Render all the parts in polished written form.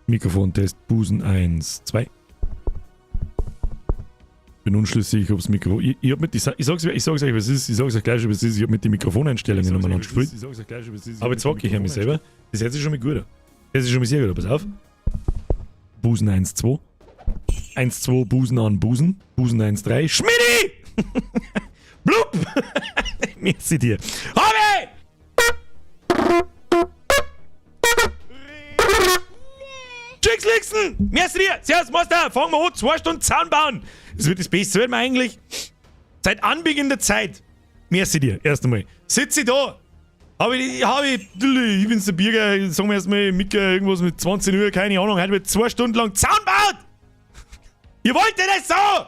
Mikrofontest Busen 1, 2. Bin unschlüssig, ob's Mikro. Ich hab mit die, ich sag's euch, was ist. Ich sag's euch gleich schon, was ist. Ich hab mit den Mikrofoneinstellungen umeinander gespielt. Aber jetzt wacke ich mich selber. Das hört sich schon mal gut an. Das ist schon mal sehr gut an. Pass auf. Busen 1, 2. 1, 2, Busen an Busen. Busen 1, 3. Schmidti! Blub! Merci dir. Habe! Tschüss, Lixen! Merci dir! Servus, Meister! Fangen wir an, 2 Stunden Zaun bauen! Das wird das Beste, wird mir eigentlich seit Anbeginn der Zeit. Merci dir, erst einmal. Sitze ich da, hab ich, ich bin's der Birger, sagen wir erstmal, Micke, irgendwas mit 20 Uhr, keine Ahnung, heute wird 2 Stunden lang Zaun baut! Ihr wollt ja das so!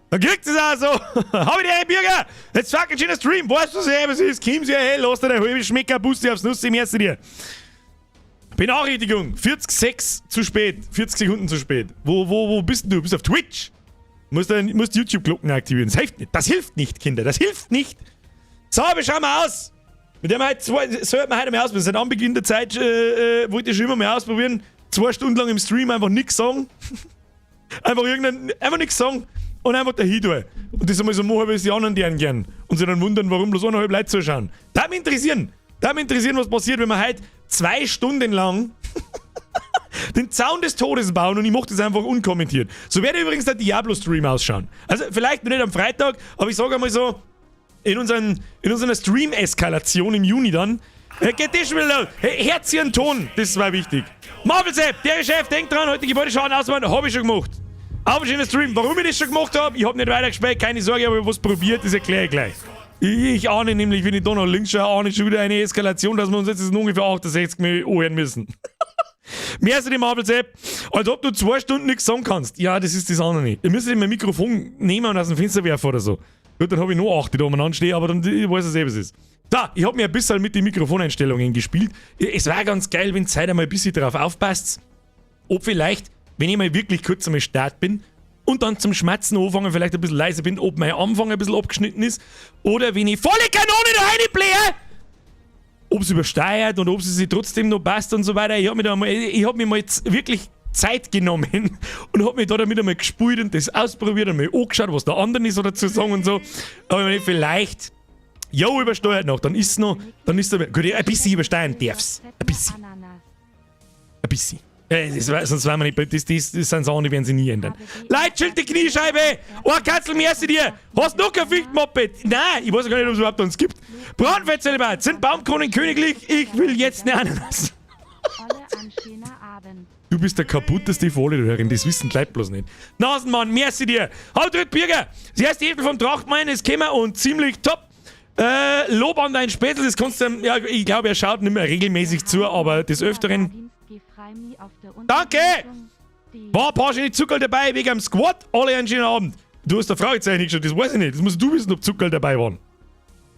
Dann kriegt es auch so! Hab ich dir, Bürger! Jetzt fucking schöner Stream, weißt du, was ist? Komm's ja, hey, lass dir der halbe Schmecker, Bussi aufs Nussi, merci dir. Benachrichtigung, 46 zu spät, 40 Sekunden zu spät. Wo bist denn du? Du bist auf Twitch. Musst YouTube-Glocken aktivieren. Das hilft nicht. Das hilft nicht, Kinder. Das hilft nicht. So, wie schauen wir aus? Mit dem heute zwei, sollte man heute mal ausprobieren. Seit Anbeginn der Zeit wollte ich schon immer mal ausprobieren. 2 Stunden lang im Stream einfach nichts sagen. Einfach nichts sagen und einfach dahin tun. Und das einmal so machen, wie es die anderen deren gern. Und sich dann wundern, warum bloß eineinhalb Leute zuschauen. Da mich interessieren. Da mich interessieren, was passiert, wenn wir heute 2 Stunden lang den Zaun des Todes bauen und ich mache das einfach unkommentiert. So werde übrigens der Diablo-Stream ausschauen. Also vielleicht noch nicht am Freitag, aber ich sage einmal so, in unserer Stream-Eskalation im Juni dann, geht das schon wieder los. Hey, Herz ihren Ton, das war wichtig. Marvel Sepp, der Chef, denkt dran, heute Gebäudeschaden ausmachen, habe ich schon gemacht. Auf einen schönen Stream. Warum ich das schon gemacht habe, ich habe nicht weitergespielt, keine Sorge, ich habe was probiert, das erkläre ich gleich. Ich ahne nämlich, wenn ich da noch links schaue, ahne ich schon wieder eine Eskalation, dass wir uns jetzt ungefähr 68 Mal anhören müssen. Mehr als die Marvel Sepp, als ob du 2 Stunden nichts sagen kannst. Ja, das ist das andere nicht. Ihr müsst mein Mikrofon nehmen und aus dem Fenster werfen oder so. Gut, dann habe ich noch acht, die da umeinander stehen, aber dann ich weiß es eh, was es ist. So, ich habe mir ein bisschen mit den Mikrofoneinstellungen gespielt. Es war ganz geil, wenn Zeit einmal ein bisschen darauf aufpasst, ob vielleicht, wenn ich mal wirklich kurz einmal Start bin und dann zum Schmatzen anfangen, vielleicht ein bisschen leiser bin, ob mein Anfang ein bisschen abgeschnitten ist oder wenn ich volle Kanone da reinblähe, ob es übersteuert und ob es sich trotzdem noch passt und so weiter. Ich hab mir mal jetzt wirklich Zeit genommen und hab mich da damit einmal gespielt und das ausprobiert und mir angeschaut, was der andere so dazu sagen und so. Aber ich meine, vielleicht, jo, übersteuert noch, dann ist noch, dann ist es, gut, ein bisschen übersteuern darf's. Ein bisschen. Ein bisschen. Das, sonst wären wir nicht, das sind Sachen, die werden sie nie ändern. Leute, chill die Kniescheibe! Oh, Katzel, merci dir! Hast du noch kein Ficht-Moped? Nein, ich weiß gar nicht, ob es überhaupt uns gibt. Braunfettzelibat, sind Baumkronen königlich? Ich will jetzt eine Ananas. Du bist der kaputteste Vollhörerin, das wissen die Leute bloß nicht. Nasenmann, merci dir. Haut rein, Birger. Das erste Heftel vom Trachtmein ist gekommen und ziemlich top. Lob an dein Spätzl, das kannst du, ja, ich glaube, er schaut nicht mehr regelmäßig zu, aber des Öfteren. Danke! War ein paar schöne Zuckerl dabei wegen am Squat. Alle einen schönen Abend. Du hast der Fragezeichen nicht geschaut, das weiß ich nicht. Das musst du wissen, ob Zuckerl dabei waren.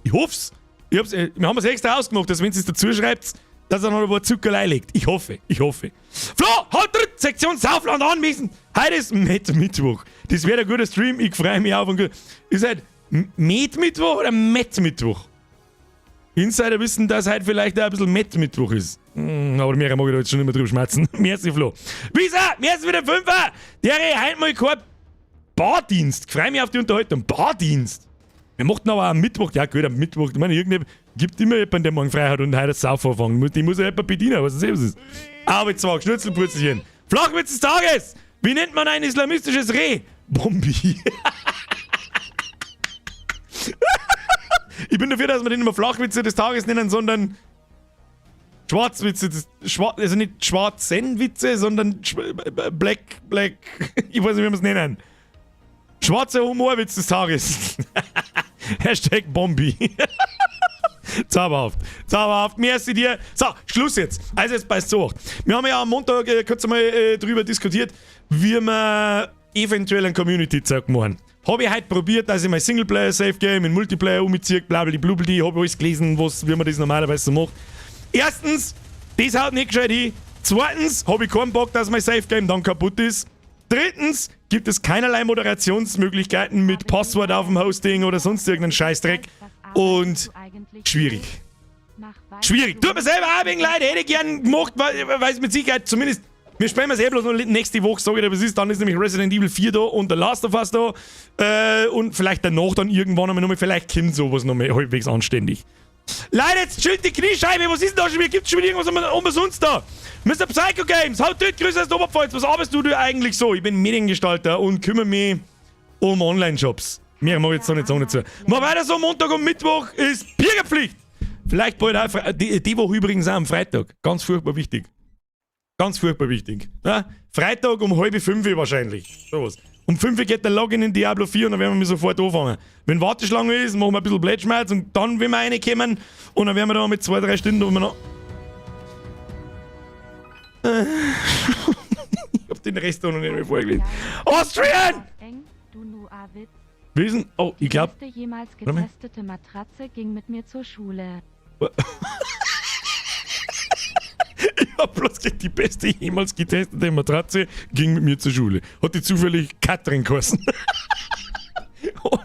Ich hoff's. Wir haben es extra ausgemacht, dass wenn es dazu schreibt, dass er noch ein paar Zuckerl einlegt. Ich hoffe, ich hoffe. Flo, halt drin! Sektion Saufland anmessen! Heute ist Met Mittwoch. Das wäre ein guter Stream, ich freue mich auf. Und ist halt Met Mittwoch oder Met Mittwoch? Insider wissen, dass heute vielleicht auch ein bisschen Met Mittwoch ist. Aber mehr mag ich da jetzt schon nicht mehr drüber schmatzen. Merci, Flo. Wieso? Merci wieder Fünfer! Der heute mal kein Bardienst. Freue mich auf die Unterhaltung. Bardienst. Wir machten aber am Mittwoch, ja gut, am Mittwoch, ich meine, irgendwie gibt immer jemanden, der morgen frei hat und heute das Saufen anfangen. Die muss ja jemand bedienen, was das ist. Aber zwar Schnitzelpurzelchen. Flachwitz des Tages! Wie nennt man ein islamistisches Reh? Bombi. Ich bin dafür, dass wir den nicht mehr Flachwitze des Tages nennen, sondern Schwarzwitze des, Schwar also nicht Schwarzenwitze, sondern Black, Black, ich weiß nicht, wie wir es nennen. Schwarzer Humorwitz des Tages. #Bombi. Zauberhaft. Zauberhaft. Merci dir. So, Schluss jetzt. Also jetzt passt so. Wir haben ja am Montag kurz einmal drüber diskutiert, wie wir eventuell einen Community-Zeug machen. Habe ich heute probiert, dass ich mein Singleplayer-Save-Game in Multiplayer umziehe, blablabla, habe alles gelesen, was, wie man das normalerweise so macht. Erstens, das haut nicht gescheit hin. Zweitens, habe ich keinen Bock, dass mein Save-Game dann kaputt ist. Drittens, gibt es keinerlei Moderationsmöglichkeiten mit Passwort auf dem Hosting oder sonst irgendeinen Scheißdreck. Und schwierig. Schwierig. Tut mir selber auch wegen leid, hätte ich gern gemacht, weil es mit Sicherheit zumindest Wir spielen es eh bloß noch nächste Woche, sage ich dir, was ist. Dann ist nämlich Resident Evil 4 da und The Last of Us da. Und vielleicht danach dann irgendwann einmal nochmal, vielleicht kommt sowas nochmal halbwegs anständig. Leute, jetzt chillt die Kniescheibe, was ist denn da schon wieder? Gibt's schon wieder irgendwas umsonst da? Mr. Psycho Games, haut dort, Grüße aus der Oberpfalz. Was arbeitest du da eigentlich so? Ich bin Mediengestalter und kümmere mich um Online-Shops. Mehr mag ich jetzt noch nicht sagen dazu. Mach weiter so, Montag und Mittwoch ist Biergepflicht. Vielleicht bald auch, die Woche übrigens auch am Freitag. Ganz furchtbar wichtig. Ganz furchtbar wichtig. Ja? Freitag um 4:30 wahrscheinlich. Sowas. Um 5 geht der Login in Diablo 4 und dann werden wir sofort anfangen. Wenn Warteschlange ist, machen wir ein bisschen Blödschmerz und dann, wenn wir reinkommen, und dann werden wir da mit 2, 3 Stunden, wo wir noch. Ich hab den Rest auch noch nicht mehr vorgelesen. Austrian! Wissen? Oh, ich glaube. Die beste jemals Warte mal. getestete Matratze ging mit mir zur Schule. Ich hab bloß gesagt, die beste jemals getestete Matratze ging mit mir zur Schule. Hat die zufällig Katrin geheißen?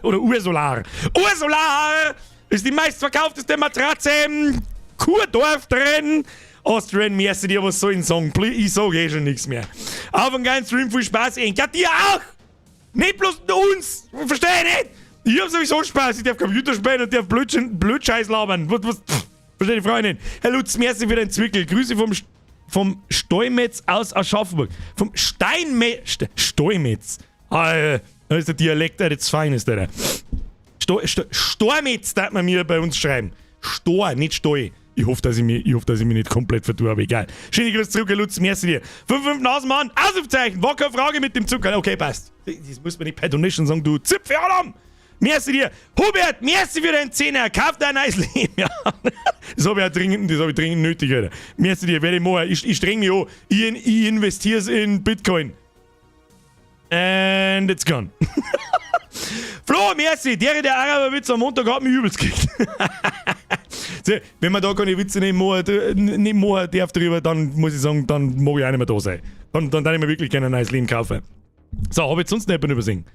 Oder Ursolar. Ursolar ist die meistverkaufteste Matratze im Kurdorf drin. Austrian, merci dir, was soll ich sagen? Ich sag eh schon nichts mehr. Auf einen geilen Stream, viel Spaß. Ja, dir auch! Nicht bloß uns! Versteh ich nicht! Ich hab sowieso Spaß, ich darf Computer spielen und darf Blödscheiß labern. Was, pff, versteh die Frage nicht. Herr Lutz, merci für den Zwickel. Grüße vom Stolmetz aus Aschaffenburg. Vom Steinmetz. Stolmetz. Ah, das ist der Dialekt, der jetzt fein ist, der. Stormetz darf man mir bei uns schreiben. Stor, nicht Stoi. Ich hoffe, dass ich mich nicht komplett vertue, aber egal. Schöne Grüße zurück, Herr Lutz, merci dir. 5, 5 Nasenmann, Ausrufezeichen, war keine Frage mit dem Zucker. Okay, passt. Das muss man nicht per Donation sagen, du Zipfel Adam. Merci dir. Hubert, merci für deinen Zehner. Kauf dein neues Leben. Ja. Das hab ich dringend nötig, Alter. Merci dir, werde ich machen. Ich streng mich an. Ich investiere in Bitcoin. And it's gone. Flo, merci. Der Araberwitz am Montag hat mich übelst gekriegt. So, wenn man da keine Witze nicht machen darf drüber, dann muss ich sagen, dann mag ich auch nicht mehr da sein. Dann darf ich mir wirklich gerne ein neues Leben kaufen. So, habe ich jetzt sonst noch jemanden übersehen?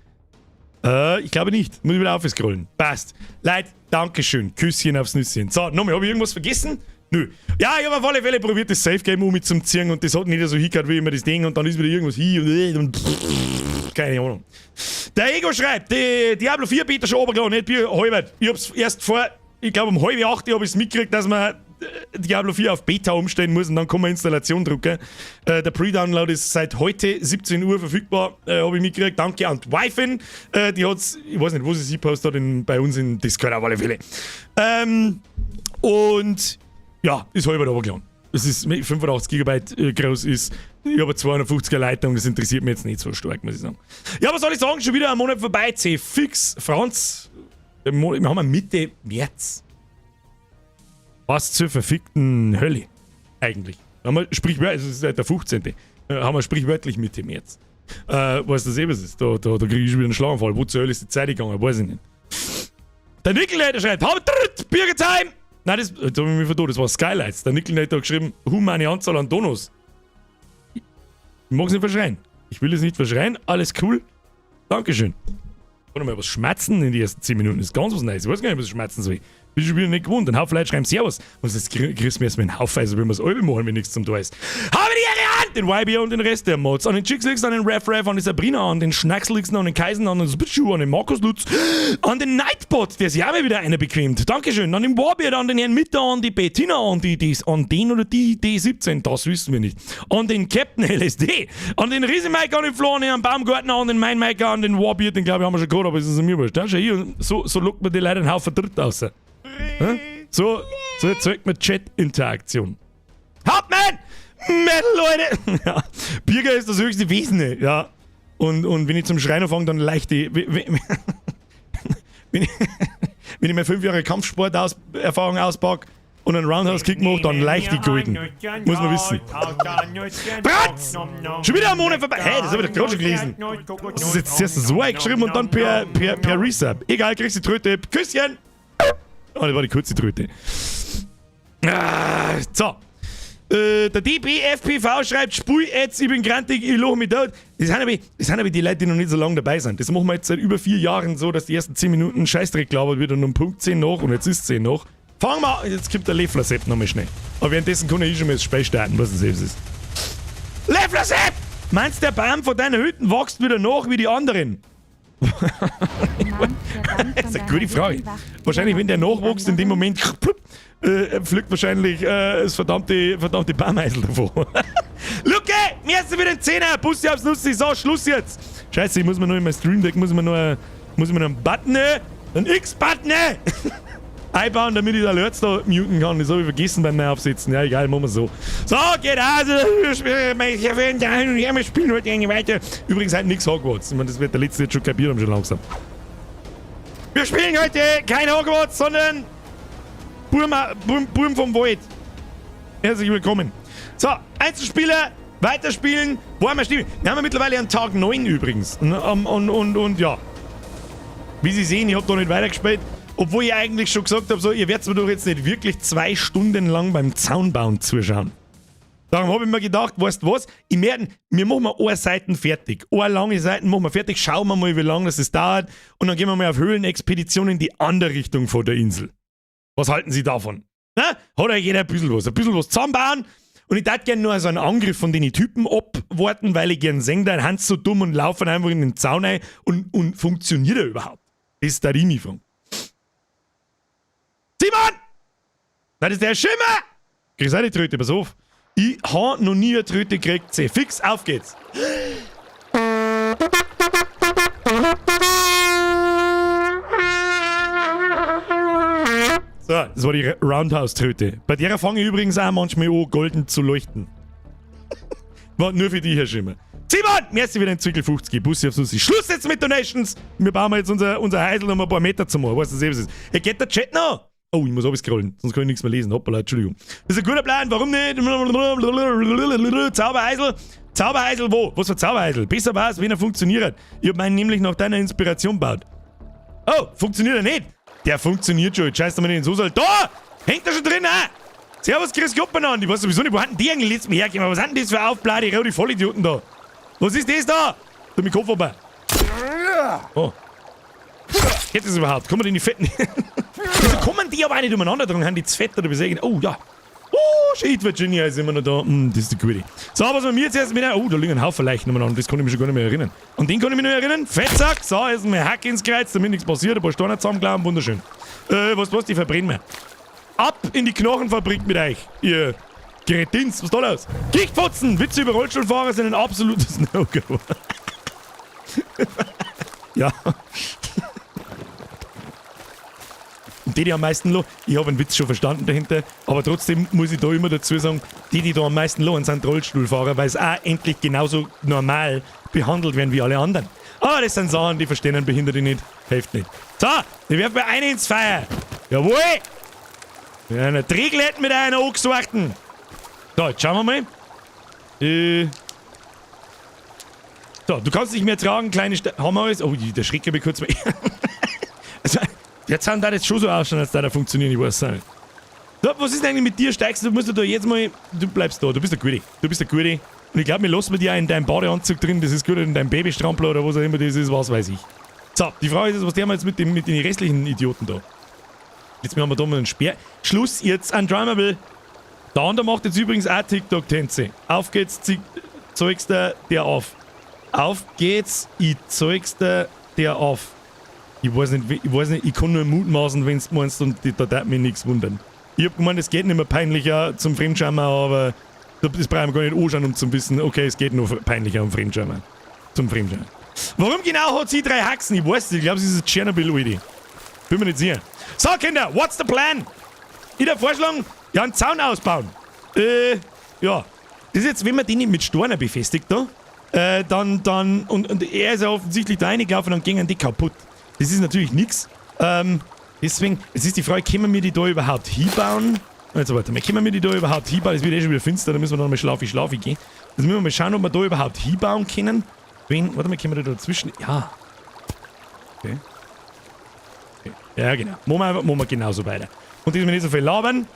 Ich glaube nicht. Muss ich wieder aufscrollen. Passt. Leute, Dankeschön. Küsschen aufs Nüsschen. So, nochmal, habe ich irgendwas vergessen? Nö. Ja, ich habe auf alle Fälle probiert, das Save Game um mit zum Ziehen, und das hat nicht so hingehört, wie immer das Ding, und dann ist wieder irgendwas hier und keine Ahnung. Der Ego schreibt, die Diablo 4 Beta schon runtergeladen, nicht Bier, halbert. Ich hab's erst vor, ich glaube um 7:30 habe ich es mitgekriegt, dass man Diablo 4 auf Beta umstellen muss und dann kann man Installation drücken. Der Pre-Download ist seit heute 17 Uhr verfügbar, habe ich mitgekriegt. Danke an die Wifin. Die hat's, ich weiß nicht, wo sie sie postet hat, bei uns in Discord auf alle Fälle. Und ja, ist halber runtergeladen. Es ist 85 Gigabyte groß ist. Ich habe 250er Leitung, das interessiert mich jetzt nicht so stark, muss ich sagen. Ja, was soll ich sagen? Schon wieder ein Monat vorbei. C fix. Franz, wir haben Mitte März. Was zur verfickten Hölle? Eigentlich. Haben wir sprichwörtlich, es ist der 15. Haben wir sprichwörtlich Mitte März. Weißt du das eh, was ist? Da kriege ich schon wieder einen Schlaganfall. Wo zur Hölle ist die Zeit gegangen? Weiß ich nicht. Der Nickelnator schreibt, Habt Birgetsheim! Nein, das habe ich mich vertan, das war Skylights. Der Nickelnator hat geschrieben, hu, meine Anzahl an Donos. Ich mag es nicht verschreien. Ich will es nicht verschreien, alles cool. Dankeschön. Warte mal, was schmatzen in die ersten 10 Minuten ist ganz was Neues. Ich weiß gar nicht, was ich schmatzen soll. Bin schon wieder nicht gewohnt. Ein Haufen Leute schreiben Servus. Und jetzt kriegst du mir erstmal einen Haufen, also wenn wir es alle machen, wenn nichts zum Tor ist. Habe die Ehre an den YB und den Rest der Mods, an den Chicks, an den Ref Ref, an die Sabrina, an den Schnackslix, an den Kaisen, an den Spitschu, an den Markus Lutz, an den Nightbot, der sich auch mal wieder einer bequemt. Dankeschön. An den Warbeard, an den Herrn Mitter, an die Bettina, an die, die, an den oder die D17, das wissen wir nicht. An den Captain LSD, an den Riesenmike, an den Flo, an den Baumgartner, an den Mainmaker, an den Warbeard, den glaube ich haben wir schon gehabt, aber es ist mir wurscht. Ja, schau hier, so lockt man die Leute einen Haufen Dritt raus. So erzeugt man Chat-Interaktion. Hauptmann! Metal, Leute! Ja. Birger ist das höchste Wesen, ja. Und wenn ich zum Schreien anfange, dann leicht die. Wenn ich mir 5 Jahre Kampfsport-Erfahrung auspacke und einen Roundhouse-Kick mache, dann leicht die Golden. Muss man wissen. Franz! Schon wieder ein Monat vorbei. Hey, das habe ich doch gerade schon gelesen. Das ist jetzt zuerst so eingeschrieben und dann per Resub. Egal, kriegst die Tröte. Küsschen! Oh, das war die kurze Tröte. Ah, so. Der DBFPV schreibt, Spui jetzt, ich bin grantig, ich lach mich tot. Das sind aber die Leute, die noch nicht so lange dabei sind. Das machen wir jetzt seit über 4 Jahren so, dass die ersten 10 Minuten Scheißdreck gelabert wird und um Punkt 10 nach und jetzt ist 10 nach. Fangen wir an, jetzt kommt der Leffler Sepp nochmal schnell. Aber währenddessen kann ich schon mal das Spiel starten, was es selbst ist. Leffler Sepp! Meinst der Baum von deiner Hütten wächst wieder nach wie die anderen? Das ist eine gute Frage. Wahrscheinlich, wenn der nachwächst, in dem Moment plupp, pflückt wahrscheinlich das verdammte Baumeisel davor. Luke, mir ist wieder ein Zehner. Bussi aufs Nussi. So, Schluss jetzt. Scheiße, ich muss mir noch in mein Stream Deck, muss ich mir noch einen Button, einen X-Button einbauen, damit ich die Alerts da muten kann. Das habe ich vergessen beim Neuaufsetzen. Ja, egal, machen wir so. So, geht also. Wir spielen heute irgendwie weiter. Übrigens halt nichts Hogwarts. Ich meine, das wird der Letzte jetzt schon kapiert haben, schon langsam. Wir spielen heute kein Hogwarts, sondern Burm vom Wald. Herzlich willkommen. So, Einzelspieler, weiterspielen. Wo haben wir stehen? Wir haben ja mittlerweile einen Tag 9 übrigens. Und ja. Wie Sie sehen, ich habe da nicht weitergespielt. Obwohl ich eigentlich schon gesagt habe, so, ihr werdet mir doch jetzt nicht wirklich 2 Stunden lang beim Zaunbauen zuschauen. Darum habe ich mir gedacht, weißt du was, wir machen mal eine Seite fertig. Eine lange Seite machen wir fertig, schauen wir mal, wie lange das dauert. Und dann gehen wir mal auf Höhlenexpedition in die andere Richtung von der Insel. Was halten Sie davon? Na? Hat euch jeder ein bisschen was zusammenbauen. Und ich würde gerne nur so einen Angriff von den Typen abwarten, weil ich gerne sehen, dann sind so dumm und laufen einfach in den Zaun rein und funktioniert er überhaupt? Das ist der Rimi-Fang. Simon! Das ist der Schimmer! Kriegst auch die Tröte, pass auf. Ich habe noch nie eine Tröte gekriegt. Fix, auf geht's. So, das war die Roundhouse-Tröte. Bei der fange ich übrigens auch manchmal an, golden zu leuchten. War nur für dich, Herr Schimmer. Simon! Merci wieder ein Zwickel 50. Bussi aufs Nussi. Schluss jetzt mit Donations! Wir bauen jetzt unser Heisel noch ein paar Meter zum Machen. Weißt du, was es ist? Hey, geht der Chat noch? Oh, ich muss abscrollen, sonst kann ich nichts mehr lesen. Hoppala, Entschuldigung. Das ist ein guter Plan, warum nicht? Zauberheisel. Zauberheisel wo? Was für Zauberheisel? Besser war es, wenn er funktioniert. Ich hab meinen nämlich nach deiner Inspiration gebaut. Oh, funktioniert er nicht? Der funktioniert schon. Jetzt scheißt er mir nicht in den Soße. Da! Hängt er schon drin, ah! Servus, Chris Gruppen an. Ich weiß sowieso nicht, wo haben die eigentlich letztes Mal hergekommen? Was sind denn das für Aufblade, rote Vollidioten da? Was ist das da? Da mit Kopf vorbei. Oh. Geht das überhaupt? Kommen die in die Fetten? Wieso kommen die aber auch nicht umeinander dran? Haben die zu fett oder wie? Oh, ja. Oh, shit, Virginia ist immer noch da. Das ist die gute. So, was wir mir jetzt erst mit. Oh, da liegen ein Haufen Leichen umeinander. Das kann ich mich schon gar nicht mehr erinnern. Und den kann ich mich noch erinnern. Fettsack. So, ist ein Hack ins Kreuz, damit nichts passiert. Ein paar Steine zusammenklauen. Wunderschön. Was, die verbrennen wir. Ab in die Knochenfabrik mit euch, ihr Kretins. Was ist da los? Gichtfotzen! Witze über Rollstuhlfahrer sind ein absolutes No-Go. Ja. Und die, die am meisten lachen, ich habe einen Witz schon verstanden dahinter, aber trotzdem muss ich da immer dazu sagen, die, die da am meisten lachen, sind Rollstuhlfahrer, weil sie auch endlich genauso normal behandelt werden wie alle anderen. Aber das sind Sachen, die verstehen einen Behinderte nicht, hilft nicht. So, ich werfe mir eine ins Feuer. Jawohl! Mit einer Triglette mit einer angesorgten. So, jetzt schauen wir mal. So, du kannst nicht mehr tragen, kleine haben wir alles? Oh, der schreckt mich kurz mal. Also, der Zaun darf jetzt schon so ausschauen, als da der funktionieren, ich weiß es nicht. So, was ist denn eigentlich mit dir? Steigst du, musst du da jetzt mal. Du bleibst da, du bist der Gute. Du bist der Gute. Und ich glaube, wir lassen dir auch in deinem Badeanzug drin, das ist gut, in deinem Babystrampler oder was auch immer das ist, was weiß ich. So, die Frage ist jetzt, was der wir jetzt mit den restlichen Idioten da? Jetzt haben wir da mal einen Speer. Schluss jetzt an Drummable. Der andere macht jetzt übrigens auch TikTok-Tänze. Auf geht's, zeigst du der auf. Auf geht's, ich zeig's dir der auf. Ich weiß nicht, ich kann nur mutmaßen, wenn du meinst, und da darf mich nichts wundern. Ich hab gemeint, es geht nicht mehr peinlicher zum Fremdschammer, aber das brauchen wir gar nicht anschauen, um zu wissen, okay, es geht nur peinlicher um Fremdschammer. Zum Fremdschammer. Warum genau hat sie 3 Haxen? Ich weiß nicht, ich glaube, sie ist Tschernobyl, Alter. Bin mir nicht sicher. So, Kinder, what's the plan? Ich darf vorschlagen, ja, einen Zaun ausbauen. Ja. Das ist jetzt, wenn man den nicht mit Steinen befestigt da, dann, und er ist ja offensichtlich da reingelaufen und gingen die kaputt. Das ist natürlich nix. Deswegen, es ist die Frage, können wir die da überhaupt hinbauen? Also warte mal, können wir die da überhaupt hinbauen? Es wird eh schon wieder finster, da müssen wir noch mal schlafi gehen. Jetzt müssen wir mal schauen, ob wir da überhaupt hinbauen können. Wen, warte mal, können wir da dazwischen? Ja. Okay. Okay. Ja, genau. Machen wir genauso weiter. Und diesmal nicht so viel labern.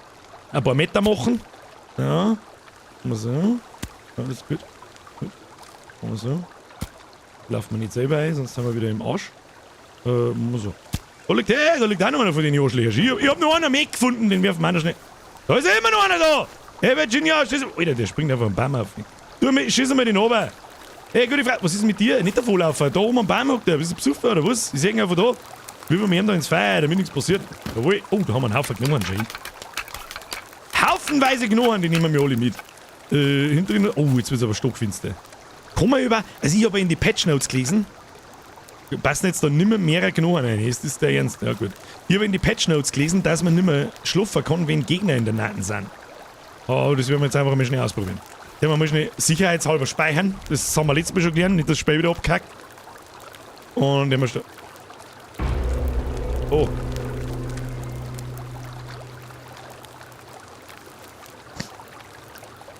Ein paar Meter machen. Ja. Mal so. Alles gut. Gut. Mal so. Laufen wir nicht selber ein, sonst sind wir wieder im Arsch. Mal so. Da liegt, hey, da liegt auch noch einer von den Arschlöchern. Ich hab noch einen mehr gefunden, den werfen wir auch noch schnell. Da ist ja immer noch einer da! Hey, Virginia, Alter, der springt einfach einen Baum auf. Du, schieß mal den runter. Hey, gute Frage, was ist mit dir? Nicht davonlaufen. Da oben am Baum hockt der. Bist du besoffen oder was? Ich seh ihn einfach da. Wir wollen ihm da ins Feuer, damit nichts passiert. Jawohl. Oh, da haben wir einen Haufen genommen anscheinend. Haufenweise genommen, die nehmen wir alle mit. Hinter ihnen. Oh, jetzt wird's aber stockfinster. Kommen wir über. Also, ich habe in die Patch Notes gelesen. Passen jetzt da nimmer mehrere Knochen rein. Ist das der Ernst? Ja, gut. Ich habe in die Patch Notes gelesen, dass man nimmer schlafen kann, wenn Gegner in der Nähe sind. Oh, das werden wir jetzt einfach mal schnell ausprobieren. Den wir mal schnell sicherheitshalber speichern. Das haben wir letztes Mal schon gelernt, nicht das Spiel wieder abgehackt. Und den wir Oh.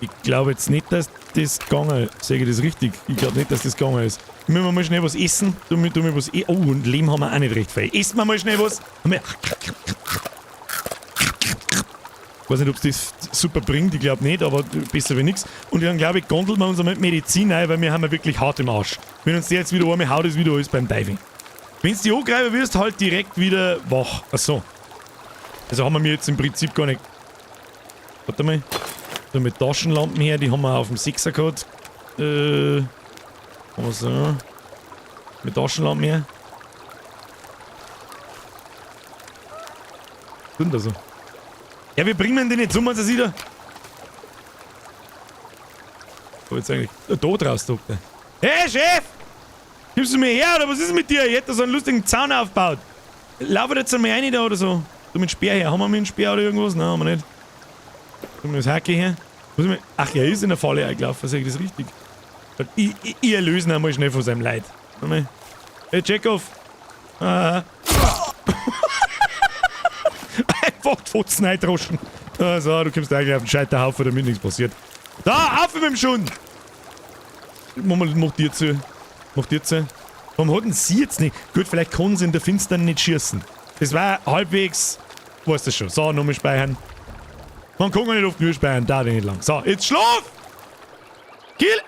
Ich glaube jetzt nicht, dass das gegangen ist. Sehe ich das richtig? Ich glaube nicht, dass das gegangen ist. Müssen wir mal schnell was essen. Tu mir was Oh, und Lehm haben wir auch nicht recht viel. Essen wir mal schnell was. Ich weiß nicht, ob's das super bringt, ich glaub nicht, aber besser wie nix. Und dann glaube ich, gondeln wir uns einmal mit Medizin ein, weil wir haben ja wirklich hart im Arsch. Wenn uns der jetzt wieder einmal haut, ist wieder alles beim Diving. Wenn's die angreifen wirst, halt direkt wieder wach. Ach so. Also haben wir mir jetzt im Prinzip gar nicht. Warte mal. So mit Taschenlampen her, die haben wir auf dem 6er gehabt. Also. Mit Taschenlampen her. Was ist denn da so? Ja, wir bringen den jetzt um, als er sieht. Wo jetzt eigentlich? Da draus, Doktor. Hey, Chef! Gibst du mir her, oder was ist mit dir? Ich hätte da so einen lustigen Zaun aufgebaut. Lauf jetzt einmal rein da oder so. Du mit Speer her. Haben wir mit dem Speer oder irgendwas? Nein, haben wir nicht. Du mit das Hacke her. Muss ich mal, ach, er ist in der Falle eingelaufen, sag ich das richtig? Ich erlöse ihn einmal schnell von seinem Leid. Warte mal. Hey, Chekhov. Ah. Einfach die Fotzen eindroschen. Also, du kommst eigentlich auf den Scheiterhaufen, damit nichts passiert. Da, auf mit dem Schund! Mach mal, mach dir zu. Mach dir zu. Warum hat denn sie jetzt nicht? Gut, vielleicht kann sie in der Finstern nicht schießen. Das war halbwegs. Weißt du schon. So, nochmal speichern. Man kann gar nicht oft nur speichern, da nicht lang. So, jetzt schlaf! Kill!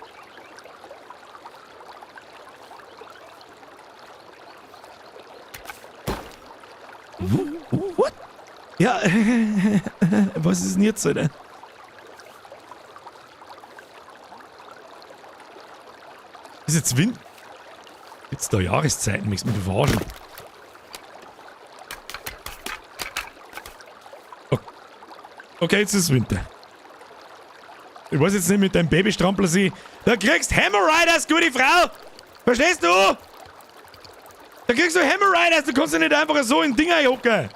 What? Ja, was ist denn jetzt, Alter? Ist jetzt Wind? Gibt's da Jahreszeiten? Möchtest du mich verarschen? Okay, jetzt ist Winter. Ich weiß jetzt nicht, mit deinem Babystrampler sie. Da kriegst Hämorrhoids, gute Frau! Verstehst du? Da kriegst du Hämorrhoids, du kannst ja nicht einfach so in Dinger hocken.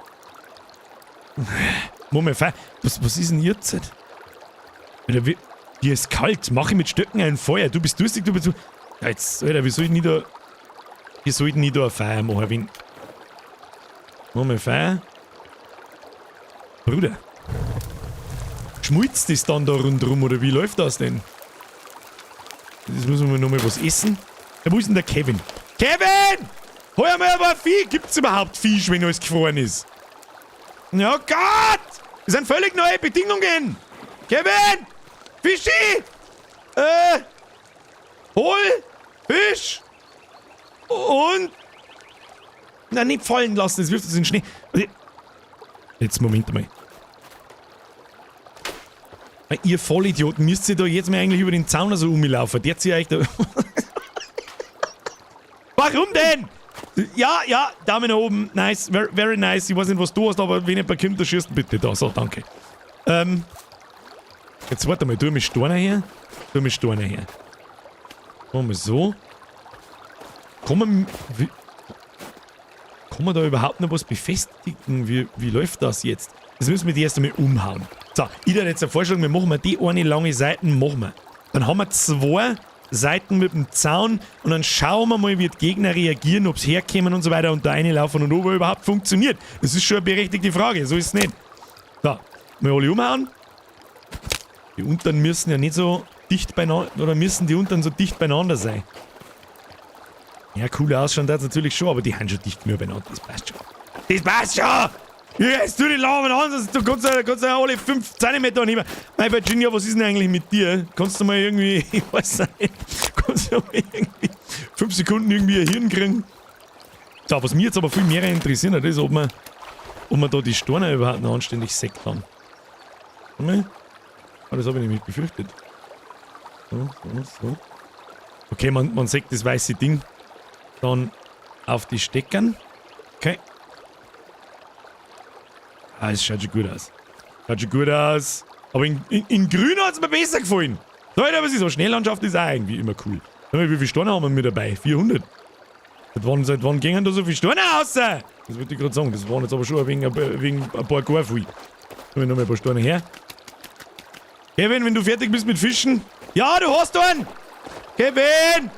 Moment, was ist denn jetzt? Alter, dir ist kalt, mach ich mit Stöcken ein Feuer. Du bist durstig, du bist. Ja, jetzt, Alter, wie soll ich denn da. Wie soll ich denn da ein Feuer machen? Wenn. Moment, Feuer. Bruder. Schmilzt das dann da rundrum oder wie läuft das denn? Jetzt müssen wir nochmal was essen. Ja, wo ist denn der Kevin? Kevin! Hol mal ein paar Vieh! Gibt's überhaupt Fisch, wenn alles gefroren ist? Ja Gott! Das sind völlig neue Bedingungen! Kevin! Fischi! Hol! Fisch! Und... Na, nicht fallen lassen, das wirft uns in den Schnee. Jetzt, Moment mal. Ihr Vollidioten, müsst ihr da jetzt mal eigentlich über den Zaun so umlaufen? Der zieht euch da... Warum denn? Ja, ja, Daumen nach oben. Nice, very, very nice. Ich weiß nicht, was du hast, aber wenn jemand kommt, dann schießt bitte da. So, danke. Jetzt warte mal, tu mich Steine her. Tu mich Steine her. Machen wir so. Kann man da überhaupt noch was befestigen? Wie läuft das jetzt? Das müssen wir die erst einmal umhauen. So, ich hätte jetzt einen Vorschlag, wir machen mal die eine lange Seite, machen wir. Dann haben wir zwei Seiten mit dem Zaun und dann schauen wir mal, wie die Gegner reagieren, ob's herkommen und so weiter und da reinlaufen und ob er überhaupt funktioniert. Das ist schon eine berechtigte Frage, so ist es nicht. So, mal alle umhauen. Die unteren müssen ja nicht so dicht beieinander, oder müssen die unteren so dicht beieinander sein. Ja, cool ausschauen das natürlich schon, aber die haben schon dicht genug beieinander, das passt schon. Das passt schon! Ja, jetzt tu die Laufen an, sonst du kannst ja alle 5 Zentimeter nicht mehr. Mein Virginia, was ist denn eigentlich mit dir? Kannst du mal irgendwie, ich weiß nicht, kannst du mal irgendwie 5 Sekunden irgendwie ein Hirn kriegen? So, was mich jetzt aber viel mehr interessiert hat, ist, ob wir da die Steine überhaupt noch anständig säckt haben. Warte mal. Ah, das hab ich nämlich befürchtet. So, so, so. Okay, man sieht das weiße Ding. Dann auf die Steckern. Okay. Ah, es schaut schon gut aus. Schaut schon gut aus. Aber in grün hat es mir besser gefallen. So, aber es ist so, Schneelandschaft ist auch irgendwie immer cool. Schau mal, wie viele Steine haben wir mit dabei? 400. Seit wann gingen da so viele Steine raus? Das wollte ich gerade sagen. Das waren jetzt aber schon ein wenig, wegen ein paar gar viel. Nehmen wir noch mal ein paar Steine her. Kevin, wenn du fertig bist mit Fischen. Ja, du hast einen! Kevin!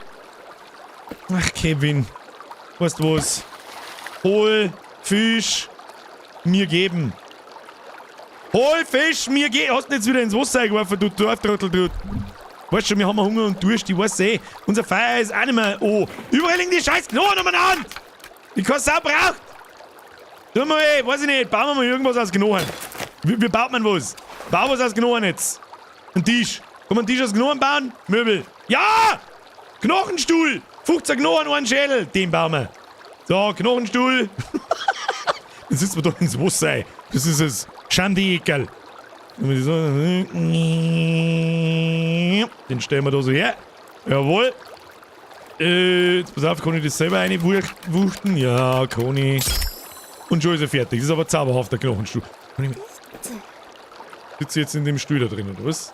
Ach, Kevin. Weißt du was? Hol Fisch mir geben. Hol Fisch mir geben. Hast du jetzt wieder ins Wasser geworfen, du Dorftrottel, du. Weißt schon, wir haben Hunger und Durst, ich weiß eh. Unser Feuer ist auch nicht mehr. Oh, überall liegen die scheiß Knochen umeinander! Die keine Sau braucht! Tu mal, weiß ich nicht, bauen wir mal irgendwas aus Knochen. Wie baut man was? Bau was aus Knochen jetzt. Ein Tisch. Kann man einen Tisch aus Knochen bauen? Möbel. Ja! Knochenstuhl! 15 Knochen, einen Schädel. Den bauen wir. So, Knochenstuhl. Dann sitzen wir doch ins Wasser. Das ist es. Schandeekerl. Den stellen wir da so her. Jawohl. Jetzt pass auf, kann ich das selber reinwuchten? Ja, kann ich. Und schon ist er fertig. Das ist aber zauberhaft, der Knochenstuhl. Sitzt jetzt in dem Stuhl da drin, oder was?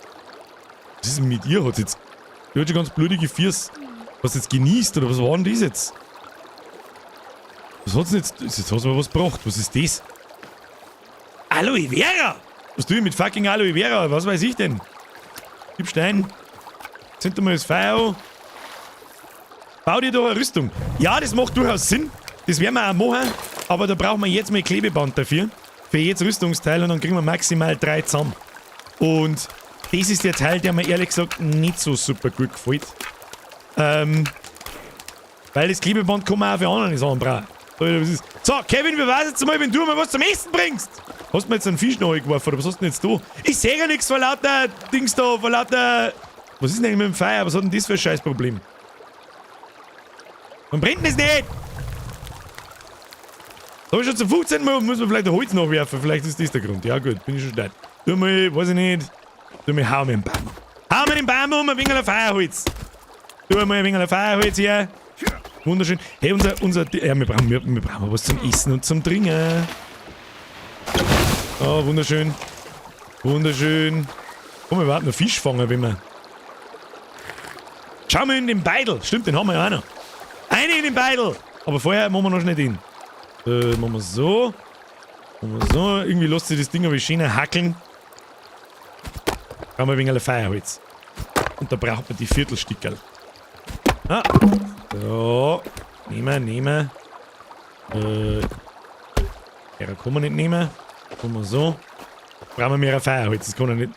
Was ist denn mit ihr? Hat jetzt. Die hat schon ganz blutige Füße. Was jetzt genießt, oder was war denn das jetzt? Was hat's denn jetzt? Jetzt hat's mir was gebracht. Was ist das? Aloe Vera! Was tue ich mit fucking Aloe Vera? Was weiß ich denn? Gib Stein. Zünd mal das Feuer an. Bau dir doch eine Rüstung. Ja, das macht durchaus Sinn. Das werden wir auch machen. Aber da brauchen wir jetzt mal Klebeband dafür. Für jedes Rüstungsteil und dann kriegen wir maximal 3 zusammen. Und das ist der Teil, der mir ehrlich gesagt nicht so super gut gefällt. Weil das Klebeband kann man auch für andere Sachen brauchen. So, Kevin, wie war's jetzt mal, wenn du mal was zum Essen bringst? Hast du mir jetzt einen Fisch nachgeworfen oder was hast du denn jetzt da? Ich sehe ja nichts vor lauter Dings da, vor lauter... Was ist denn eigentlich mit dem Feuer? Was hat denn das für ein Scheißproblem? Man brennt das nicht! Da hab ich schon zum 15. Mal, muss man vielleicht ein Holz nachwerfen. Vielleicht ist das der Grund. Ja gut, bin ich schon stark. Tu mal, weiß ich nicht. Tu mal, hau mir den Baum. Hau mir den Baum um, ein wenig Feuerholz. Tu mal ein wenig Feuerholz her. Wunderschön. Hey, ja, wir brauchen was zum Essen und zum Trinken. Oh, wunderschön. Wunderschön. Komm, wir warten noch Fisch fangen, wenn wir... Schau mal in den Beidel. Stimmt, den haben wir ja auch noch. Eine in den Beidel. Aber vorher machen wir noch schnell den. Machen wir so. Machen wir so. Irgendwie lässt sich das Ding aber schön hackeln. Brauchen wir ein wenig Feuerholz. Und da braucht man die Viertelstickerl. Ah. So. Nehmen, nehmen. Ja, kann man nicht nehmen. Machen wir so. Brauchen wir mehr Feuerholz. Das kann er nicht.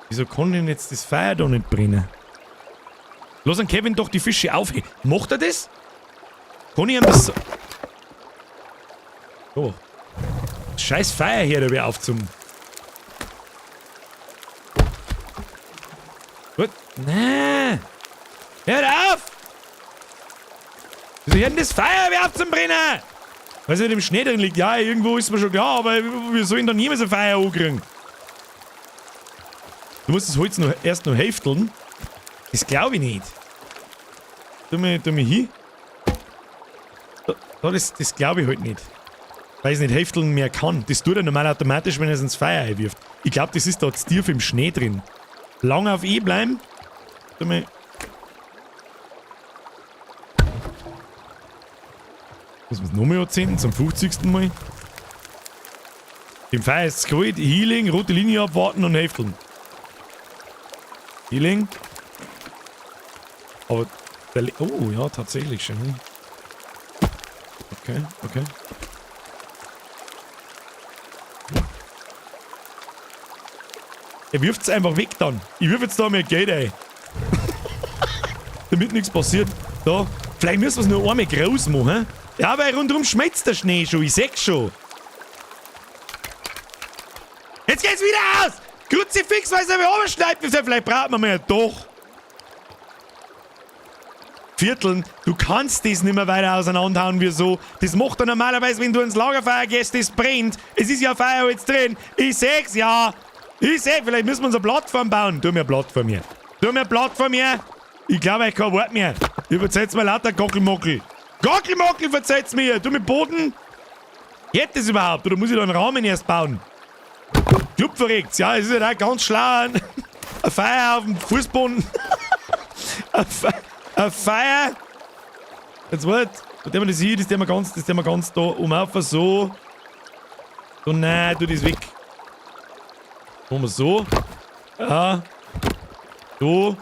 Wieso kann denn jetzt das Feuer da nicht brennen? Lass den Kevin doch die Fische aufheben. Macht er das? Kann ich ihm das so... Oh. Scheiß Feuer hier, da auf zum... Gut. Nee. Hört auf! Wieso hört denn das Feuer auf zum Brennen? Weil es nicht im Schnee drin liegt. Ja, irgendwo ist mir schon klar, aber wir sollen da niemals ein Feuer ankriegen. Du musst das Holz erst noch häfteln. Das glaube ich nicht. Tu mir hin. Da, das glaube ich halt nicht. Weil es nicht häfteln mehr kann. Das tut er normal automatisch, wenn er es ins Feuer einwirft. Ich glaube, das ist da zu tief im Schnee drin. Lang auf E bleiben. Tu mir. Muss man es nochmal anzünden, zum 50. Mal. Im Feuer ist es kalt. Healing, rote Linie abwarten und häfteln. Healing. Aber der Le oh, ja, tatsächlich schon. Okay. Er wirft es einfach weg dann. Ich wirf jetzt da mehr Geld ein. Damit nichts passiert. Da. Vielleicht müssen wir es nur einmal groß machen. Ja, weil rundherum schmilzt der Schnee schon. Ich seh's schon. Jetzt geht's wieder aus! Kruzifix, weil es aber runterschneit. Vielleicht braucht man mehr. Doch. Vierteln, du kannst das nicht mehr weiter auseinanderhauen wie so. Das macht er normalerweise, wenn du ins Lagerfeuer gehst, das brennt. Es ist ja Feuerholz drin. Ich seh's ja. Ich seh, vielleicht müssen wir uns eine Plattform bauen. Tu mir eine Plattform her. Tu mir eine Plattform her. Ich glaube, ich kein Wort mehr. Ihr verzeiht's mir lauter Gockelmockel. Gockelmockel verzeiht's mir. Tu mit Boden. Geht das überhaupt? Oder muss ich da einen Rahmen erst bauen? Club verreckt's. Ja, es ist ja halt auch ganz schlau. Ein Feuer auf dem Fußboden. Ein Feuer. Jetzt wart. Wo der man das hier, das der man ganz da um auf so. So, nein, tu das weg. Machen wir so. Ja. So.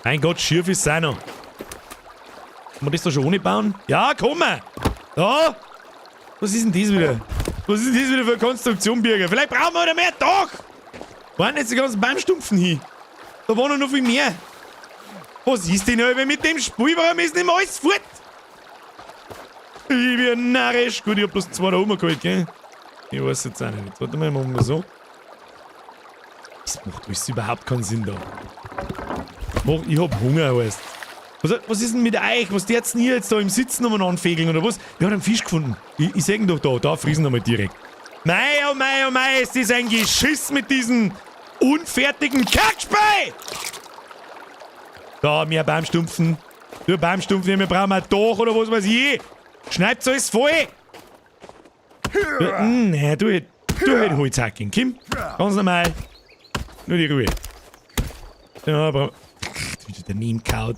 Mein Gott, schief ist es auch noch. Kann man das da schon ohne bauen? Ja, komm mal. Da. Was ist denn das wieder? Was ist denn das wieder für eine Konstruktion, Birger? Vielleicht brauchen wir wieder mehr Dach. Waren jetzt die ganzen Baumstumpfen hier? Da war noch viel mehr. Was ist denn aber mit dem Spiel? Warum ist nicht mehr alles fort? Ich bin narrisch. Gut, ich hab bloß zwei da oben geholt, gell? Ich weiß jetzt auch nicht. Warte mal, machen wir so. Das macht alles überhaupt keinen Sinn da. Ich hab Hunger, weißt. Was ist denn mit euch? Was der jetzt hier jetzt da im Sitzen umeinander fegeln oder was? Ich hab einen Fisch gefunden. Ich seh ihn doch da. Da friesen wir mal direkt. Mei, oh mei, oh mei, ist das ein Geschiss mit diesen unfertigen Kackspei! Da, mehr Baumstumpfen. Nur Baumstumpfen, wir brauchen ein Dach oder was weiß ich. Schneid's alles voll. Nee, du halt Holz hacken, Kim. Ganz normal. Nur die Ruhe. Ja, aber wieder daneben kaut.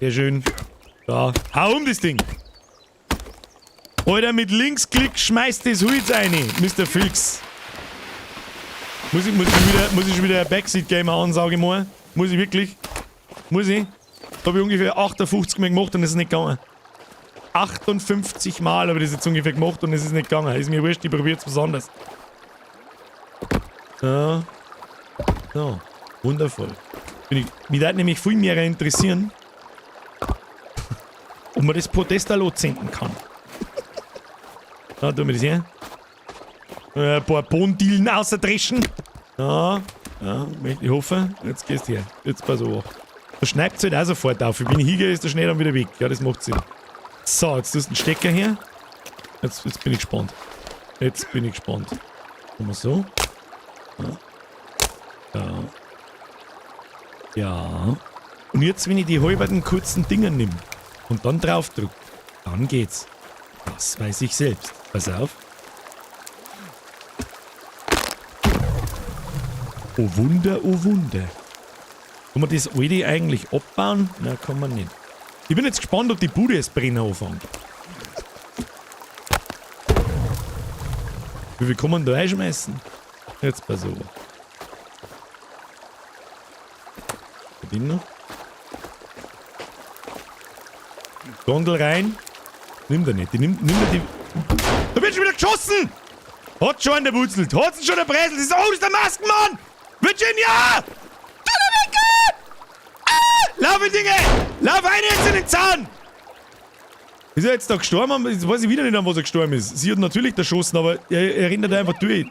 Sehr schön. Da, hau um das Ding. Alter, mit Linksklick schmeißt das Holz rein, Mr. Filks. Muss ich schon wieder ein Backseat-Gamer-Ansage machen? Muss ich wirklich? Muss ich? Da habe ich ungefähr 58 Mal gemacht und es ist nicht gegangen. 58 Mal habe ich das jetzt ungefähr gemacht und es ist nicht gegangen. Ist mir wurscht, ich probiere jetzt was anderes. Ja. So. Wundervoll. Mich würde nämlich viel mehr interessieren, ob man das Podest anzünden kann. Da tun wir das her. Ein paar Bohnendielen außerdreschen. Ja, ja, ich hoffe, jetzt gehst du her. Jetzt pass auf. Da schneit es halt auch sofort auf. Wenn ich hingehe, ist der Schnee dann wieder weg. Ja, das macht Sinn. So, jetzt ist ein Stecker her. Jetzt bin ich gespannt. Jetzt bin ich gespannt. Machen wir so. Ja. Ja. Ja. Und jetzt, wenn ich die halberten kurzen Dinger nehme und dann drauf drück, dann geht's. Das weiß ich selbst. Pass auf. Oh Wunder, oh Wunder. Kann man das alte eigentlich abbauen? Nein, kann man nicht. Ich bin jetzt gespannt, ob die Bude jetzt brennen anfängt. Wie viel kann man da einschmeißen? Jetzt pass auf. Den noch. Gondel rein. Nimmt er nicht. Die nimmt er die. Da wird schon wieder geschossen! Hat schon der Wurzelt. Hat schon der Brezel. Das ist, oh, das ist der Maskenmann! Virginia! Ah! Lauf, Dinge! Lauf rein jetzt in den Zaun! Ist er jetzt da gestorben? Jetzt weiß ich wieder nicht, an was er gestorben ist. Sie hat natürlich erschossen, aber er rennt da einfach durch.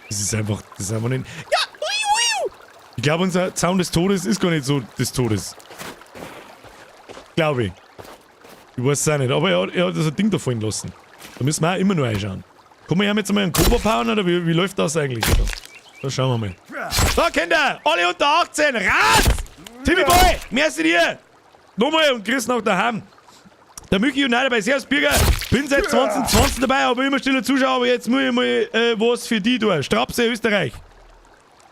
Das ist einfach nicht. Ja! Ui, ui. Ich glaube, unser Zaun des Todes ist gar nicht so des Todes. Glaube ich. Ich weiß es auch nicht, aber er hat das Ding da fallen lassen. Da müssen wir auch immer nur reinschauen. Kann man ja jetzt einmal einen Koffer bauen oder wie läuft das eigentlich? Da schauen wir mal. So, Kinder! Alle unter 18! Raus! Timmy Boy! Merci dir! Nochmal und grüß nach daheim. Der Michi und dabei. Servus, Birger. Bin seit 2020 dabei, aber immer stiller Zuschauer. Aber jetzt muss ich mal was für die tun. Strapse Österreich.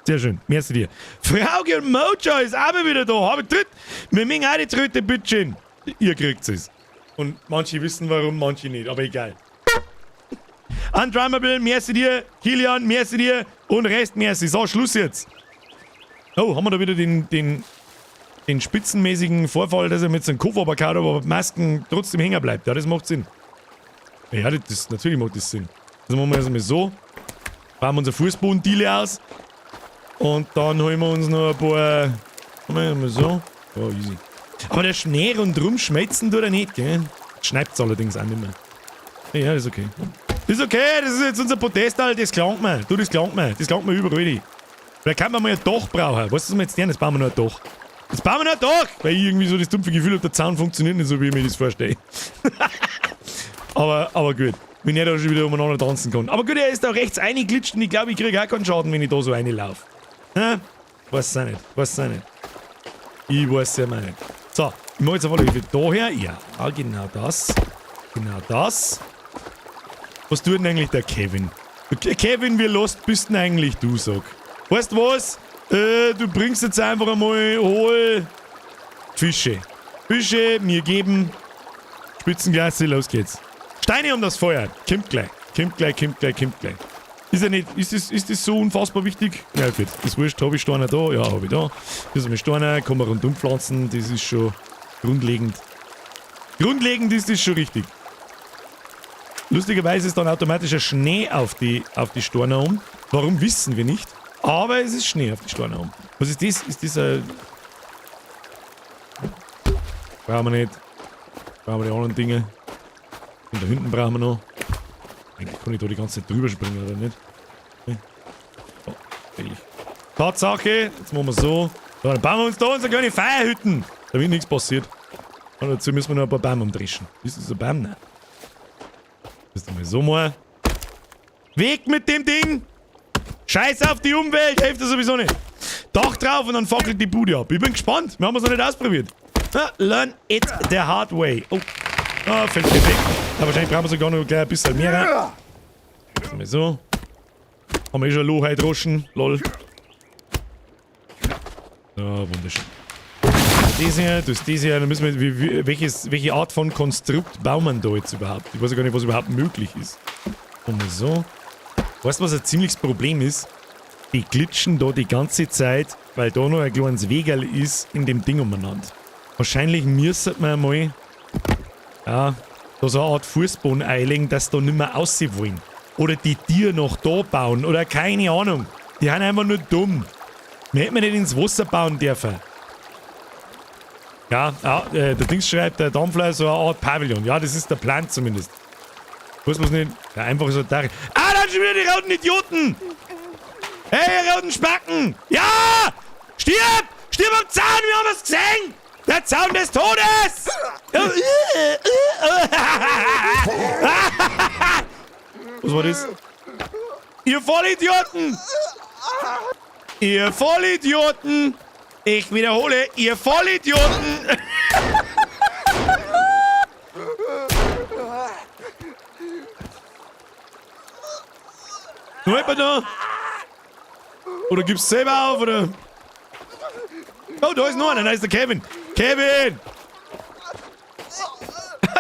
Sehr schön. Merci dir. Frauke und Mojo ist auch wieder da. Hab ich tritt. Wir mögen auch die Tröte, bitteschön. Ihr kriegt es. Und manche wissen warum, manche nicht. Aber egal. Undrummable, merci dir. Kilian, merci dir. Und Rest, merci. So, Schluss jetzt. Oh, haben wir da wieder den spitzenmäßigen Vorfall, dass er mit seinem Koffer überkaut, aber mit Masken trotzdem hängen bleibt. Ja, das macht Sinn. Ja, natürlich macht das Sinn. Also machen wir das mal so. Bauen wir unser Fußbodendiele aus. Und dann holen wir uns noch ein paar... Machen wir mal so. Ja, easy. Aber der Schnee rundherum schmelzen tut er nicht, gell? Schneit's allerdings auch nicht mehr. Ja, ist okay. Ist okay, das ist jetzt unser Podest, Alter. Das klangt mir. Du, das klangt mir. Das klangt mir überall. Vielleicht kann man mal ein Dach brauchen. Weißt du, was wir jetzt tun? Jetzt bauen wir noch ein Dach. Jetzt bauen wir noch ein Dach! Weil ich irgendwie so das dumpfe Gefühl habe, der Zaun funktioniert nicht so, wie ich mir das vorstelle. Aber gut. Wenn er da schon wieder umeinander tanzen kann. Aber gut, er ist da rechts reingeglitscht und ich glaube, ich kriege auch keinen Schaden, wenn ich da so reinlaufe. Hä? Weiß es auch nicht. Weiß es auch nicht. Ich weiß ja mal nicht. So, ich mache jetzt auf alle Fälle daher. Ja, genau das. Genau das. Was tut denn eigentlich der Kevin? Okay, Kevin, wie lost bist denn eigentlich du, sag? Weißt du was? Du bringst jetzt einfach einmal, hol Fische. Fische, mir geben. Spitzenklasse, los geht's. Steine um das Feuer. Kommt gleich. Kommt gleich, kommt gleich, kommt gleich. Ist ja nicht, ist das so unfassbar wichtig? Ja, gut. Das ist wurscht. Hab ich Steine da? Ja, hab ich da. Das ist einmal Steine, kann man rundum pflanzen. Das ist schon grundlegend. Grundlegend ist das schon richtig. Lustigerweise ist dann automatisch ein Schnee auf die Steine um. Warum, wissen wir nicht. Aber es ist Schnee auf die Steine um. Was ist das? Ist das ein... Brauchen wir nicht. Brauchen wir die anderen Dinge. Und da hinten brauchen wir noch. Eigentlich kann ich da die ganze Zeit drüber springen, oder nicht? Nee. Oh, eigentlich. Tatsache, jetzt machen wir so. So, dann bauen wir uns da unsere kleine Feierhütten, damit nichts passiert. Und dazu müssen wir noch ein paar Bäume umdrischen. Ist das ein Baum? Nein. Das ist mal so mal. Weg mit dem Ding! Scheiß auf die Umwelt, hilft das sowieso nicht. Dach drauf und dann fackelt die Bude ab. Ich bin gespannt, wir haben es noch nicht ausprobiert. Na, learn it the hard way. Oh, ah, fällt mir weg. Aber wahrscheinlich brauchen wir sogar noch gleich ein bisschen mehr rein. Mal so. Haben wir eh schon ein Loch eindroschen. Lol. Ja, wunderschön. Das hier, das, das hier, dann müssen wir, welche Art von Konstrukt bauen wir da jetzt überhaupt? Ich weiß ja gar nicht, was überhaupt möglich ist. Und mal so. Weißt du, was ein ziemliches Problem ist? Die glitschen da die ganze Zeit, weil da noch ein kleines Wegerl ist, in dem Ding umeinander. Wahrscheinlich müsste man mal, ja, da so eine Art Fußboden einlegen, dass da nicht mehr aussehen wollen. Oder die Tiere noch da bauen, oder keine Ahnung. Die sind einfach nur dumm. Wir hätten nicht ins Wasser bauen dürfen. Ja, ja, der Dings schreibt, der Dampfler, so eine Art Pavillon. Ja, das ist der Plan zumindest. Weiß man nicht. Ja, einfach so da. Ah, dann schon wieder die roten Idioten! Hey, ihr roten Spacken! Ja! Stirb! Stirb am Zaun! Wir haben es gesehen! Der Zaun des Todes! Was war das? Ihr Vollidioten! Ihr Vollidioten! Ich wiederhole, ihr Vollidioten! Nur jemand da? Oder gibst du selber auf, oder? Oh, da ist noch einer, da ist der Kevin. Kevin!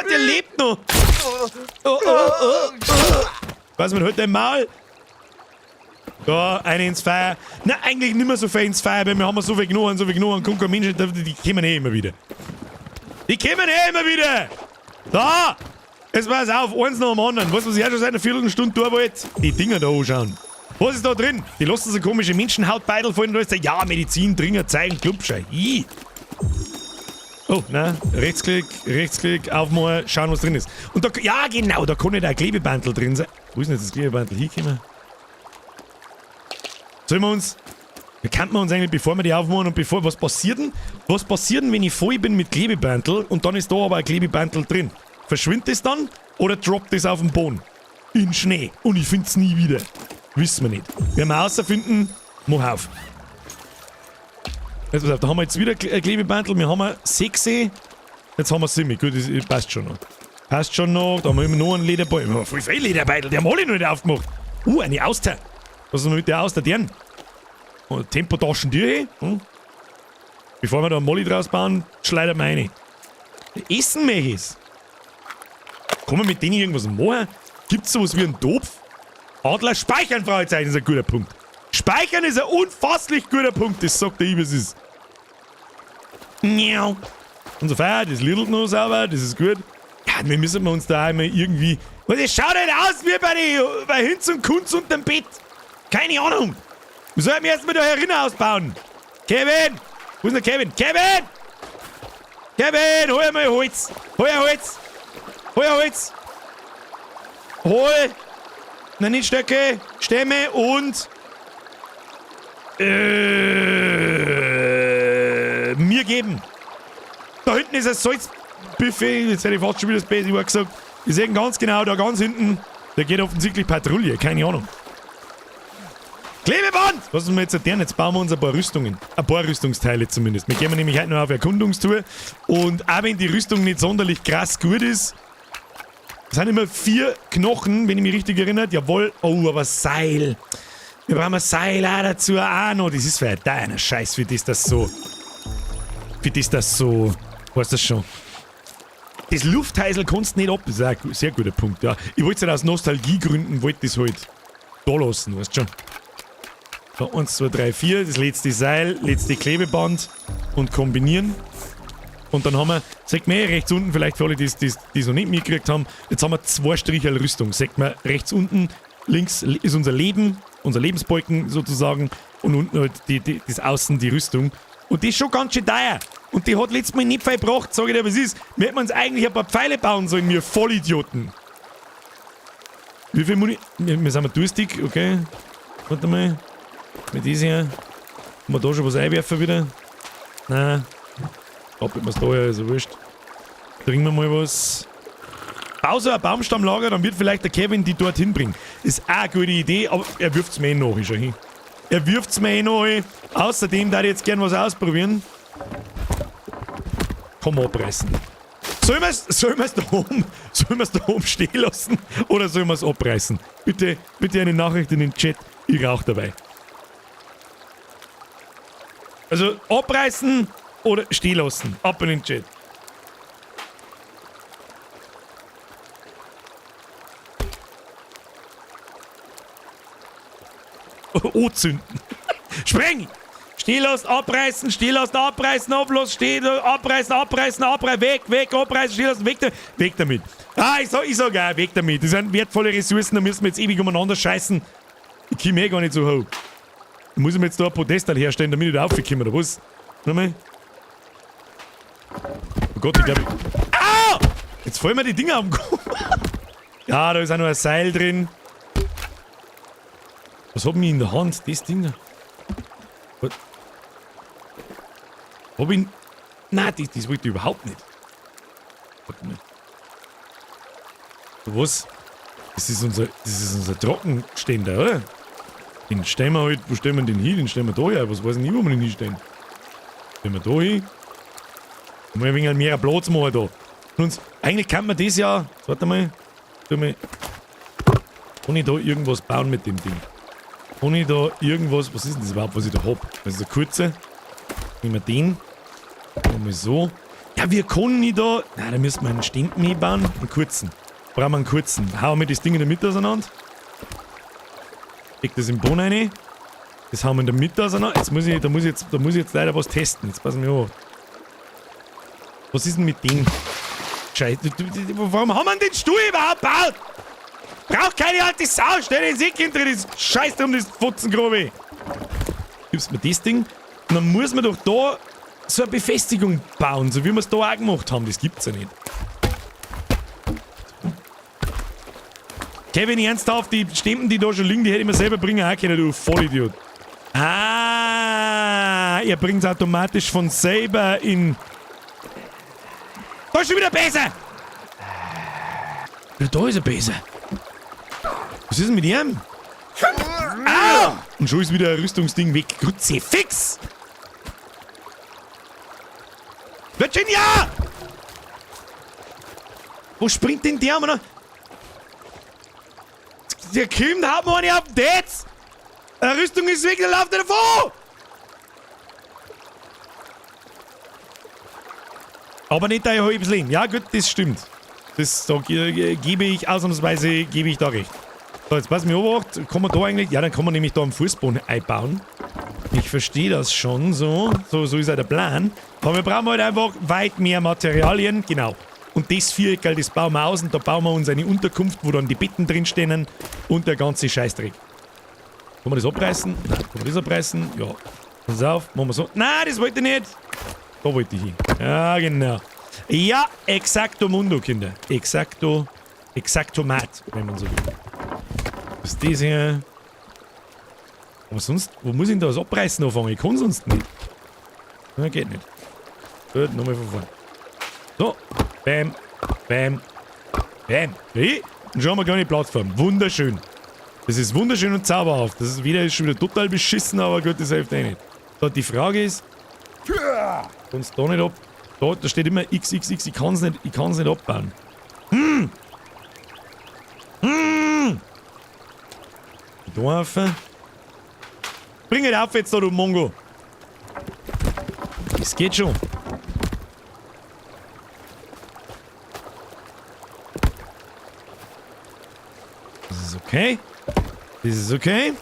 Der lebt noch! Oh, oh, oh, oh. Was, man holt dein Maul? Da, eine ins Feuer. Na, eigentlich nicht mehr so viel ins Feuer, weil wir haben so viel genommen, so viel genommen. Kommt kein Mensch, die kommen eh immer wieder. Die kommen eh immer wieder! Da! Jetzt pass auf, eins nach dem anderen. Weißt du, was ich auch schon seit einer Viertelstunde tun wollte? Die Dinger da anschauen. Was ist da drin? Die lassen so komische Menschenhautbeidel fallen und da ist der, ja, Medizin, Dringer, zeigen, Klubschei. Ih. Oh, nein. Rechtsklick, Rechtsklick, aufmachen, schauen, was drin ist. Und da, ja, genau, da kann nicht ein Klebebandel drin sein. Wo ist denn jetzt das Klebebandel hingekommen? Sollen wir uns... Wie kann man uns eigentlich, bevor wir die aufmachen und bevor... Was passiert denn? Was passiert denn, wenn ich voll bin mit Klebebandel und dann ist da aber ein Klebebandel drin? Verschwindet das dann oder droppt das auf den Boden? In Schnee. Und ich find's nie wieder. Wissen wir nicht. Werden wir herausfinden, mach auf. Jetzt pass auf, da haben wir jetzt wieder ein Klebebandel. Wir haben 6. Jetzt haben wir 7. Gut, das passt schon noch. Passt schon noch. Da haben wir immer noch einen Lederbeutel. Wir haben voll viel Lederbeutel. Die haben alle noch nicht aufgemacht. Eine Auster. Was ist denn mit der Auster? Deren? Und Tempotaschen dir, hey? Hm? Bevor wir da einen Molly draus bauen, schleudern wir rein. Essen möchte. Kann man mit denen irgendwas machen? Gibt's sowas wie einen Topf? Adler speichern, Fragezeichen, ist ein guter Punkt. Speichern ist ein unfasslich guter Punkt, das sagt der Ibis ist. Miau. Unser Feuer, das lidelt noch sauber, das ist gut. Ja, wir müssen uns da einmal irgendwie... Und es schaut halt aus wie bei Hinz und Kunz unterm Bett. Keine Ahnung. Wir sollten erstmal da herinnen ausbauen. Kevin! Wo ist denn der Kevin? Kevin! Kevin, hol mal Holz. Hol Holz. Hol Holz. Hol. Nein, nicht Stöcke. Stämme und... Mir geben. Da hinten ist ein Salzbuffet. Jetzt hätte ich fast schon wieder das Basic gesagt. Wir sehen ganz genau, da ganz hinten. Der geht offensichtlich Patrouille, keine Ahnung. Klebeband! Was müssen wir jetzt erklären? Jetzt bauen wir uns ein paar Rüstungen. Ein paar Rüstungsteile zumindest. Wir gehen nämlich heute noch auf Erkundungstour. Und auch wenn die Rüstung nicht sonderlich krass gut ist, es sind immer 4 Knochen, wenn ich mich richtig erinnere. Jawohl. Oh, aber Seil. Wir brauchen ein Seil auch dazu auch noch. Das ist für deiner Scheiß, für das das so. Für das das so. Weißt du das schon? Das Luftheisel kannst du nicht ab. Das ist auch ein sehr guter Punkt, ja. Ich wollte es halt aus Nostalgiegründen, wollte das halt da lassen, weißt du schon. So, 1, 2, 3, 4, das letzte Seil, letzte Klebeband und kombinieren. Und dann haben wir, sagt man rechts unten, vielleicht für alle, die es noch nicht mitgekriegt haben, jetzt haben wir 2 Stricherl Rüstung. Sagt man rechts unten, links ist unser Leben, unser Lebensbalken sozusagen und unten halt das Außen, die Rüstung. Und die ist schon ganz schön teuer. Und die hat letztes Mal nicht viel gebracht, sag ich dir, was ist. Wir hätten uns eigentlich ein paar Pfeile bauen sollen, wir Vollidioten. Wie viel Muni... Wir sind mal durstig, okay. Warte mal. Mit diesem hier. Kann man da schon was einwerfen wieder? Nein. Doppelt mir's da ja, ist ja wurscht. Trinken wir mal was. Bau so ein Baumstammlager, dann wird vielleicht der Kevin die dorthin bringen. Ist auch eine gute Idee, aber er wirft's mir eh noch, ist schon hin. Er wirft's mir eh noch. Außerdem darf ich jetzt gern was ausprobieren. Komm, abreißen. Sollen wir's da oben, sollen wir's da oben stehen lassen oder sollen wir's abreißen? Bitte, bitte eine Nachricht in den Chat. Ich rauch dabei. Also abreißen oder stehen lassen. Ab in den Chat. Anzünden. Spreng! Stehen lassen, abreißen, stehen lassen, abreißen, ablassen, stehen, abreißen, abreißen, abreißen, weg, weg, abreißen, stehen lassen, weg, weg damit. Ah, ich sag auch, weg damit. Das sind wertvolle Ressourcen, da müssen wir jetzt ewig umeinander scheißen. Ich komm eh gar nicht so hoch. Da muss ich mir jetzt da ein Podest herstellen, damit ich da raufkomme, oder was? Nochmal. Oh Gott, ich glaub, ich... Au! Jetzt fallen mir die Dinger am Kopf. Ja, da ist auch noch ein Seil drin. Was hab ich in der Hand? Das Ding da. Was? Hab ich... Nein, das wollte ich überhaupt nicht. Warte mal. Was? Das ist unser Trockenständer, oder? Den stellen wir halt, wo stellen wir den hin? Den stellen wir da her. Was weiß ich nicht, wo wir den hinstellen. Stellen wir da hin. Mal ein wenig mehr Platz machen da. Und uns, eigentlich kann man das ja... Warte mal. Tu mal. Kann ich da irgendwas bauen mit dem Ding? Kann ich da irgendwas... Was ist denn das überhaupt, was ich da hab? Das ist der kurze. Nehmen wir den. Machen wir so. Ja, wir können nicht da... Nein, da müssen wir einen Ständen hinbauen. Einen kurzen. Brauchen wir einen kurzen. Hauen wir das Ding in der Mitte auseinander. Leg das im Boden rein. Das hauen wir in der Mitte auseinander. Jetzt muss ich, da muss ich jetzt, da muss ich jetzt leider was testen. Jetzt passen wir auf. Was ist denn mit dem? Scheiße. Warum haben wir denn den Stuhl überhaupt gebaut? Braucht keine alte Sau. Stell den Sick hinter das Scheiß drum, das Fotzengrube. Gibst mir das Ding? Und dann muss man doch da so eine Befestigung bauen, so wie wir es da auch gemacht haben. Das gibt's ja nicht. Kevin, ernsthaft, die Stempen, die da schon liegen, die hätte ich mir selber bringen auch können, du Vollidiot. Ah, er bringt's automatisch von selber in... Da ist schon wieder besser! Ja, da ist er besser. Was ist denn mit ihm? Ah! Und schon ist wieder ein Rüstungsding weg. Kruzifix! Virginia! Wo springt denn der, Mann? Der kommt, haut mir eine auf den Tetz! Die Rüstung ist weg, der läuft er davon! Aber nicht dein halbes Leben. Ja gut, das stimmt. Das, da gebe ich ausnahmsweise, gebe ich da recht. So, jetzt pass mir auf, kann man da eigentlich... Ja, dann kann man nämlich da einen Fußboden einbauen. Ich verstehe das schon so. So ist ja der Plan. Aber wir brauchen halt einfach weit mehr Materialien. Genau. Und das Viereck, das bauen wir aus und da bauen wir uns eine Unterkunft, wo dann die Betten drin stehen und der ganze Scheißdreck. Kann man das abreißen? Nein. Kann man das abreißen? Ja. Pass auf, machen wir so. Nein, das wollte ich nicht. Da wollte ich hin. Ja, genau. Ja, exacto mundo, Kinder. Exacto, exactomat, wenn man so will. Was ist das hier? Aber sonst, wo muss ich denn da was abreißen anfangen? Ich kann sonst nicht. Na, geht nicht. Gut, nochmal von vorne. So. Bam. Bam. Bam. Hey. Und schon haben wir eine kleine Plattform. Wunderschön. Das ist wunderschön und zauberhaft. Das ist wieder, ist schon wieder total beschissen, aber gut, das hilft eh nicht. So, die Frage ist, kannst da nicht ab. Da steht immer XXX, ich kann's nicht abbauen. Hm! Hm! Da rauf. Bring it auf jetzt da, du Mongo! Das geht schon. Das ist okay. Das ist okay.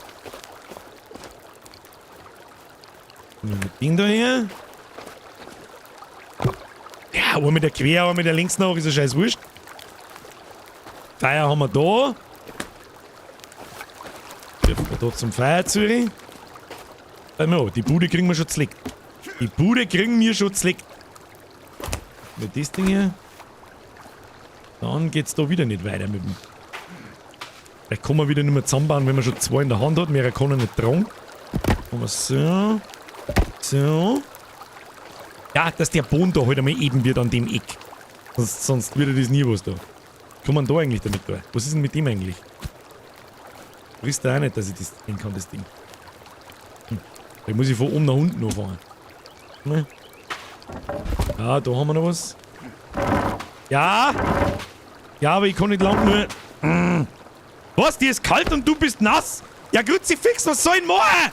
Mit dem da hier. Ja, einmal mit der quer, einmal mit der links nach, ist ja scheiß wurscht. Feuer haben wir da. Dürfen wir da zum Feuer zurück. Die Bude kriegen wir schon z'legt. Die Bude kriegen wir schon z'legt. Mit das Ding hier. Dann geht's da wieder nicht weiter mit dem. Vielleicht kann man wieder nicht mehr zusammenbauen, wenn man schon zwei in der Hand hat. Mehr kann er nicht tragen. Machen wir so. So. Ja, dass der Boden da halt einmal eben wird an dem Eck. Sonst wird das nie was da. Kann man da eigentlich damit da? Was ist denn mit dem eigentlich? Wisst ihr auch nicht, dass ich das drehen kann, das Ding. Da muss ich von oben nach unten anfangen. Ne? Ja, da haben wir noch was. Ja! Ja, aber ich kann nicht lang nur. Was? Dir ist kalt und du bist nass? Ja, Kruzifix, was soll ich machen?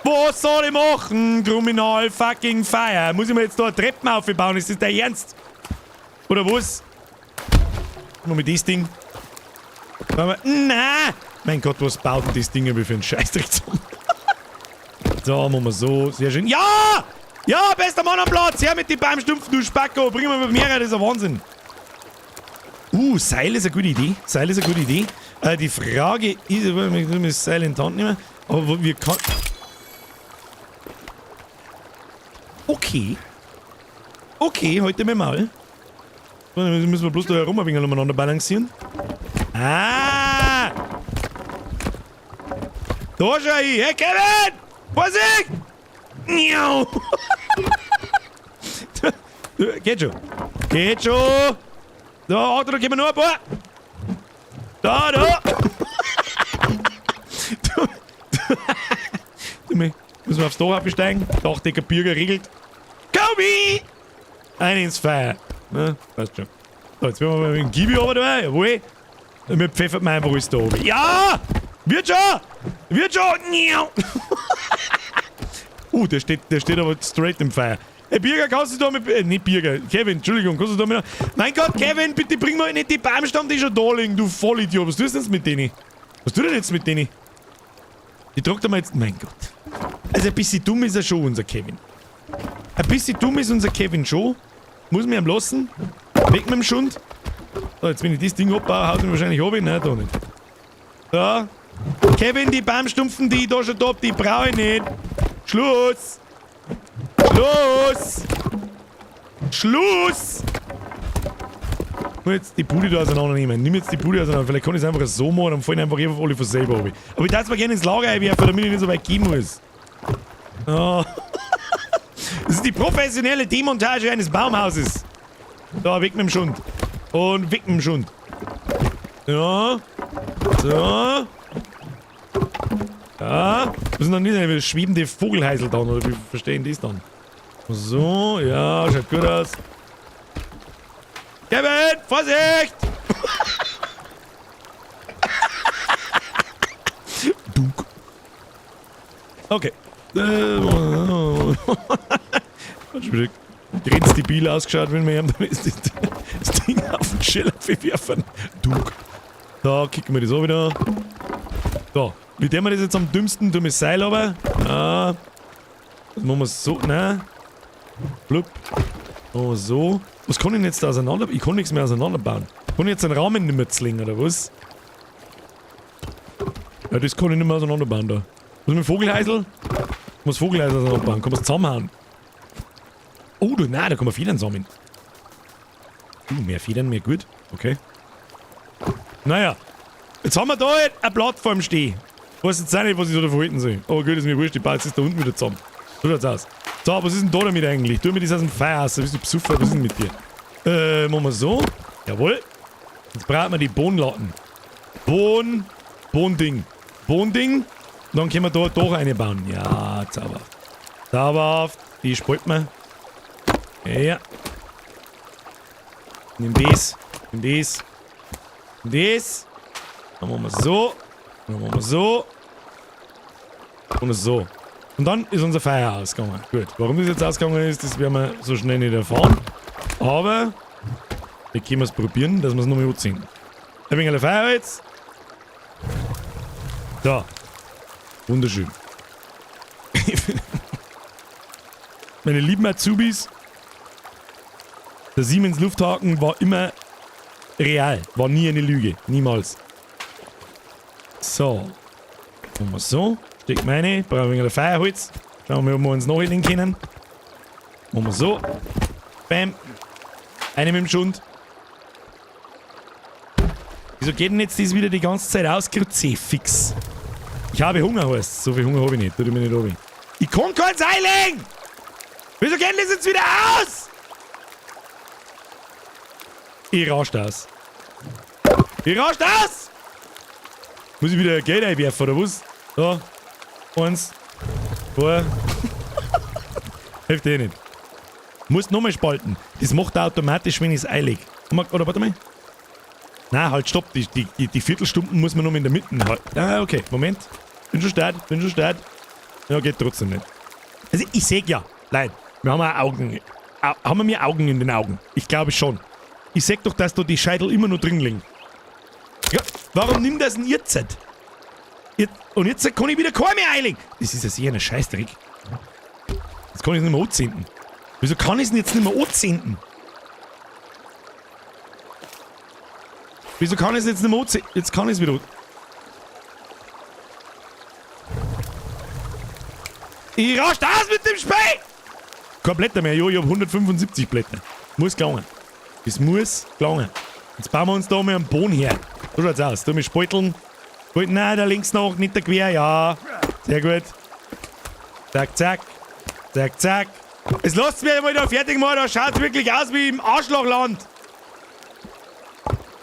Was soll ich machen? Kriminal fucking Fire. Muss ich mir jetzt da eine Treppen aufbauen? Ist das der Ernst? Oder was? Nur mit das Ding. Na! Mein Gott, was baut denn das Ding über für einen Scheißdreck zusammen? So, machen wir so. Sehr schön. Ja! Ja, bester Mann am Platz! Her mit den Baumstumpfen, du Spacko! Bring mir mehrere, das ist ein Wahnsinn. Seil ist eine gute Idee. Seil ist eine gute Idee. Die Frage ist, wir müssen das Seil in die Hand nehmen. Aber wir können. Okay. Okay, heute mal. Dann müssen wir bloß da herum ein wenig umeinander balancieren. Ah! Da schau ich! Hey Kevin! Vorsicht! Miau! Geht schon. Geht schon! Da, Achtung, da kommen noch ein paar! Da, da! Du, müssen wir aufs Dach absteigen? Dachdecker Bürger regelt. Kobi! Ein ins Feuer. Ne, passt schon. So, jetzt werden wir mal mit dem Gibi runter da, jawohl. Und wir pfeffern wir einfach alles da oben. Ja! Wird schon! Wird schon! Der steht aber straight im Feuer. Hey Birger, kannst du da mit. Nicht Birger, Kevin, Entschuldigung, kannst du da mit. Mein Gott, Kevin, bitte bring mal nicht die Baumstamm, die schon da liegen, du Vollidiot. Was tust du denn jetzt mit denen? Was tut denn jetzt mit denen? Die tragt er mal jetzt. Mein Gott. Also ein bisschen dumm ist er schon, unser Kevin. Ein bisschen dumm ist unser Kevin schon. Muss man ihm lassen. Weg mit dem Schund. So, jetzt wenn ich das Ding abbaue, haut ihn wahrscheinlich runter. Nein, da nicht. So. Kevin, die Baumstumpfen, die ich da schon hab, die brauche ich nicht. Schluss! Schluss! Schluss! Ich muss jetzt die Bude da auseinandernehmen. Nimm jetzt die Bude auseinander. Vielleicht kann ich es einfach so machen, dann fallen einfach alle von selber runter. Aber ich darf es mir gerne ins Lager einwerfen, damit ich nicht so weit gehen muss. Oh. Das ist die professionelle Demontage eines Baumhauses. Da, weg mit dem Schund. Und weg mit dem Schund. Ja. So. Ja. Wir sind dann nicht schwebende Vogelhäusl dann, oder wie verstehen die das dann? So, ja, schaut gut aus. Kevin, Vorsicht! Dunk. Okay. Hat schon wieder grenzdebil ausgeschaut, wenn wir ihm dann das Ding auf den Schäler werfen. Dunk. Da kicken wir das auch wieder. So, wie tun wir das jetzt am dümmsten? Tun wir das Seil runter. Ah. Das machen wir so. Nein. Blub. Oh, so. Was kann ich denn jetzt da auseinander? Ich kann nichts mehr auseinanderbauen. Kann ich jetzt einen Rahmen nicht mehr zwingen, oder was? Ja, das kann ich nicht mehr auseinanderbauen da. Was mit dem Vogelhäusl? Ich muss Vogelhäusl auseinanderbauen. Kann man es zusammenhauen? Oh, du, nein, da kann man Federn sammeln. Mehr Federn, mehr gut. Okay. Naja. Jetzt haben wir da halt eine Plattform stehen. Ich weiß jetzt auch nicht, was ich da davon halten soll. Aber gut, ist mir wurscht, die baut jetzt da unten wieder zusammen. So schaut's aus. So, was ist denn da damit eigentlich? Tu mir das aus dem Feuer aus, bist du Besucher, was ist denn mit dir? Machen wir so. Jawohl. Jetzt brauchen wir die Bohnenlatten. Bohn, Bohnding. Bohnding. Dann können wir da doch eine bauen. Ja, zauberhaft. Zauberhaft. Die spalten wir. Ja. Nimm das. Nimm das. Nimm das. Dann machen wir so. Dann machen wir so. Und so. Und dann ist unser Feuer ausgegangen. Gut. Warum das jetzt ausgegangen ist, das werden wir so schnell nicht erfahren. Aber wir können es probieren, dass wir es nochmal anziehen. Ein wenig Feuerholz. Da. Wunderschön. Meine lieben Azubis, der Siemens Lufthaken war immer real. War nie eine Lüge. Niemals. So. Machen wir so. Steck meine. Brauchen wir ein Feuerholz. Schauen wir mal, ob wir uns noch hinlegen können. Machen wir so. Bam. Eine mit dem Schund. Wieso geht denn jetzt das wieder die ganze Zeit aus? Kruzifix. Ich habe Hunger, heißt. So viel Hunger habe ich nicht. Tut mir nicht runter. Ich kann keins einlegen! Wieso geht denn das jetzt wieder aus? Ich rauscht aus. Ich rauscht aus! Muss ich wieder Geld einwerfen, oder was? Da. 1, 2. Hilft eh nicht. Muss nochmal spalten. Das macht er automatisch, wenn ich es einlege. Oder warte mal. Nein, halt, stopp. Die Viertelstunden muss man noch in der Mitte halten. Ah, okay. Moment. Bin schon stark, bin schon stark. Ja, geht trotzdem nicht. Also, ich seh ja, Leute, wir haben auch Augen. Haben wir mehr Augen in den Augen? Ich glaube schon. Ich seh doch, dass da die Scheitel immer noch drin liegen. Ja, warum nimmt das denn jetzt? Und jetzt kann ich wieder kein mehr einlegen. Das ist ja sicher ein Scheißdreck. Jetzt kann ich es nicht mehr anzünden. Wieso kann ich es denn jetzt nicht mehr anzünden? Wieso kann ich es jetzt nicht mehr anzünden? Jetzt kann ich es wieder. Ich rasch aus mit dem Spey! Kein Blätter mehr. Jo, ich hab 175 Blätter. Muss gelangen. Das muss gelangen. Jetzt bauen wir uns da mal einen Boden her. So schaut's aus. Da mit Spalteln. Gut, nein, da links noch, nicht der quer. Ja, sehr gut. Zack, zack. Zack, zack. Es lasst mir mal da fertig machen. Da schaut's wirklich aus wie im Arschlochland.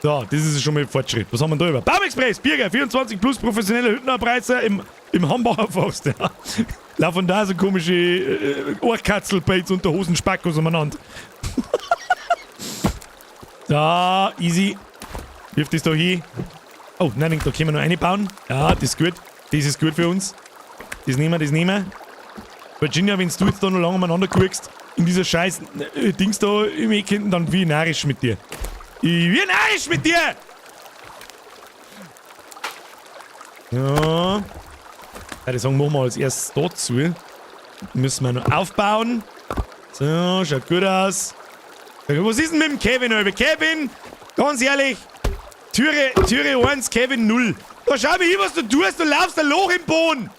So, das ist schon mal ein Fortschritt. Was haben wir da über? Baumexpress, Birger, 24 plus professionelle Hüttenabreißer im Hambacher Forst. Ja. Laufen da so komische Ohrkatzelbaits unter Hosenspackos umeinander. So, easy. Wirf das da hin. Oh, nein, da können wir noch eine bauen. Ja, das ist gut. Das ist gut für uns. Das nehmen wir, das nehmen wir. Virginia, wenn du jetzt da noch lange umeinander guckst, in dieser scheiß Dings da im Eck hinten, dann wie narrisch mit dir. Ich bin narrisch mit dir! Ja. Ja, das sagen wir mal als erstes dazu. Müssen wir noch aufbauen. So, schaut gut aus. Was ist denn mit dem Kevin, Alter? Kevin, ganz ehrlich, Türe 1, Kevin 0. Da schau mir hin, was du tust, du laufst ein Loch im Boden.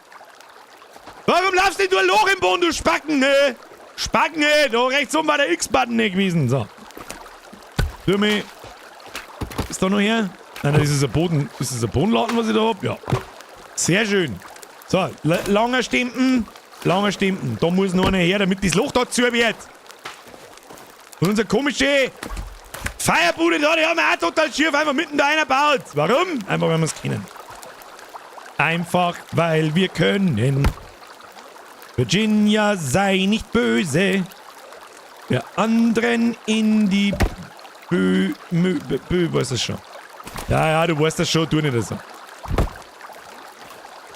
Warum laufst denn du ein Loch im Boden, du Spacken, ne? Spacken, ne? Da rechts oben war der X-Button nicht gewesen. So. Tu mich. Ist da noch her? Nein, das ist ein Boden. Ist das ein Bodenladen, was ich da hab? Ja. Sehr schön. So, langer Stimpen. Langer Stimpen. Da muss noch einer her, damit das Loch da zu wird. Und unsere komische Feierbude da, die haben wir auch total schief einfach mitten da einer baut. Warum? Einfach, weil wir es kennen. Einfach, weil wir können. Virginia, sei nicht böse. Wir anderen in die Bö, Mö, Bö, Bö, weiß das schon. Ja, ja, du weißt das schon, tu nicht so.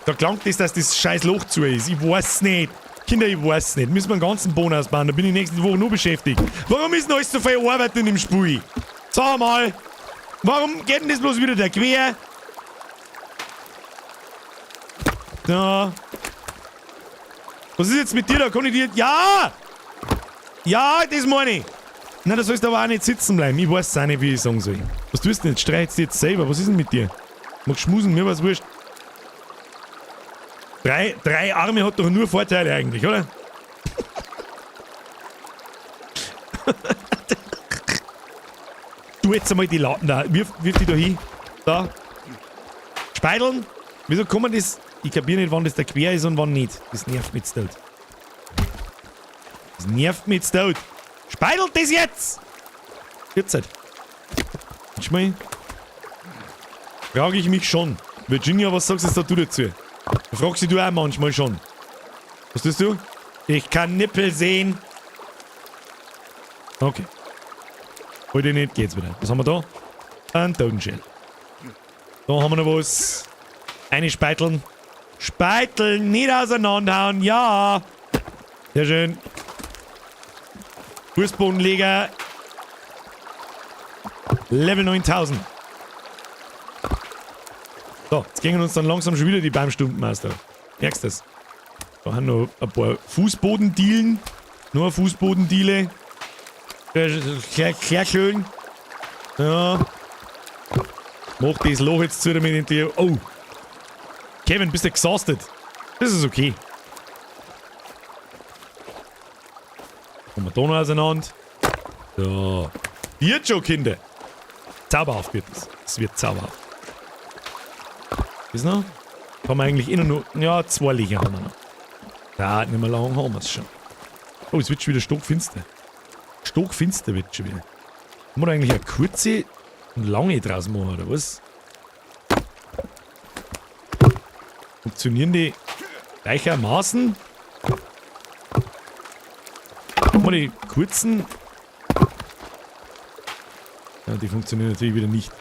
Da klangt das, dass das scheiß Loch zu ist. Ich weiß nicht. Kinder, ich weiß nicht. Müssen wir einen ganzen Boden ausbauen. Da bin ich nächste Woche nur beschäftigt. Warum ist denn alles so viel Arbeit in dem Spiel? Sag mal. Warum geht denn das bloß wieder der quer? Da. Was ist jetzt mit dir da? Kann ich dir... Ja! Ja, das meine ich. Nein, da sollst du aber auch nicht sitzen bleiben. Ich weiß auch nicht, wie ich sagen soll. Was tust du denn jetzt? Streitst du jetzt selber? Was ist denn mit dir? Magst schmusen? Mir war's wurscht. Drei Arme hat doch nur Vorteile eigentlich, oder? Du jetzt einmal die Latten da. Wirf die da hin. Da. Speideln. Wieso kann man das... Ich kapier nicht, wann das da quer ist und wann nicht. Das nervt mich jetzt tot. Das nervt mich jetzt tot. Speidelt das jetzt! Jetzt halt. Schau mal. Frage ich mich schon. Virginia, was sagst jetzt da du dazu? Fragst du auch manchmal schon. Was tust du? Ich kann Nippel sehen. Okay. Heute nicht, geht's wieder. Was haben wir da? Ein Totenschädel. Da haben wir noch was. Eine Speiteln. Speiteln, nicht auseinanderhauen, ja. Sehr schön. Fußbodenleger. Level 9000. So, jetzt gehen uns dann langsam schon wieder die Baumstumpen aus da. Merkst du das? Da haben noch ein paar Fußbodendielen. Nur eine Fußbodendiele. Sehr schön. Ja. Mach das Loch jetzt zu, damit ich... Oh. Kevin, bist du exhausted? Das ist okay. Kommen wir da noch auseinander. So. Wird schon, Kinder. Zauberhaft wird es. Es wird zauberhaft. Ist noch? Haben wir eigentlich eh noch... Ja, 2 Löcher haben wir noch. Ja, nicht mehr lang haben wir es schon. Oh, es wird schon wieder stockfinster. Stockfinster wird schon wieder. Haben wir da eigentlich eine kurze und lange draus machen, oder was? Funktionieren die gleichermaßen? Haben wir die kurzen? Ja, die funktionieren natürlich wieder nicht.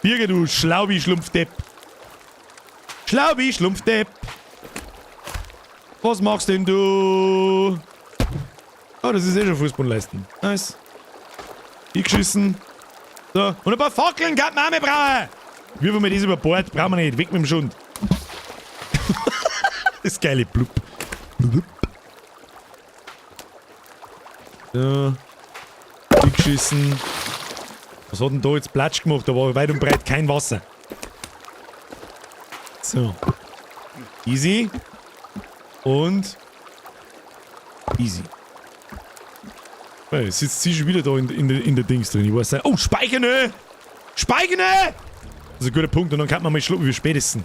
Birger, du Schlaubi-Schlumpfdepp. Schlaubi-Schlumpfdepp. Was machst denn du? Oh, das ist eh schon Fußbodenleisten. Nice. Eingeschissen. So. Und ein paar Fackeln kann man auch mehr brauchen. Wirfen wir das über Bord. Brauchen wir nicht. Weg mit dem Schund. Das geile Blub. Blub. So. Eingeschissen. Was hat denn da jetzt Platsch gemacht? Da war weit und breit kein Wasser. So. Easy. Und easy. Hey, jetzt sitzt sie schon wieder da in der Dings drin. Ich weiß nicht. Oh, Speicherne! Speicherne! Das ist ein guter Punkt. Und dann kann man mal schlucken, wie spät ist denn?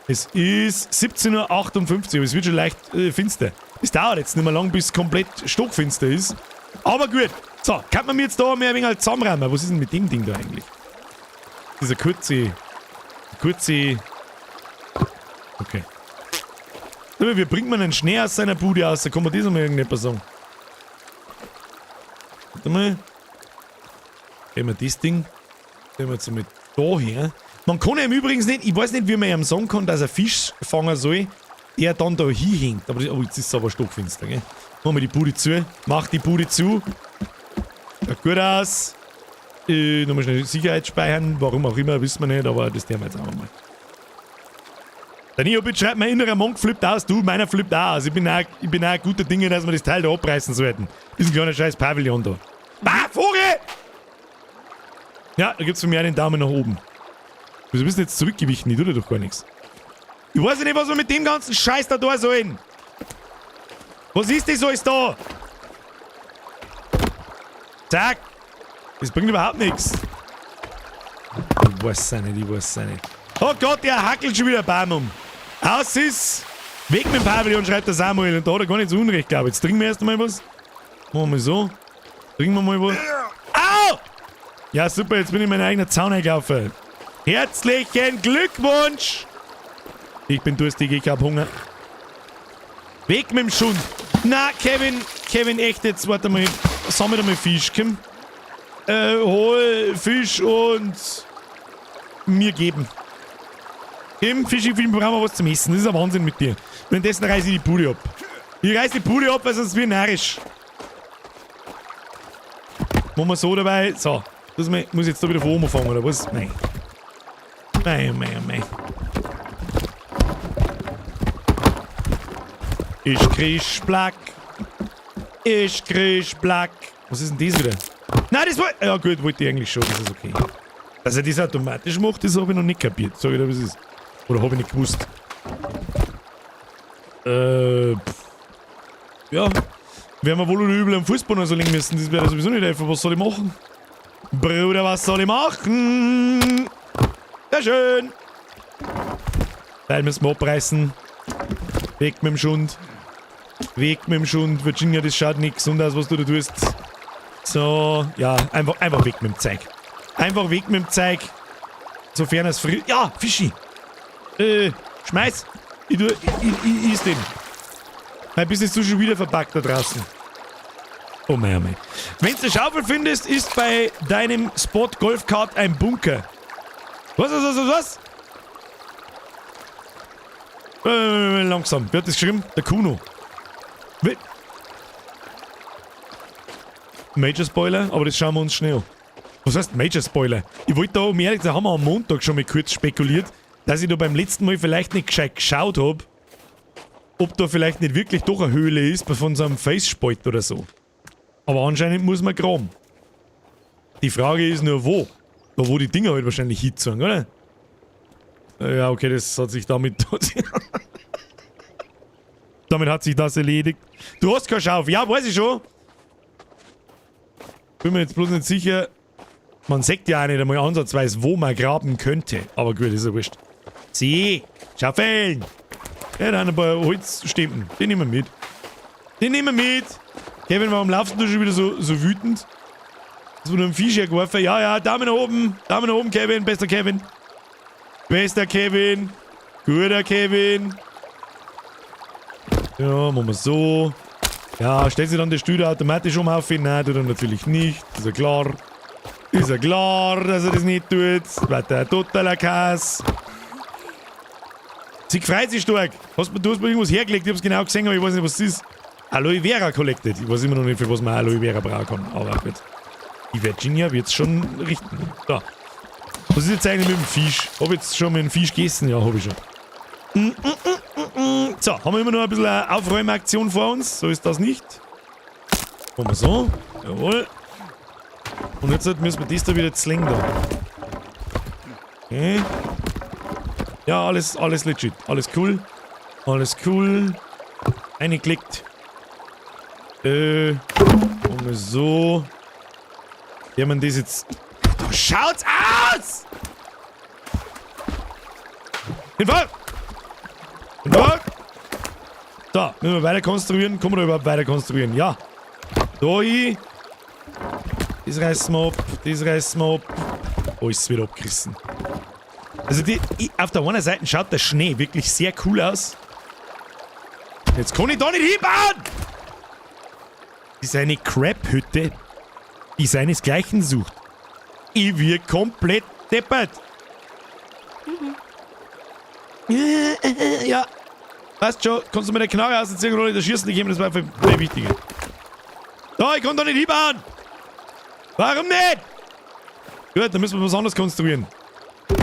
Es ist 17:58 Uhr, aber es wird schon leicht finster. Es dauert jetzt nicht mehr lang, bis es komplett stockfinster ist. Aber gut. So, kann man mir jetzt da mehr ein wenig halt zusammenräumen? Was ist denn mit dem Ding da eigentlich? Dieser kurze... Kurze... Okay. Aber wie bringt man einen Schnee aus seiner Bude aus? Da kann man das einmal irgendetwas sagen. Warte mal. Nehmen wir das Ding. Nehmen wir jetzt mal da her. Man kann ja im Übrigen nicht, ich weiß nicht, wie man ihm sagen kann, dass er Fisch fangen soll, der dann da hinhängt. Aber das, oh, jetzt ist es aber stockfinster, gell? Machen wir die Bude zu. Mach die Bude zu. Schaut gut aus. Nochmal schnell Sicherheit speichern. Warum auch immer, wissen wir nicht, aber das tun wir jetzt auch mal. Der Neobit schreibt, mein innerer Monk flippt aus. Du, meiner flippt auch aus. Ich bin auch guter Dinge, dass wir das Teil da abreißen sollten. Das ist ein kleiner scheiß Pavillon da. Bah, Vogel! Ja, da gibt's von mir einen Daumen nach oben. Wieso bist du jetzt zurückgewichen? Ich tue dir doch gar nichts. Ich weiß ja nicht, was wir mit dem ganzen Scheiß da da sollen. Was ist das alles da? Zack. Das bringt überhaupt nichts. Ich weiß es nicht, ich weiß es nicht. Oh Gott, der hackelt schon wieder Baum um. Aus ist. Weg mit dem Pavillon, schreibt der Samuel. Und da hat er gar nicht so unrecht, glaube ich. Jetzt trinken wir erst einmal was. Machen wir mal so. Trinken wir mal was. Au! Ja, super, jetzt bin ich in meinen eigenen Zaun eingelaufen. Herzlichen Glückwunsch! Ich bin durstig, ich hab Hunger. Weg mit dem Schund. Na, Kevin, Kevin, echt jetzt, warte mal. Sammel doch mal Fisch, komm. Hol Fisch und mir geben. Im Fischi, Fisch, brauchen wir was zum Essen. Das ist ein Wahnsinn mit dir. Währenddessen reiße ich die Bude ab. Ich reiß die Bude ab, weil sonst wird narrisch. Machen wir so dabei. So. Das muss ich jetzt da wieder von oben fangen, oder was? Nein. Nein, nein, nein. Ich krieg Black. Ich krieg Black. Was ist denn das wieder? Nein, das wollte... Ja gut, wollte ich eigentlich schon. Das ist okay. Dass er das automatisch macht, das habe ich noch nicht kapiert. Sag ich dir, was ist. Oder habe ich nicht gewusst. Pff. Ja. Werden wir wohl oder übel am Fußball so legen müssen. Das wäre sowieso nicht einfach. Was soll ich machen? Bruder, was soll ich machen? Sehr schön. Teil müssen wir abreißen. Weg mit dem Schund. Weg mit dem Schund. Virginia, das schaut nicht gesund aus, was du da tust. So, ja, einfach weg mit dem Zeug. Einfach weg mit dem Zeug. Sofern es früh. Ja, Fischi! Schmeiß! Ich, tu, ich iss den. Mein bist du schon wieder verpackt da draußen. Oh mei, oh mei. Wenn du eine Schaufel findest, ist bei deinem Spot Golfkart ein Bunker. Was, was, was, was, was? Langsam. Wer hat das geschrieben? Der Kuno. Major Spoiler, aber das schauen wir uns schnell an. Was heißt Major Spoiler? Ich wollte da, um ehrlich zu sein, haben wir am Montag schon mal kurz spekuliert, dass ich da beim letzten Mal vielleicht nicht gescheit geschaut hab, ob da vielleicht nicht wirklich doch eine Höhle ist von so einem Felsspalt oder so. Aber anscheinend muss man graben. Die Frage ist nur, wo? Da, wo die Dinger halt wahrscheinlich hinzogen, oder? Ja, okay, das hat sich damit... damit hat sich das erledigt. Du hast keine Schaufel. Ja, weiß ich schon. Bin mir jetzt bloß nicht sicher. Man sagt ja auch nicht einmal ansatzweise, wo man graben könnte. Aber gut, ist ja wurscht. Sie, Schaufeln. Ja, da haben ein paar Holzstempen. Den nehmen wir mit. Den nehmen wir mit. Kevin, warum laufst du schon wieder so wütend? Hast du einen Fisch hergeworfen? Ja, ja, Daumen nach oben. Daumen nach oben, Kevin. Bester Kevin. Bester Kevin. Guter Kevin. Ja, machen wir so. Ja, stellt sich dann der Stuhl automatisch um auf? Nein, tut er natürlich nicht. Ist ja klar. Ist ja klar, dass er das nicht tut. Wird der totaler Kass. Sie freut sich stark. Du hast mir irgendwas hergelegt, ich hab's genau gesehen, aber ich weiß nicht, was es ist. Aloe Vera collected. Ich weiß immer noch nicht, für was man Aloe Vera brauchen kann. Aber gut. Die Virginia wird's schon richten. So. Was ist jetzt eigentlich mit dem Fisch? Hab ich jetzt schon mit dem Fisch gegessen? Ja, hab ich schon. So, haben wir immer noch ein bisschen eine Aufräumaktion vor uns. So ist das nicht. Machen wir so. Jawohl. Und jetzt müssen wir das da wieder zwingen da. Okay. Ja, alles legit. Alles cool. Alles cool. Eingeklickt. Machen wir so. Ja, man, das jetzt... Da schaut's aus! Hinfahren! Hinfahren! So, müssen wir weiter konstruieren. Können wir da überhaupt weiter konstruieren? Ja. Da hin. Das reißen wir ab. Das reißen wir ab. Alles wird abgerissen. Also auf der einen Seite schaut der Schnee wirklich sehr cool aus. Jetzt kann ich da nicht hinbauen! Das ist eine Crap-Hütte, die seinesgleichen sucht. Ich wird komplett deppert. Ja. Passt schon. Kannst du mir die Knarre ausziehen oder nicht schießen? Die geben, das war viel wichtiger. Da, ich kann da nicht hinbauen! Warum nicht? Gut, dann müssen wir was anderes konstruieren.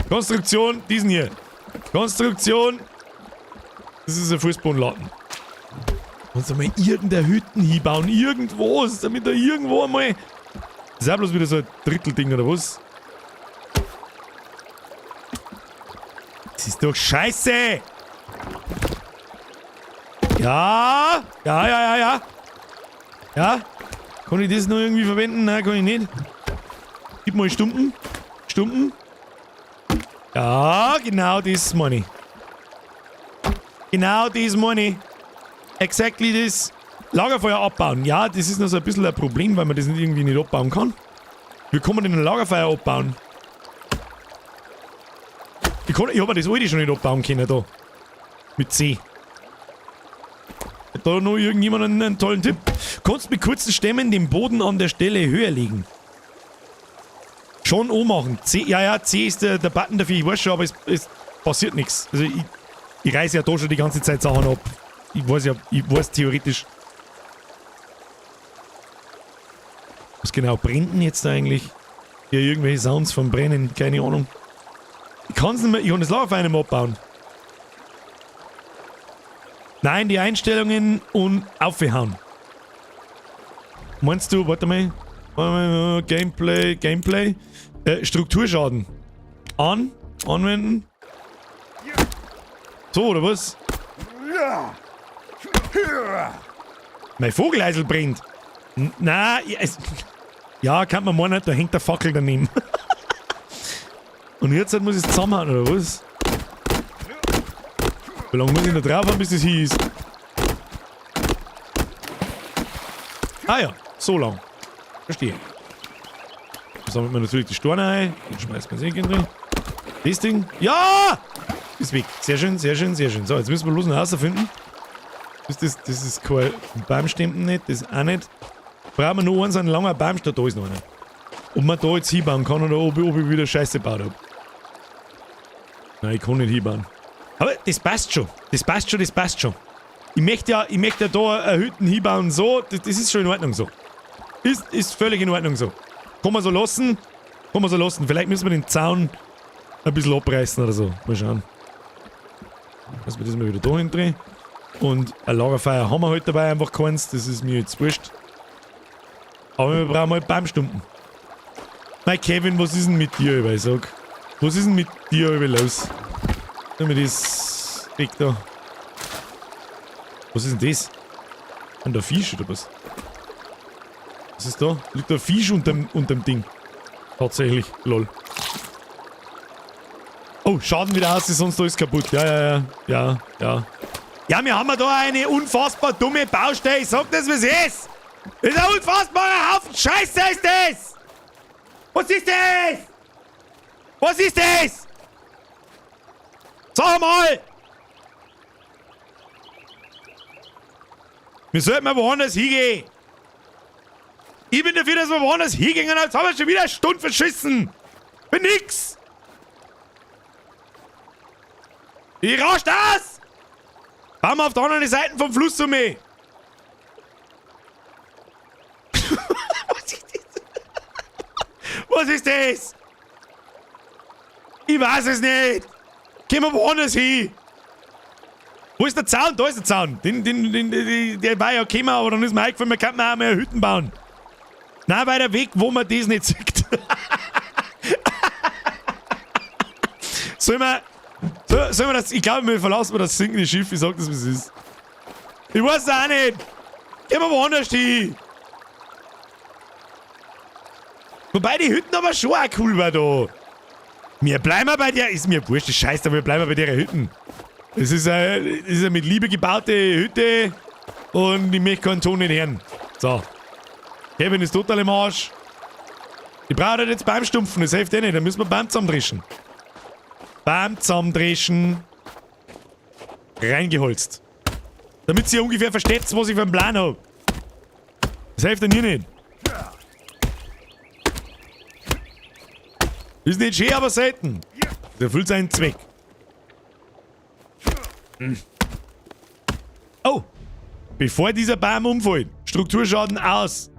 Konstruktion, diesen hier. Konstruktion. Das ist ein Fußbodenladen. Kannst du mal irgendeine Hütten hinbauen? Irgendwo, damit da irgendwo einmal. Das ist auch bloß wieder so ein Drittelding oder was? Das ist doch scheiße! Ja! Ja, ja, ja, ja! Ja? Kann ich das noch irgendwie verwenden? Nein, kann ich nicht. Gib mal Stumpen. Stumpen. Ja, genau das meine ich. Genau das meine ich. Exactly this. Lagerfeuer abbauen. Ja, das ist noch so ein bisschen ein Problem, weil man das nicht irgendwie nicht abbauen kann. Wie kann man denn ein Lagerfeuer abbauen? Ich habe das alte schon nicht abbauen können da. Mit C. Hat da noch irgendjemand einen tollen Tipp? Kannst mit kurzen Stämmen den Boden an der Stelle höher legen. Schon anmachen. C, ja, ja, C ist der Button dafür, ich weiß schon, aber es passiert nichts. Also ich reiße ja da schon die ganze Zeit Sachen ab. Ich weiß ja, ich weiß theoretisch. Was genau brennt denn jetzt da eigentlich? Ja, irgendwelche Sounds vom Brennen, keine Ahnung. Ich kann's nicht mehr, ich kann das Lagerfeuer nicht mehr abbauen. Nein, die Einstellungen und aufhauen. Meinst du, warte mal. Warte mal, Gameplay, Gameplay. Strukturschaden. An, anwenden. So, oder was? Mein Vogeleisel brennt. Na, ja, es, ja, kann man meinen, da hängt der Fackel daneben. Und jetzt muss ich es zusammenhauen, oder was? Wie lange muss ich noch drauf haben, bis das hier ist? Ah ja, so lang. Verstehe. Dann sammelt man natürlich die Steine ein. Den schmeißt man sich drin. Das Ding. Ja! Ist weg. Sehr schön, sehr schön, sehr schön. So, jetzt müssen wir bloß noch rausfinden. Ist das, das ist kein Baumstämmen nicht, das auch nicht. Brauchen wir nur einen, so einen langen Baumstamm, da ist noch einer. Ob man da jetzt hinbauen kann oder ob ich wieder Scheiße gebaut hab. Nein, ich kann nicht hinbauen. Aber das passt schon. Das passt schon, das passt schon. Ich möchte ja da eine Hütten hinbauen, so. Das ist schon in Ordnung so. Ist völlig in Ordnung so. Kann man so lassen. Kann man so lassen. Vielleicht müssen wir den Zaun ein bisschen abreißen oder so. Mal schauen. Dass wir das mal wieder da hindrehen. Und ein Lagerfeuer haben wir halt dabei einfach keins. Das ist mir jetzt wurscht. Aber wir brauchen halt Baumstumpen. Mein Kevin, was ist denn mit dir, über? Ich sag. Was ist denn mit dir über los? Nimm mir das weg da. Was ist denn das? An der Fisch oder was? Was ist da? Liegt da ein Fisch unterm Ding? Tatsächlich, lol. Oh, Schaden wieder aus, ist sonst alles kaputt. Ja, ja, ja. Ja, ja. Ja, wir haben ja da eine unfassbar dumme Baustelle. Ich sag das, wie es ist. Das ist ein unfassbarer Haufen Scheiße, ist das! Was ist das? Was ist das? Sag mal! Wir sollten mal woanders hingehen. Ich bin dafür, dass wir woanders hingehen und jetzt haben wir schon wieder eine Stunde verschissen. Bin nix. Ich rasch das! Bauen wir auf der anderen Seite vom Fluss um mich. Was ist das? Was ist das? Ich weiß es nicht. Gehen wir woanders hin. Wo ist der Zaun? Da ist der Zaun. Der war ja gekommen, aber dann ist mir eingefallen, wir könnten auch mehr Hütten bauen. Nein, weiter weg, wo man das nicht sieht. Sollen wir das? Ich glaube, wir verlassen das sinkende Schiff. Ich sag das, wie es ist. Ich weiß es auch nicht. Gehen wir woanders hin. Wobei die Hütten aber schon auch cool war da. Wir bleiben bei der. Ist mir wurscht, das Scheiß, aber wir bleiben bei der Hütten. Das ist eine mit Liebe gebaute Hütte und ich möchte keinen Ton nicht hören. So. Kevin ist total im Arsch. Ich brauche halt jetzt Baumstumpfen, das hilft eh nicht. Da müssen wir Baum zusammendrischen. Baum zusammendrischen. Reingeholzt. Damit ihr ungefähr versteht, was ich für einen Plan hab. Das hilft ja mir nicht. Ist nicht schön, aber selten. Das erfüllt seinen Zweck. Hm. Oh! Bevor dieser Baum umfällt. Strukturschaden aus.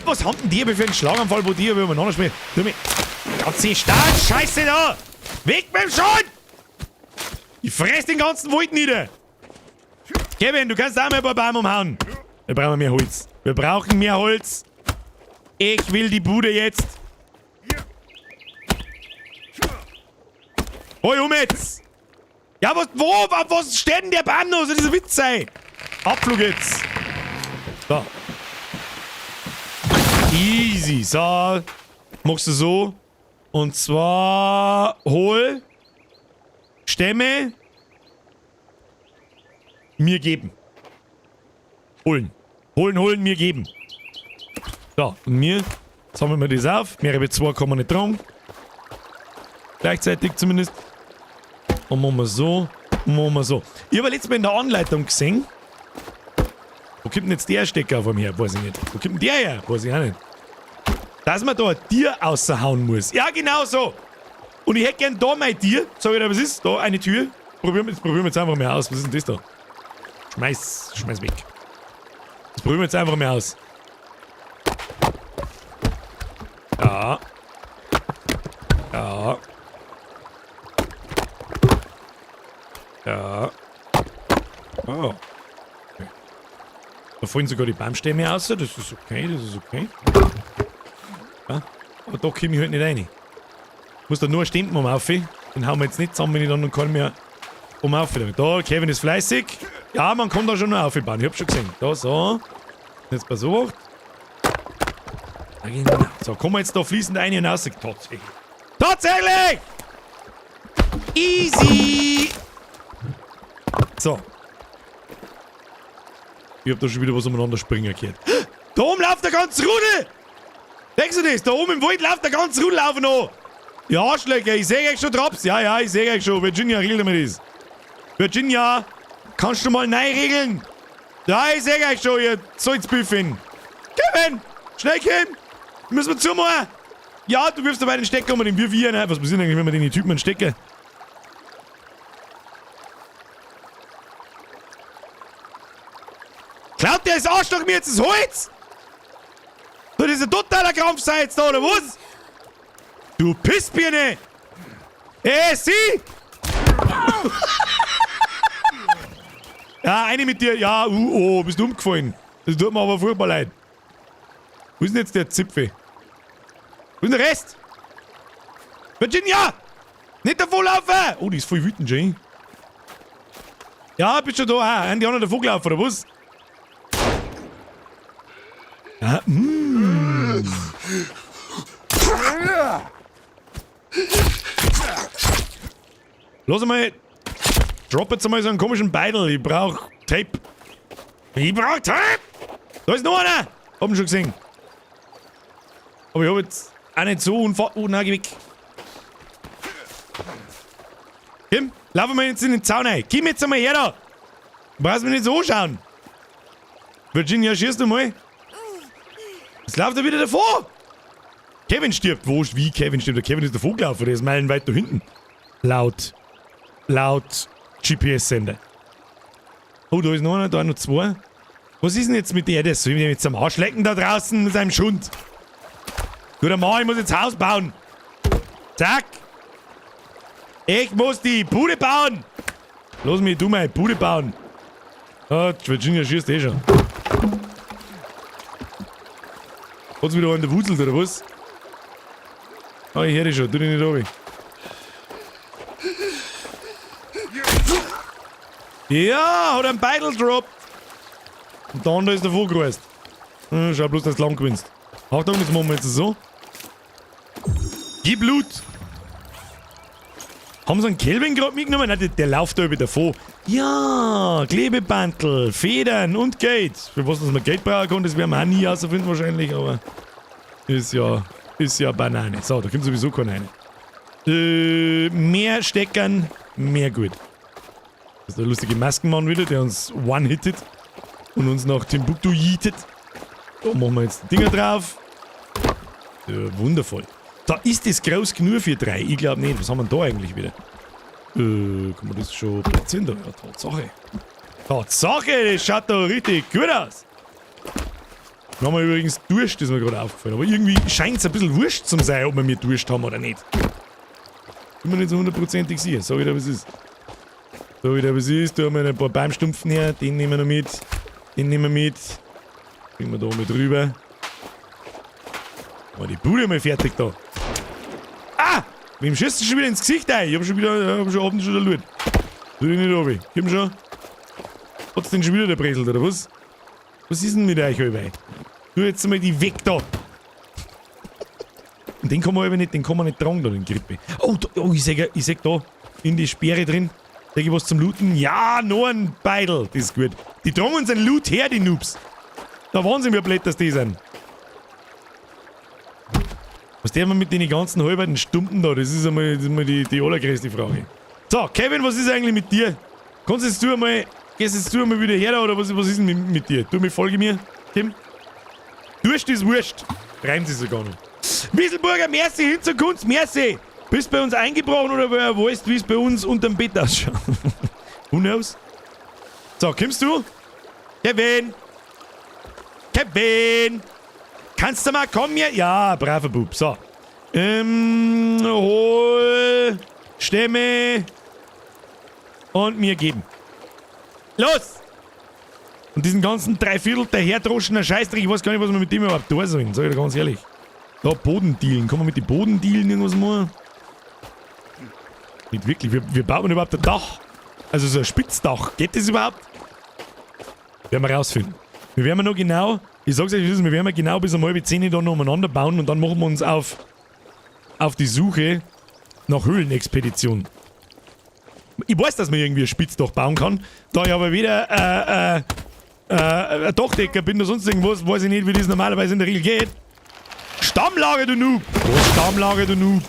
Was haben denn die für einen Schlaganfall, wo die übereinander spielen? Ganze Stahl-Scheiße da! Weg mit dem Schaden! Ich fress den ganzen Wald nieder! Kevin, du kannst auch mal ein paar Bäume umhauen. Wir brauchen mehr Holz. Wir brauchen mehr Holz. Ich will die Bude jetzt. Hol um jetzt! Ja, was, wo, auf was steht denn der Baum noch? Soll dieser Witz sein? Abflug jetzt. So. Easy. So. Machst du so. Und zwar hol Stämme mir geben. Holen. Holen, holen, mir geben. So, und mir sammeln wir das auf. Mehrere wie 2 kann man nicht tragen. Gleichzeitig zumindest. Und machen wir so. Und machen wir so. Ich habe letztes Mal in der Anleitung gesehen. Wo kommt denn jetzt der Stecker von mir her? Weiß ich nicht. Wo kommt denn der her? Weiß ich auch nicht. Dass man da ein Tier raushauen muss. Ja, genau so. Und ich hätte gern da mein Tier. Sag ich dir, was ist? Da eine Tür. Das probieren wir jetzt einfach mal aus. Was ist denn das da? Schmeiß weg. Das probieren wir jetzt einfach mal aus. Ja. Ja. Ja. Oh. Okay. Da fallen sogar die Baumstämme raus. Das ist okay, das ist okay. Ja. Aber da komme ich halt nicht rein. Ich muss da nur einen Stempel um auf. Den hauen wir jetzt nicht zusammen, wenn ich dann noch keinen mehr um auf. Da, Kevin ist fleißig. Ja, man kann da schon noch aufbauen. Ich hab schon gesehen. Da, so. Jetzt pass auf. Genau. So, kommen wir jetzt da fließend rein und raus. Tatsächlich. Tatsächlich! Easy! So. Ich hab da schon wieder was umeinander springen gehört. Da oben läuft der ganze Rudel! Denkst du das? Da oben im Wald läuft der ganze Rudel auf noch. Ja, Arschlöcher, ich seh euch schon Drops. Ja, ja, ich seh euch schon. Virginia, regel mir das. Virginia, kannst du mal neu regeln? Ja, ich seh euch schon, ihr Salzbüffin. Kevin! Schnell, Kim! Müssen wir zumachen! Ja, du wirfst dabei den Stecker um den wirf ich rein. Was passiert eigentlich, wenn wir den Typen einen Stecker? Klaut der das Arschloch mir jetzt das Holz? Du, das ist ein totaler Krampf sei jetzt da, oder was? Du Pissbirne! Ey, sie! Ja, eine mit dir. Ja, oh, bist du umgefallen. Das tut mir aber furchtbar leid. Wo ist denn jetzt der Zipfel? Wo ist denn der Rest? Virginia! Nicht davonlaufen! Oh, die ist voll wütend, Jane. Ja, bist schon da. Ah, haben die anderen davon gelaufen, oder was? Ja, Los einmal. Drop jetzt einmal so einen komischen Beidel. Ich brauch Tape. Ich brauch Tape! Da ist noch einer! Hab ihn schon gesehen. Aber ich hab jetzt auch nicht so unfassbar. Oh, nein, geh weg. Kim, laufen wir jetzt in den Zaun rein. Komm jetzt einmal her da. Du brauchst mich nicht so anschauen. Virginia, schießt du mal. Jetzt läuft er wieder davor. Kevin stirbt. Wo ist wie Kevin stirbt? Der Kevin ist davor gelaufen. Der ist meilenweit da hinten. Laut. Laut GPS-Sender. Oh, da ist noch einer, da noch zwei. Was ist denn jetzt mit der? Der soll mich jetzt am Arsch lecken da draußen mit seinem Schund. Guter Mann, ich muss jetzt Haus bauen. Zack. Ich muss die Bude bauen. Lass mich, du meine Bude bauen. Ah, Virginia schießt eh schon. Hat's wieder einen der oder was? Ah, ich höre dich schon, tu dich nicht runter. Ja, hat einen Beidel gedroppt. Und der andere ist davor gereist. Schau bloß, dass du lang gewinnst. Achtung, das machen wir jetzt so. Gib Blut! Haben sie einen Kelvin gerade mitgenommen? Nein, der läuft da über davor. Ja, Klebebandel, Federn und Geld. Für was, dass man Geld brauchen kann, das werden wir auch nie herausfinden wahrscheinlich, aber ist ja Banane. So, da kommt sowieso keiner rein. Mehr Steckern, mehr gut. Das ist der lustige Maskenmann wieder, der uns one-hittet und uns nach Timbuktu yeetet. Da machen wir jetzt die Dinger drauf. Ja, wundervoll. Da ist das groß genug für drei. Ich glaub nicht. Was haben wir denn da eigentlich wieder? Kann man das schon platzieren da? Ja, Tatsache. Tatsache, das schaut doch richtig gut aus. Wir haben übrigens Durst, ist mir gerade aufgefallen. Aber irgendwie scheint es ein bisschen wurscht zu sein, ob wir mir Durst haben oder nicht. Bin mir nicht so hundertprozentig sicher. Sag ich dir, was ist. Sag ich dir, was ist. Da haben wir ein paar Baumstumpfen her. Den nehmen wir noch mit. Den nehmen wir mit. Bringen wir da mit rüber. War die Bude mal fertig da. Ah! Wem schießt du schon wieder ins Gesicht ein? Ich hab schon wieder, hab schon abends schon der Loot. Tu dich nicht runter. Komm schon. Hat's denn schon wieder der Breselt, oder was? Was ist denn mit euch allweil? Tu jetzt mal die weg da. Und den kann man aber nicht, den kann man nicht tragen da, den Grippe. Oh, da, oh, ich seh da in die Sperre drin. Seh ich was zum Looten? Ja, noch ein Beidel. Das ist gut. Die tragen uns einen Loot her, die Noobs. Da Wahnsinn, wie blöd das die sind. Was der mit den ganzen halberten Stumpen da? Das ist einmal, das ist einmal die allergrößte Frage. So, Kevin, was ist eigentlich mit dir? Kannst jetzt du einmal, gehst jetzt du einmal wieder her da, oder was ist denn mit dir? Du mir, folge mir, Kim. Durst ist wurscht. Reimt sich sogar noch. Wieselburger, merci, hin zur Kunst, merci. Bist bei uns eingebrochen oder wer weißt, wie es bei uns unterm Bett ausschaut? Who knows? So, kommst du? Kevin! Kevin! Kannst du mal kommen hier? Ja, braver Bub. So. Hol Stämme und mir geben. Los! Und diesen ganzen Dreiviertel daherdroschener Scheißdreck, ich weiß gar nicht, was wir mit dem überhaupt tun sollen, sag ich dir ganz ehrlich. Da, Bodendielen. Kann man mit den Bodendielen irgendwas machen? Nicht wirklich. Wir bauen überhaupt ein Dach. Also so ein Spitzdach. Geht das überhaupt? Werden wir rausfinden. Wir werden noch genau, ich sag's euch, wir werden genau bis um 9:30 da noch umeinander bauen und dann machen wir uns auf die Suche nach Höhlenexpedition. Ich weiß, dass man irgendwie ein Spitzdach bauen kann. Da ich aber weder ein Dachdecker bin oder sonst irgendwas, weiß ich nicht, wie das normalerweise in der Regel geht. Stammlager, du Noob! Wo ist Stammlager, du Noob?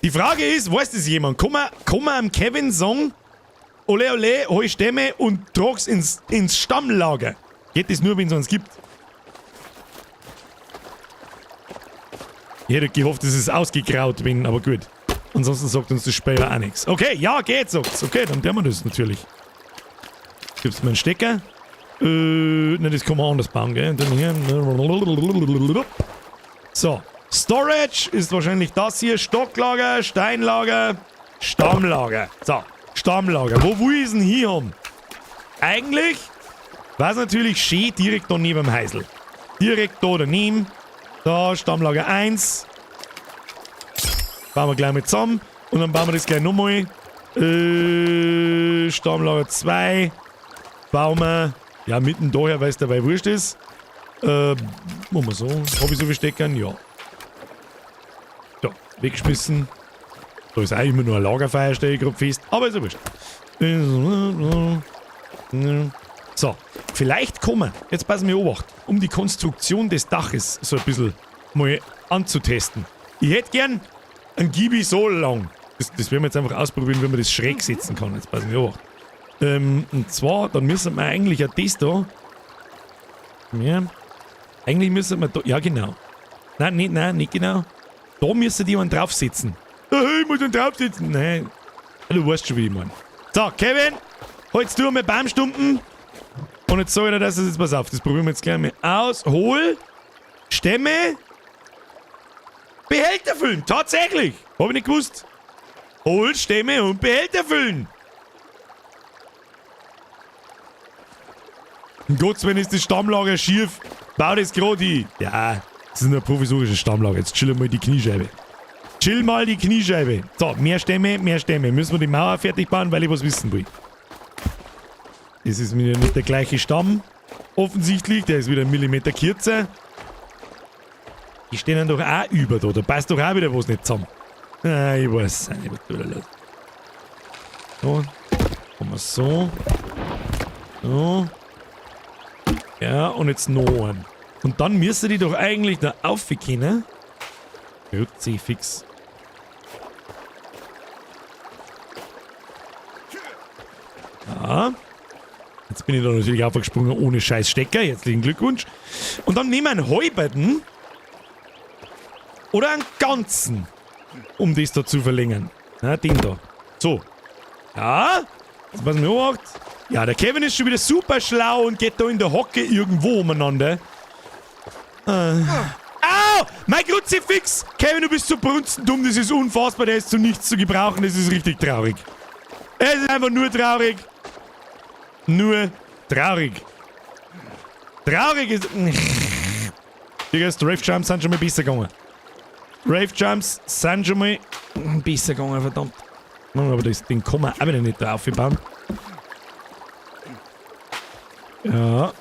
Die Frage ist, weiß das jemand? Kann man am Kevin sagen, ole ole, hol Stämme und trag's ins Stammlager? Geht das nur, wenn es eins gibt? Ich hätte gehofft, dass es ausgegraut bin, aber gut. Ansonsten sagt uns das Spiel auch nichts. Okay, ja, geht, sagt's. Okay, dann tun wir das natürlich. Gibt's mir einen Stecker? Ne, das kann man anders bauen, gell? Dann hier. So. Storage ist wahrscheinlich das hier. Stocklager, Steinlager, Stammlager. So, Stammlager. Wo will ich denn hier haben? Eigentlich war es natürlich schön direkt da neben dem Heisel. Direkt da daneben. Da, Stammlager 1. Bauen wir gleich mit zusammen. Und dann bauen wir das gleich nochmal. Stammlager 2. Bauen wir. Ja, mitten daher, weil es dabei wurscht ist. Machen wir so. Hab ich so viel Steckern? Ja. So, weggeschmissen. Da ist auch immer nur ein Lagerfeuer, stelle ich grad fest. Aber ist ja wurscht. So, vielleicht kommen, jetzt passen wir Obacht, um die Konstruktion des Daches so ein bisschen mal anzutesten. Ich hätte gern ein Gibi so lang. Das werden wir jetzt einfach ausprobieren, wie man das schräg setzen kann. Jetzt passen wir Obacht. Und zwar, dann müssen wir eigentlich auch das da. Ja. Eigentlich müssen wir da. Ja, genau. Nein, nicht, nein, nicht genau. Da müsste jemand draufsetzen. Ich muss den draufsetzen. Nein. Du weißt schon, wie ich meine. So, Kevin, holst du einmal Baumstumpen. Und jetzt sag ich dir, dass das jetzt, pass auf, das probieren wir jetzt gleich mal aus. Hol, Stämme, Behälter füllen. Tatsächlich. Hab ich nicht gewusst. Hol, Stämme und Behälter füllen. Um Gottes Willen ist das Stammlager schief. Bau das gerade hin. Ja, das ist nur ein provisorisches Stammlager. Jetzt chill mal die Kniescheibe. Chill mal die Kniescheibe. So, mehr Stämme, mehr Stämme. Müssen wir die Mauer fertig bauen, weil ich was wissen will. Das ist wieder nicht der gleiche Stamm. Offensichtlich, der ist wieder ein Millimeter kürzer. Die stehen dann doch auch über da. Da passt doch auch wieder was nicht zusammen. Ah, ich weiß nicht, was da los. So. Machen wir so. So. Ja, und jetzt noch einen. Und dann müsste die doch eigentlich da aufgehen. Fix. Ja. Jetzt bin ich da natürlich aufgesprungen ohne scheiß Stecker. Herzlichen Glückwunsch. Und dann nehmen wir einen halben oder einen ganzen, um das da zu verlängern. Na, den da. So. Ja. Jetzt passen wir auf. Ja, der Kevin ist schon wieder super schlau und geht da in der Hocke irgendwo umeinander. Au! Mein Kruzifix! Kevin, du bist so brunstendumm, das ist unfassbar, der ist zu nichts zu gebrauchen, das ist richtig traurig. Es ist einfach nur traurig. Nur traurig. Traurig ist... Digga, die Rave Jumps sind schon mal besser gegangen. Rave Jumps sind schon mal besser gegangen, verdammt. Aber das, den kann man auch wieder nicht drauf bauen. Ja.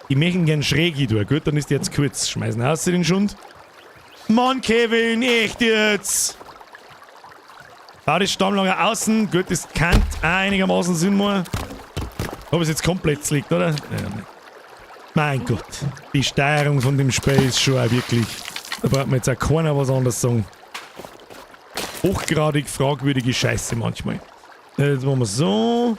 Ich möchte ihn gern schräg hin tun. Gut, dann ist der jetzt kurz. Schmeißen raus den Schund. Mann, Kevin, echt jetzt! Bau das Stammlager außen. Gut, das kann einigermaßen Sinn machen. Ob es jetzt komplett liegt, oder? Ja, mein Gott. Die Steuerung von dem Spiel ist schon auch wirklich... Da braucht man jetzt auch keiner was anderes sagen. Hochgradig fragwürdige Scheiße manchmal. Jetzt machen wir so.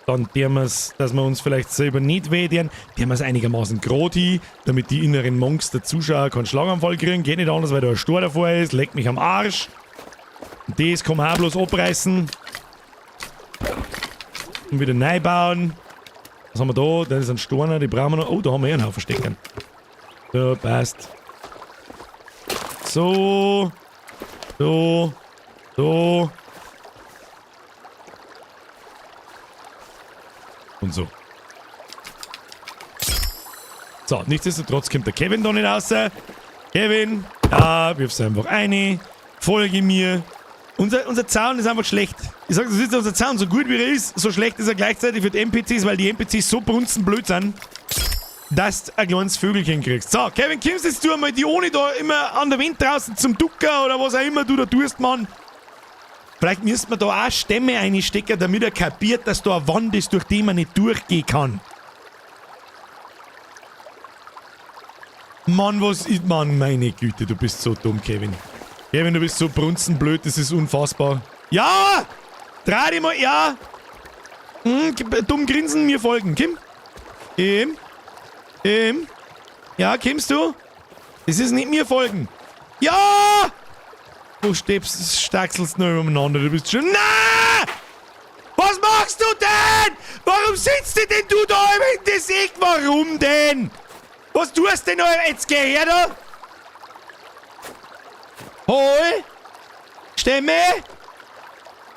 Dann tun wir's, dass wir uns vielleicht selber nicht wehtun, tun wir's einigermaßen gerade hin, damit die inneren Monks der Zuschauer keinen Schlaganfall kriegen. Geht nicht anders, weil da ein Stor davor ist. Leckt mich am Arsch. Und das kann man auch bloß abreißen. Und wieder neu bauen. Was haben wir da? Das ist ein Storner, die brauchen wir noch. Oh, da haben wir eh einen Haufen stecken. So, passt. So. So. So. Und so. So, nichtsdestotrotz kommt der Kevin da nicht raus. Kevin, ja, wirf's einfach rein. Folge mir. Unser Zaun ist einfach schlecht. Ich sag, das ist unser Zaun, so gut wie er ist, so schlecht ist er gleichzeitig für die NPCs, weil die NPCs so brunzenblöd sind, dass du ein kleines Vögelchen kriegst. So, Kevin, kommst jetzt du einmal die ohne da immer an der Wind draußen zum Ducker oder was auch immer du da tust, Mann. Vielleicht müsste man da auch Stämme einstecken, damit er kapiert, dass da eine Wand ist, durch die man nicht durchgehen kann. Mann, was ist... Mann, meine Güte, du bist so dumm, Kevin. Kevin, du bist so brunzenblöd, das ist unfassbar. Ja! Dreh dich mal, ja! Hm, dumm grinsen, mir folgen. Kim? Kim? Kim? Ja, kommst du? Das ist nicht mir folgen. Ja! Du stirbst, stackselst nur umeinander, du bist schon... Na! Was machst du denn? Warum sitzt denn du da im Gesicht? Warum denn? Was tust denn da? Jetzt geh her da! Hol! Stimme!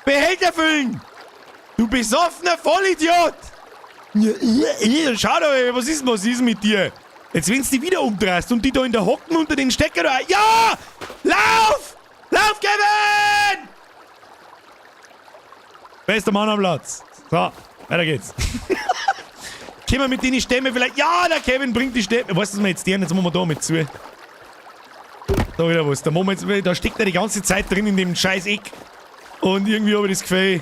Behälter füllen! Du besoffener Vollidiot! Schau da, was ist mit dir? Jetzt, wenn du dich wieder umdrehst und die da in der Hocken unter den Stecker da... Ja! Lauf! Lauf, Kevin! Bester Mann am Platz. So, weiter geht's. Können wir mit denen Stämme vielleicht... Ja, der Kevin bringt die Stämme. Weißt du, was wir jetzt tun? Jetzt machen wir da mit zu. Da wieder was. Da, machen wir jetzt, da steckt er die ganze Zeit drin in dem scheiß Eck. Und irgendwie habe ich das Gefühl...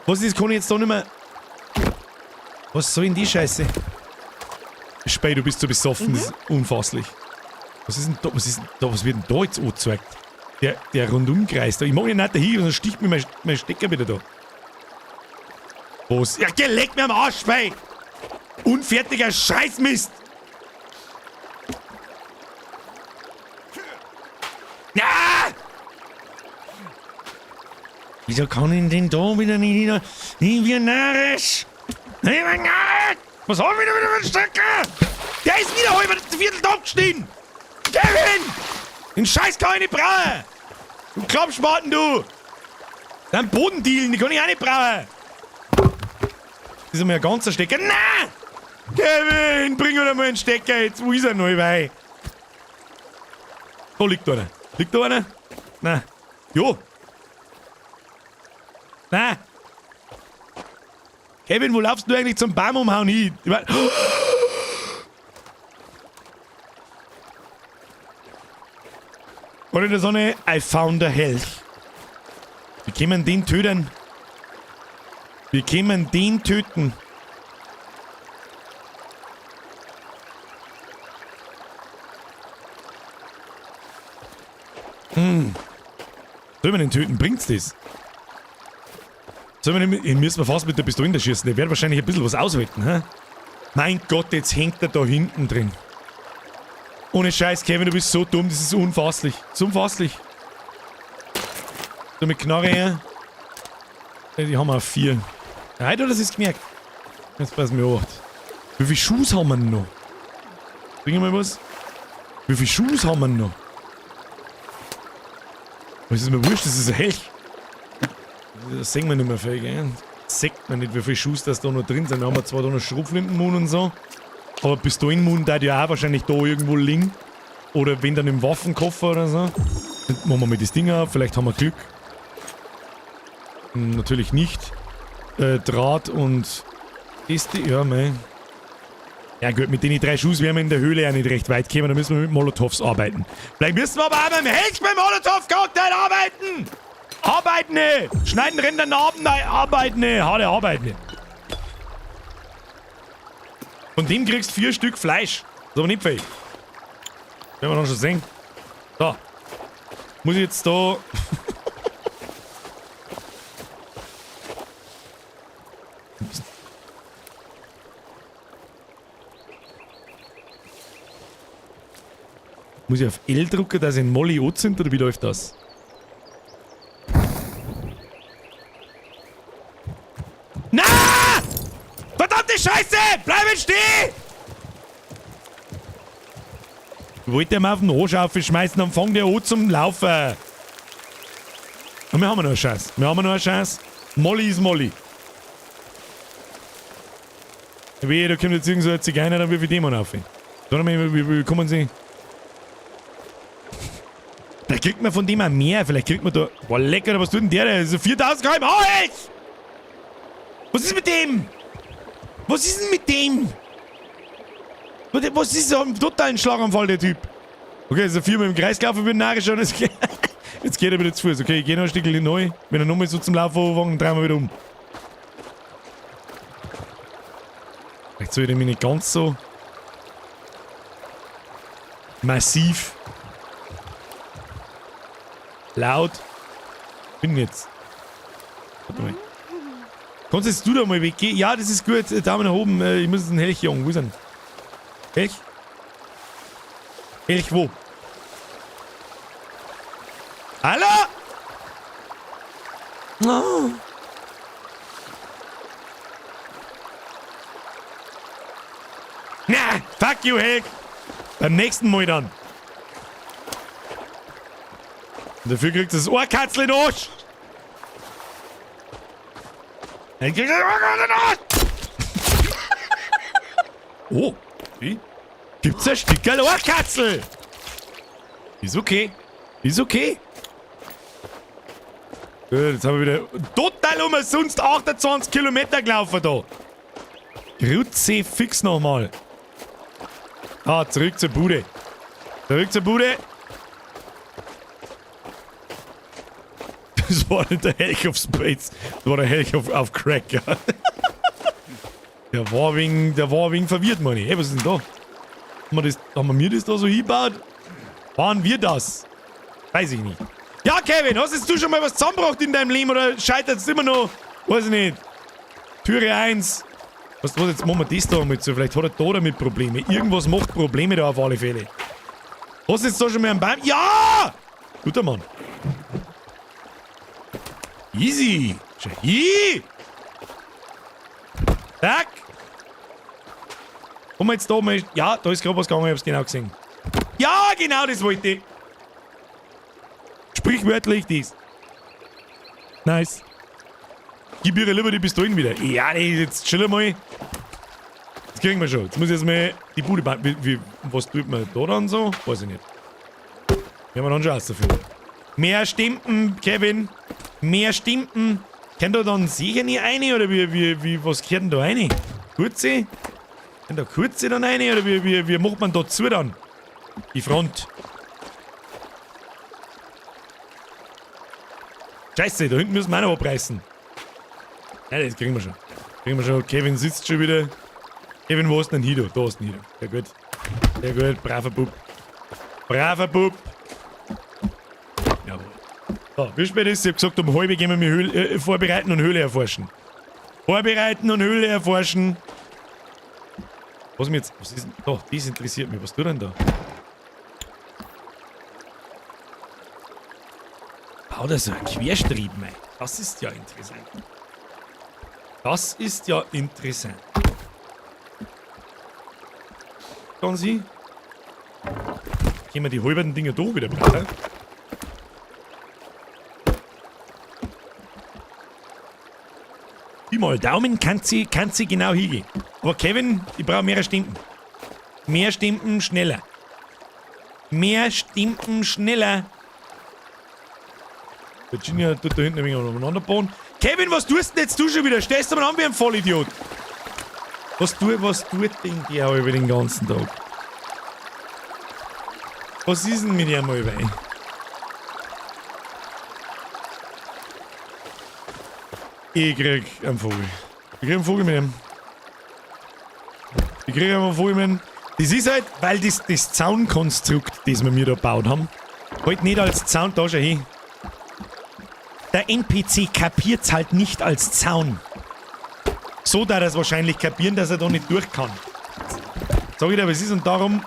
Was ist, kann ich jetzt da nicht mehr... Was soll denn die Scheiße? Spey, du bist so besoffen, das ist unfasslich. Was ist denn da, was ist denn da, was wird denn da jetzt angezeigt? Der Rundumkreis da. Ich mag ihn nicht dahin, sonst sticht mir mein Stecker wieder da. Was? Ja, geh, leck mir am Arsch, Spey! Unfertiger Scheißmist! Ja! Wieso kann ich denn da wieder nicht wieder... Ich bin narrisch! Ich bin narrisch! Was haben wir denn wieder für einen Stecker? Der ist wieder halb ein Viertel abgestiegen! Kevin! Den Scheiß kann ich nicht brauchen! Du Klappspaten, du! Dein Bodendielen, die kann ich auch nicht brauchen! Das ist einmal ein ganzer Stecker. Nein! Kevin, bring mir mal einen Stecker jetzt. Wo ist er noch? Wei? Da liegt einer. Liegt da einer? Nein. Jo. Nein. Kevin, wo laufst du eigentlich zum Baum umhauen hin? Ich mein, Oder in der Sonne, I found a health. Wir können den töten. Wir können den töten. Hm. Sollen wir den töten? Bringt's das? Sollen wir den, müssen wir fast mit der Pistole schießen. Der wird wahrscheinlich ein bisschen was auswetten, hä? Mein Gott, jetzt hängt er da hinten drin. Ohne Scheiß, Kevin, du bist so dumm, das ist unfasslich. Das ist unfasslich. So mit Knarre her. Die haben wir auf 4. Nein, das ist gemerkt. Jetzt pass mir auf. Wie viele Schuss haben wir denn noch? Bring mal was. Wie viele Schuss haben wir denn noch? Was ist mir wurscht, das ist ein Helch. Das sehen wir nicht mehr viel, gell? Das sieht man nicht, wie viele Schuss das da noch drin sind. Wir haben zwar da noch Schrotflintenmund und so. Aber Pistolenmund da ja auch wahrscheinlich da irgendwo liegen. Oder wenn dann im Waffenkoffer oder so. Dann machen wir mal das Ding auf, vielleicht haben wir Glück. Natürlich nicht. Draht und Äste, ja, mei. Ja gut, mit den 3 Schuss werden wir in der Höhle ja nicht recht weit kommen, da müssen wir mit Molotovs arbeiten. Vielleicht müssen wir aber auch beim Helch beim Molotow-Cocktail arbeiten! Arbeiten nicht! Schneiden, Ränder, Narben, nein, arbeiten nicht! Harte Arbeit nicht! Von dem kriegst du 4 Stück Fleisch. Das ist aber nicht viel. Werden wir dann schon sehen. So. Muss ich jetzt da... Muss ich auf L drücken, dass ich einen Molly anzünde, oder wie läuft das? Na! Verdammte Scheiße! Bleib stehen! Ich wollte ihm auf den Arsch aufschmeißen, dann fängt der an zum Laufen. Und wir haben noch eine Chance. Wir haben noch eine Chance. Molly ist Molly. Wehe, da kommt jetzt irgend so ein Zigeuner, dann wirf ich den mal auf. Warte mal, wie kommen sie? Da kriegt man von dem auch mehr. Vielleicht kriegt man da... Boah, lecker, was tut denn der da? Das ist 4000 km/h, echt! Was ist mit dem? Was ist denn mit dem? Was ist so ein totalen Schlaganfall, der Typ? Okay, also 4 mit dem Kreis gelaufen, bin narrisch schon. Jetzt geht er wieder zu Fuß. Okay, ich geh noch ein Stückchen neu. Wenn er nochmal so zum Laufen anfängt, dann drehen wir wieder um. Vielleicht soll ich mich nicht ganz so... Massiv. Laut. Bin jetzt. Warte mal. Kannst jetzt du da mal weggehen? Ja, das ist gut. Daumen nach oben. Ich muss jetzt einen Helch jagen. Wo ist er? Helch? Helch wo? Hallo? Oh. Na, fuck you, Helch. Beim nächsten Mal dann. Und dafür kriegt das Ohrkatzel in den Arsch. Dann kriegt das Ohrkatzel in den Arsch. Oh, wie? Gibt's ein Stückerl Ohrkatzel? Ist okay. Ist okay. Gut, jetzt haben wir wieder total umsonst 28 Kilometer gelaufen da. Grütze fix nochmal. Ah, zurück zur Bude. Zurück zur Bude. Das war nicht der Helch of Spades. Das war der Helch auf Crack, ja. Der war wegen verwirrt, meine ich. Hey, was ist denn da? Haben wir mir das da so hingebaut? Waren wir das? Weiß ich nicht. Ja, Kevin, hast jetzt du schon mal was zusammengebracht in deinem Leben oder scheitert es immer noch? Weiß ich nicht. Türe 1. Weißt du was, jetzt machen wir das da mal zu. Vielleicht hat er da damit Probleme. Irgendwas macht Probleme da auf alle Fälle. Hast du jetzt da schon mal einen Baum? Ja! Guter Mann. Easy. Schau hin. Zack. Komm jetzt da mal. Ja, da ist gerade was gegangen, ich hab's genau gesehen. Ja, genau das wollte ich. Sprichwörtlich das. Nice. Gib ihre lieber die Pistolen wieder. Ja, nee, jetzt chill mal. Das kriegen wir schon. Jetzt muss ich jetzt mal die Bude bauen. Was tut man da dann so? Weiß ich nicht. Werden wir dann schon rausfinden. Mehr Stimmen, Kevin. Mehr Stimmen. Kennt da dann sicher nicht eine? Oder was gehört denn da rein? Kurze? Kennt da Kurze dann rein? Oder wie macht man da zu dann? Die Front. Scheiße, da hinten müssen wir auch noch abreißen. Ja, das kriegen wir schon. Kriegen wir schon. Kevin sitzt schon wieder. Kevin, wo ist denn Hido? Da ist ein Hido. Sehr gut. Sehr gut. Braver Bub. Braver Bub. Jawohl. So, wie spät ist es? Ich hab gesagt, um halb gehen wir Höhle vorbereiten und Höhle erforschen. Vorbereiten und Höhle erforschen. Was mir jetzt. Was ist denn? Doch, das interessiert mich. Was tut denn da? Bau da so ein Querstreben ein. Das ist ja interessant. Das ist ja interessant. Kann sie? Können wir die halben Dinger doch wieder brauchen? Pi mal Daumen kann sie genau hingehen. Aber Kevin, ich brauche mehr Stimmen. Mehr Stimmen schneller. Mehr Stimmen schneller. Virginia tut da hinten ein wenig umeinander bauen. Kevin, was tust denn jetzt du schon wieder? Stellst du mal an wie ein Vollidiot. Was tut denn der über den ganzen Tag? Was ist denn mit ihm über? Ich krieg einen Vogel. Ich krieg einen Vogel mit ihm. Ich krieg einen Vogel mit ihm. Das ist halt, weil das Zaunkonstrukt, das wir mir da gebaut haben, halt nicht als Zaun, da schau hin. Der NPC kapiert's halt nicht als Zaun. So da er es wahrscheinlich kapieren, dass er da nicht durch kann. Sag ich dir, was ist, und darum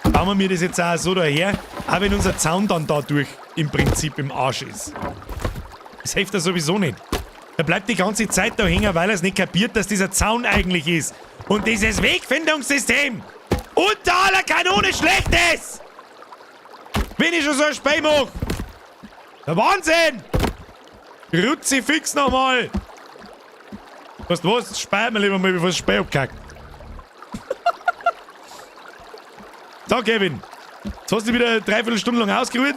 bauen wir mir das jetzt auch so daher, auch wenn unser Zaun dann dadurch im Prinzip im Arsch ist. Das hilft er sowieso nicht. Er bleibt die ganze Zeit da hängen, weil er es nicht kapiert, dass dieser Zaun eigentlich ist. Und dieses Wegfindungssystem unter aller Kanone schlecht ist! Wenn ich schon so ein Spiel mach! Der Wahnsinn! Kruzifix nochmal! Weißt du was? Speichern wir lieber mal, bevor das Spiel abkackt. So, Kevin. Jetzt hast du dich wieder dreiviertel Stunde lang ausgeruht.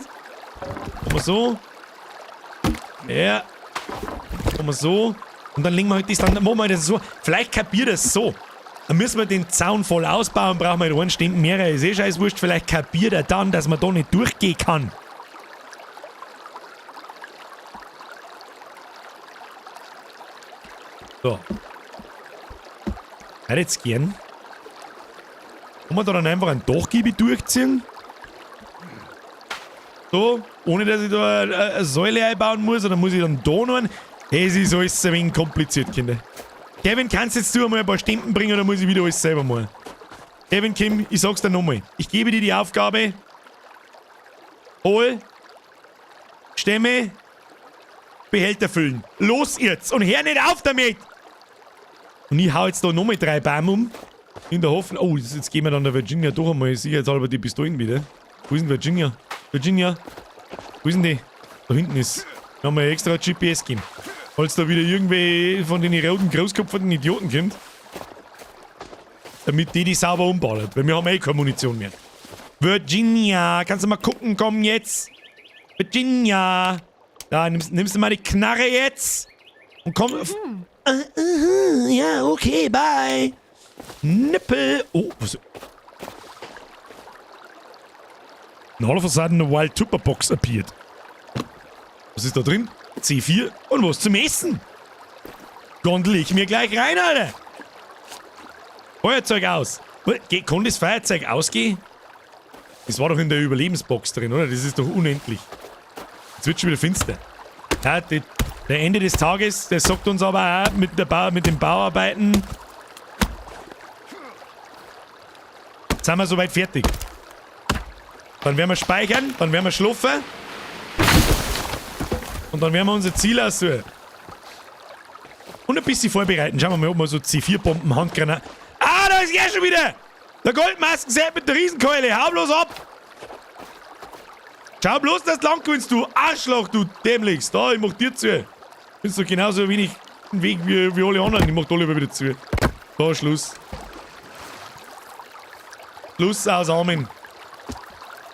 Machen wir so. Ja. Machen wir so. Und dann legen wir halt das dann. Machen wir das so. Vielleicht kapiert er es so. Dann müssen wir den Zaun voll ausbauen, brauchen wir halt einen Stunden mehrere. Ist eh scheiß wurscht. Vielleicht kapiert er dann, dass man da nicht durchgehen kann. So. Hätte jetzt gern. Kann man da dann einfach ein Dachgiebel durchziehen? So, ohne dass ich da eine Säule einbauen muss, oder muss ich dann da noch einen? Es ist alles ein wenig kompliziert, Kinder. Kevin, kannst jetzt du einmal ein paar Stempen bringen oder muss ich wieder alles selber machen? Kevin, Kim, ich sag's dir nochmal. Ich gebe dir die Aufgabe. Hol Stämme, Behälter füllen. Los jetzt und hör nicht auf damit! Und ich hau jetzt da nochmal 3 Bäume um. In der Hoffnung. Oh, jetzt gehen wir dann der Virginia doch einmal sicherheitshalber die Pistolen wieder. Wo ist denn Virginia? Virginia? Wo ist denn die? Da hinten ist. Da haben wir extra GPS gegeben. Falls da wieder irgendwie von den roten, großkopfigen Idioten kommt. Damit die sauber umballert. Weil wir haben eh keine Munition mehr. Virginia, kannst du mal gucken kommen jetzt? Virginia! Da, nimmst du mal die Knarre jetzt? Und komm. Mhm. Ja, okay, bye. Nippel. Oh, was? And all of a sudden a wild Tupper Box appeared. Was ist da drin? C4 und was zum Essen? Gondel ich mir gleich rein, Alter. Feuerzeug aus. Kann das Feuerzeug ausgehen? Das war doch in der Überlebensbox drin, oder? Das ist doch unendlich. Jetzt wird schon wieder finster. Ja, der Ende des Tages, der sagt uns aber auch mit den Bauarbeiten. Jetzt sind wir soweit fertig. Dann werden wir speichern, dann werden wir schlafen. Und dann werden wir unser Ziel aussuchen. Und ein bisschen vorbereiten. Schauen wir mal, ob wir so C4-Bomben, Handgranaten. Ah, da ist er schon wieder! Der Goldmasken-Sepp mit der Riesenkeule. Hau bloß ab! Schau bloß, dass du lang gewinnst, du Arschloch, du Dämlichst. Da, ich mach dir zu. Bist du genauso wenig im Weg wie alle anderen. Ich mach da lieber wieder zu. Da, Schluss. Schluss aus Amen.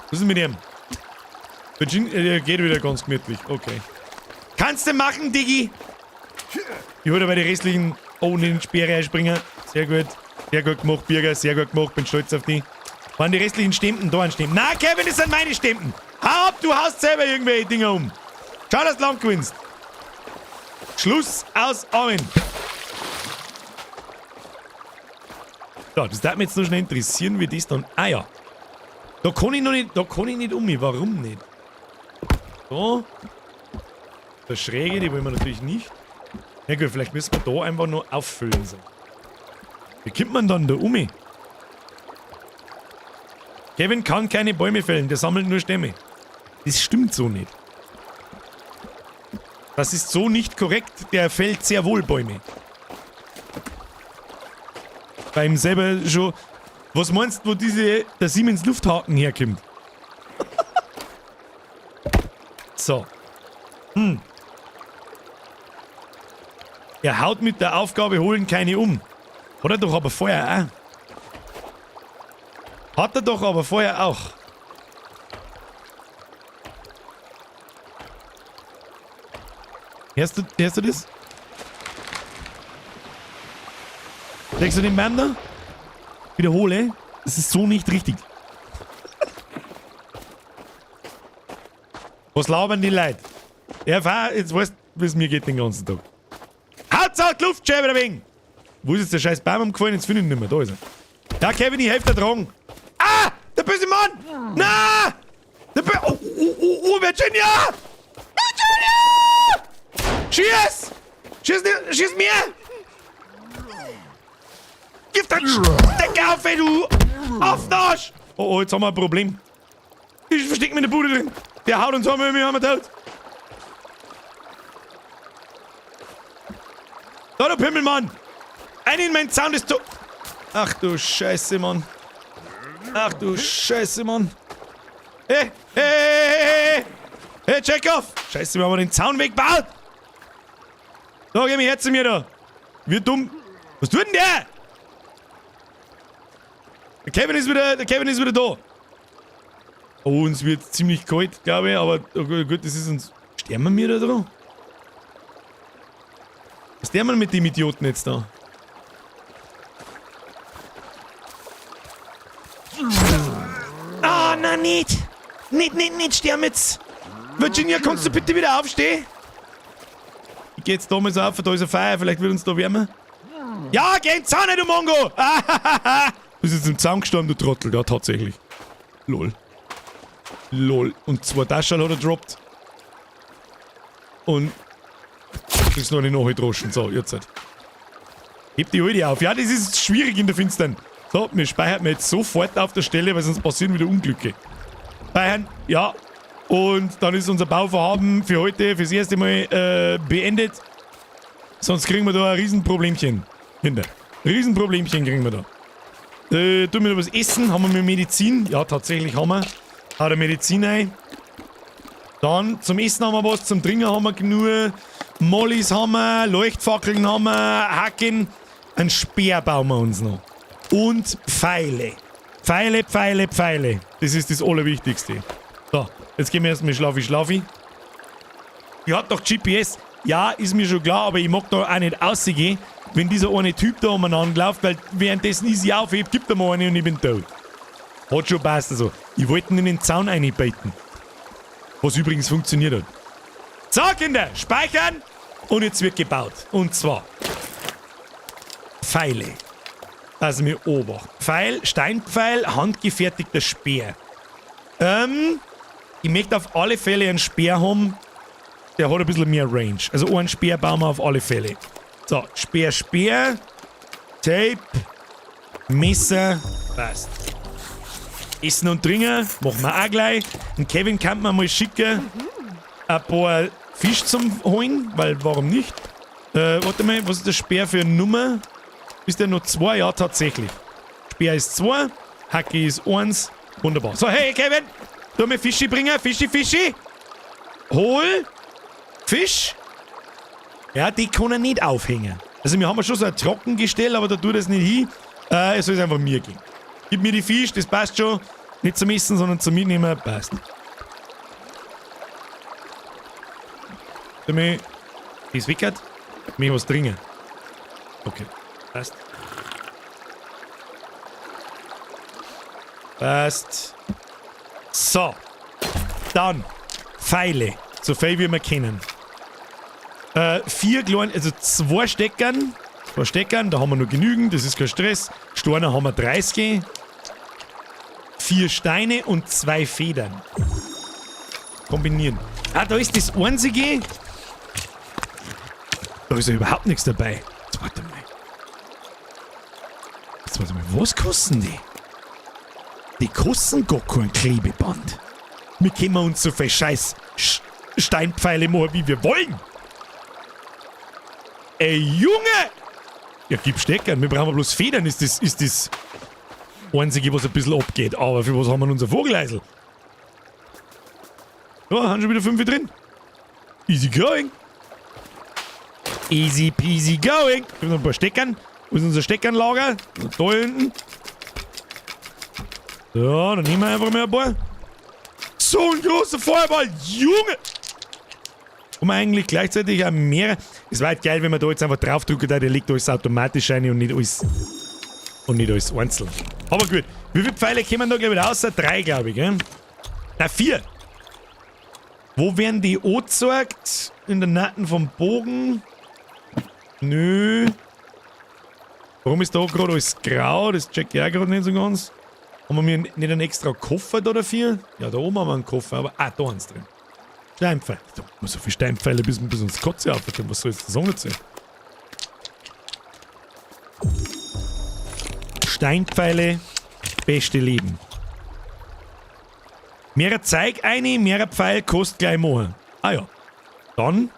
Was ist mit ihm? Virginia, der geht wieder ganz gemütlich. Okay. Kannst du machen, Diggi? Ich hol aber die restlichen. Oh, in den Speere einspringen. Sehr gut. Sehr gut gemacht, Birger. Sehr gut gemacht. Bin stolz auf dich. Waren die restlichen Stempen da ein Stempen? Na, Kevin, das sind meine Stempen. Hau ab, du haust selber irgendwelche Dinger um. Schau, dass du lang gewinnst. Schluss aus Amen. So, das darf mich jetzt noch schnell interessieren, wie das dann. Ah ja. Da kann ich noch nicht, da kann ich nicht um mich. Warum nicht? So. Der Schräge, die wollen wir natürlich nicht. Ja gut, vielleicht müssen wir da einfach nur auffüllen. So. Wie kommt man dann da um? Kevin kann keine Bäume fällen, der sammelt nur Stämme. Das stimmt so nicht. Das ist so nicht korrekt, der fällt sehr wohl Bäume. Bei ihm selber schon. Was meinst du, wo der Siemens Lufthaken herkommt? So. Er haut mit der Aufgabe holen keine um. Hat er doch aber vorher auch. Hat er doch aber vorher auch. Hörst du das? Denkst du den Baum da? Wiederhole. Das ist so nicht richtig. Was labern die Leute? Ja, fahr, jetzt weißt du, wie es mir geht den ganzen Tag. Haut's auf die Luft, Scheibe, der Wing! Wo ist jetzt der scheiß Baum umgefallen? Jetzt finde ich ihn nicht mehr. Da ist er. Ja, Kevin, ich helfe dir dran. Ah! Der böse Mann! Na! Der böse... Oh, oh, oh, oh, Virginia! Virginia! Schieß! Schieß, schieß mir! Gib den Stecker auf, ey, du! Auf den Arsch! Oh, oh, jetzt haben wir ein Problem. Ich versteck mich in der Bude drin. Der haut uns um, wir haben tot. Da, du Pimmelmann! Ein in meinen Zaun ist to... Ach du Scheiße, Mann. Ach du Scheiße, Mann. Hey, hey, hey, hey, hey. Hey, Chekhov! Scheiße, wir haben den Zaun weggebaut! Da, geh mir her zu mir da! Wir dumm! Was tut denn der? Der Kevin ist wieder da. Oh, uns wird ziemlich kalt, glaube ich, aber oh gut, das ist uns. Sterben wir da dran? Was sterben wir mit dem Idioten jetzt da? Ah, nein, nicht! Nicht, nicht, nicht, sterben jetzt! Virginia, kannst du bitte wieder aufstehen? Ich geh jetzt da mal so auf, da ist ein Feuer, vielleicht wird uns da wärmer. Ja, geh in den Zaun, du Mongo! Du bist jetzt im Zaun gestorben, du Trottel. Ja, tatsächlich. Lol. Lol. Und zwei Taschen hat er droppt. Und kriegst noch eine Nachdroschen. So, jetzt halt. Heb die Alte auf. Ja, das ist schwierig in der Finstern. So, wir speichern jetzt sofort auf der Stelle, weil sonst passieren wieder Unglücke. Speichern, ja. Und dann ist unser Bauvorhaben für heute, fürs erste Mal beendet. Sonst kriegen wir da ein Riesenproblemchen. Kinder. Riesenproblemchen kriegen wir da. Tun wir noch was essen? Haben wir Medizin? Ja, tatsächlich haben wir. Hau der Medizin ein. Dann zum Essen haben wir was, zum Trinken haben wir genug. Mollys haben wir, Leuchtfackeln haben wir, Hacken. Ein Speer bauen wir uns noch. Und Pfeile. Pfeile, Pfeile, Pfeile. Das ist das Allerwichtigste. So, jetzt gehen wir erstmal schlafi, schlafi. Ich hab doch GPS. Ja, ist mir schon klar, aber ich mag da auch nicht rausgehen, wenn dieser eine Typ da umeinander läuft, weil währenddessen ich sie aufhebe, gibt er mir eine und ich bin tot. Hat schon passt also. Ich wollte ihn in den Zaun einbeiten. Was übrigens funktioniert hat. So, Kinder, speichern! Und jetzt wird gebaut. Und zwar Pfeile. Also mir Obacht. Pfeil, Steinpfeil, handgefertigter Speer. Ich möchte auf alle Fälle einen Speer haben, der hat ein bisschen mehr Range. Also einen Speer bauen wir auf alle Fälle. So, Speer, Speer, Tape, Messer, passt. Essen und Trinken machen wir auch gleich. Den Kevin kann man mal schicken, ein paar Fisch zum holen, weil warum nicht? Warte mal, was ist der Speer für eine Nummer? Ist der nur 2? Ja, tatsächlich. Speer ist 2, Hacke ist 1. Wunderbar. So, hey Kevin, tu mir Fischi bringen. Fischi, Fischi. Hol. Fisch. Ja, die kann er nicht aufhängen. Also wir haben ja schon so ein Trockengestell, aber da tut es nicht hin. Es soll es einfach mir gehen. Gib mir die Fisch, das passt schon. Nicht zum Essen, sondern zum Mitnehmen. Passt. Das wickert. Mir was trinken. Okay. Passt. Passt. So. Dann. Pfeile. So viel wie wir kennen. 4 kleine, also 2 Steckern. 2 Steckern, da haben wir noch genügend, das ist kein Stress. Steine haben wir 30. 4 Steine und 2 Federn. Kombinieren. Ah, da ist das einzige. Da ist ja überhaupt nichts dabei. Jetzt warte mal. Jetzt warte mal, was kosten die? Die kosten gar kein Klebeband. Wir können uns so viel scheiß Steinpfeile machen, wie wir wollen. Ey, Junge! Ja, gib Steckern. Wir brauchen bloß Federn, ist das Einzige, was ein bisschen abgeht. Aber für was haben wir denn unser Vogeleisel? Ja, haben schon wieder 5 drin. Easy going. Easy peasy going. Ich hab noch ein paar Steckern. Wo ist unser Steckernlager? Da hinten. So, dann nehmen wir einfach mal ein paar. So ein großer Feuerball, Junge! Und man eigentlich gleichzeitig auch mehrere. Es war halt geil, wenn man da jetzt einfach drauf drückt, der legt alles automatisch rein und nicht alles. Und nicht alles einzeln. Aber gut. Wie viele Pfeile kommen da, glaube ich, raus? 3, glaube ich, gell? Na, 4. Wo werden die angezeigt? In der Nacken vom Bogen? Nö. Warum ist da gerade alles grau? Das check ich auch gerade nicht so ganz. Haben wir nicht einen extra Koffer da dafür? Ja, da oben haben wir einen Koffer, aber. Ah, da haben sie drin. Steinpfeile. Da haben wir so viele Steinpfeile, bis uns die Kotze aufhört. Was soll ich jetzt sagen dazu? Steinpfeile, beste Leben. Mehrer Zeig eine, mehrer Pfeil kostet gleich mehr. Ah ja. Dann.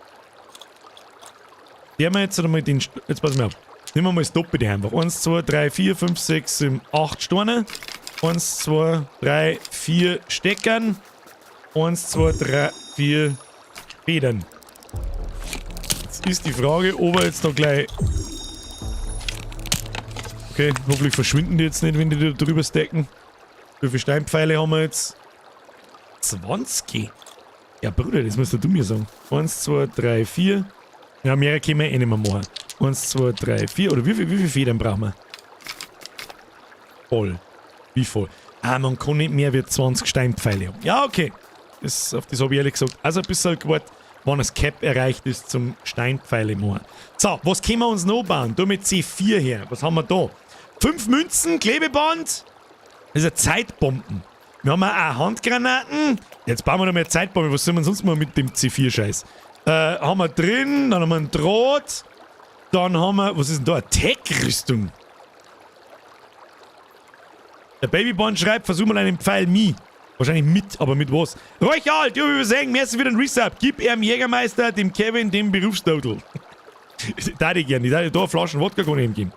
Der wir jetzt einmal den. Jetzt pass mal auf. Nehmen wir mal das Doppelte einfach. 1, 2, 3, 4, 5, 6, 7, 8 Steine. 1, 2, 3, 4 Steckern. 1, 2, 3, 4 Federn. Jetzt ist die Frage, ob er jetzt da gleich. Okay, hoffentlich verschwinden die jetzt nicht, wenn die da drüber stacken. Wie viele Steinpfeile haben wir jetzt? 20? Ja, Bruder, das musst du mir sagen. 1, 2, 3, 4. Ja, mehr können wir eh nicht mehr machen. 1, 2, 3, 4. Oder wie viele Federn brauchen wir? Voll. Wie voll? Ah, man kann nicht mehr wie 20 Steinpfeile haben. Ja, okay. Auf das habe ich ehrlich gesagt also ein bisschen gewartet, wann das Cap erreicht ist zum Steinpfeile machen. So, was können wir uns noch bauen? Da mit C4 her. Was haben wir da? 5 Münzen, Klebeband. Das ist eine Zeitbomben. Wir haben auch Handgranaten. Jetzt bauen wir noch mehr Zeitbombe. Was soll man sonst mal mit dem C4-Scheiß? Haben wir drin, dann haben wir einen Draht. Dann haben wir, was ist denn da? Eine Tech-Rüstung. Der Babyborn schreibt, versuch mal einen Pfeil mi. Wahrscheinlich mit, aber mit was? Räuchal, du übersehen, merci für den Resub. Gib ihm Jägermeister, dem Kevin, dem Berufstotal. Da ich gern, ich da eine Flaschen Wodka kann ich ihm geben.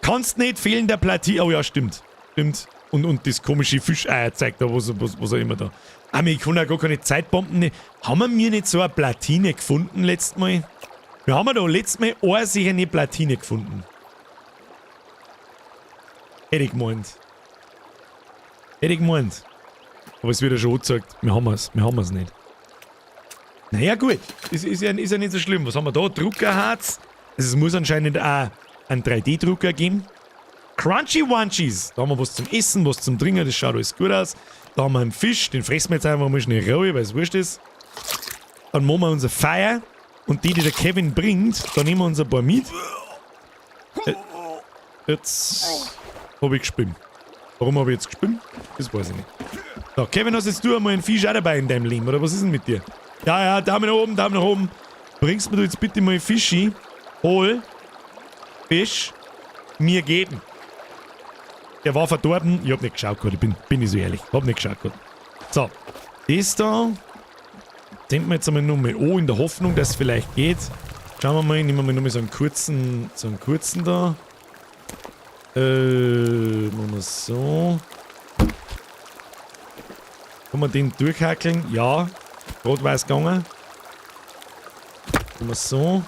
Kannst nicht fehlen der Platin. Oh ja, stimmt. Stimmt. Und das komische Fischeier zeigt da, was auch immer da. Ah, ich kann ja gar keine Zeitbomben. Ne. Haben wir mir nicht so eine Platine gefunden letztes Mal? Wir haben da letztes Mal eine sicher eine Platine gefunden. Hätte ich gemeint. Hätte ich gemeint. Aber es wird ja schon angezeigt, wir haben es nicht. Naja, gut. Ist ja nicht so schlimm. Was haben wir da? Druckerharz. Also es muss anscheinend auch einen 3D-Drucker geben. Crunchy Wunchies. Da haben wir was zum Essen, was zum Trinken. Das schaut alles gut aus. Da haben wir einen Fisch. Den fressen wir jetzt einfach mal schnell roh, weil es wurscht ist. Dann machen wir unser Feuer. Und die, die der Kevin bringt, da nehmen wir uns ein paar mit. Jetzt habe ich gespinnt. Warum habe ich jetzt gespinnt? Das weiß ich nicht. So, Kevin, hast jetzt du einmal einen Fisch auch dabei in deinem Leben, oder was ist denn mit dir? Ja, ja, Daumen nach oben, Daumen nach oben. Bringst mir du jetzt bitte mal einen Fischi? Hol Fisch mir geben. Der war verdorben. Ich hab nicht geschaut gehabt, ich bin ich so ehrlich. Hab nicht geschaut gehabt. So, das da. Denken wir jetzt einmal nochmal an, in der Hoffnung, dass es vielleicht geht. Schauen wir mal, nehmen wir mal nochmal so einen kurzen da. Machen wir so. Kann man den durchhackeln? Ja. Rot-weiß gegangen. Machen wir so.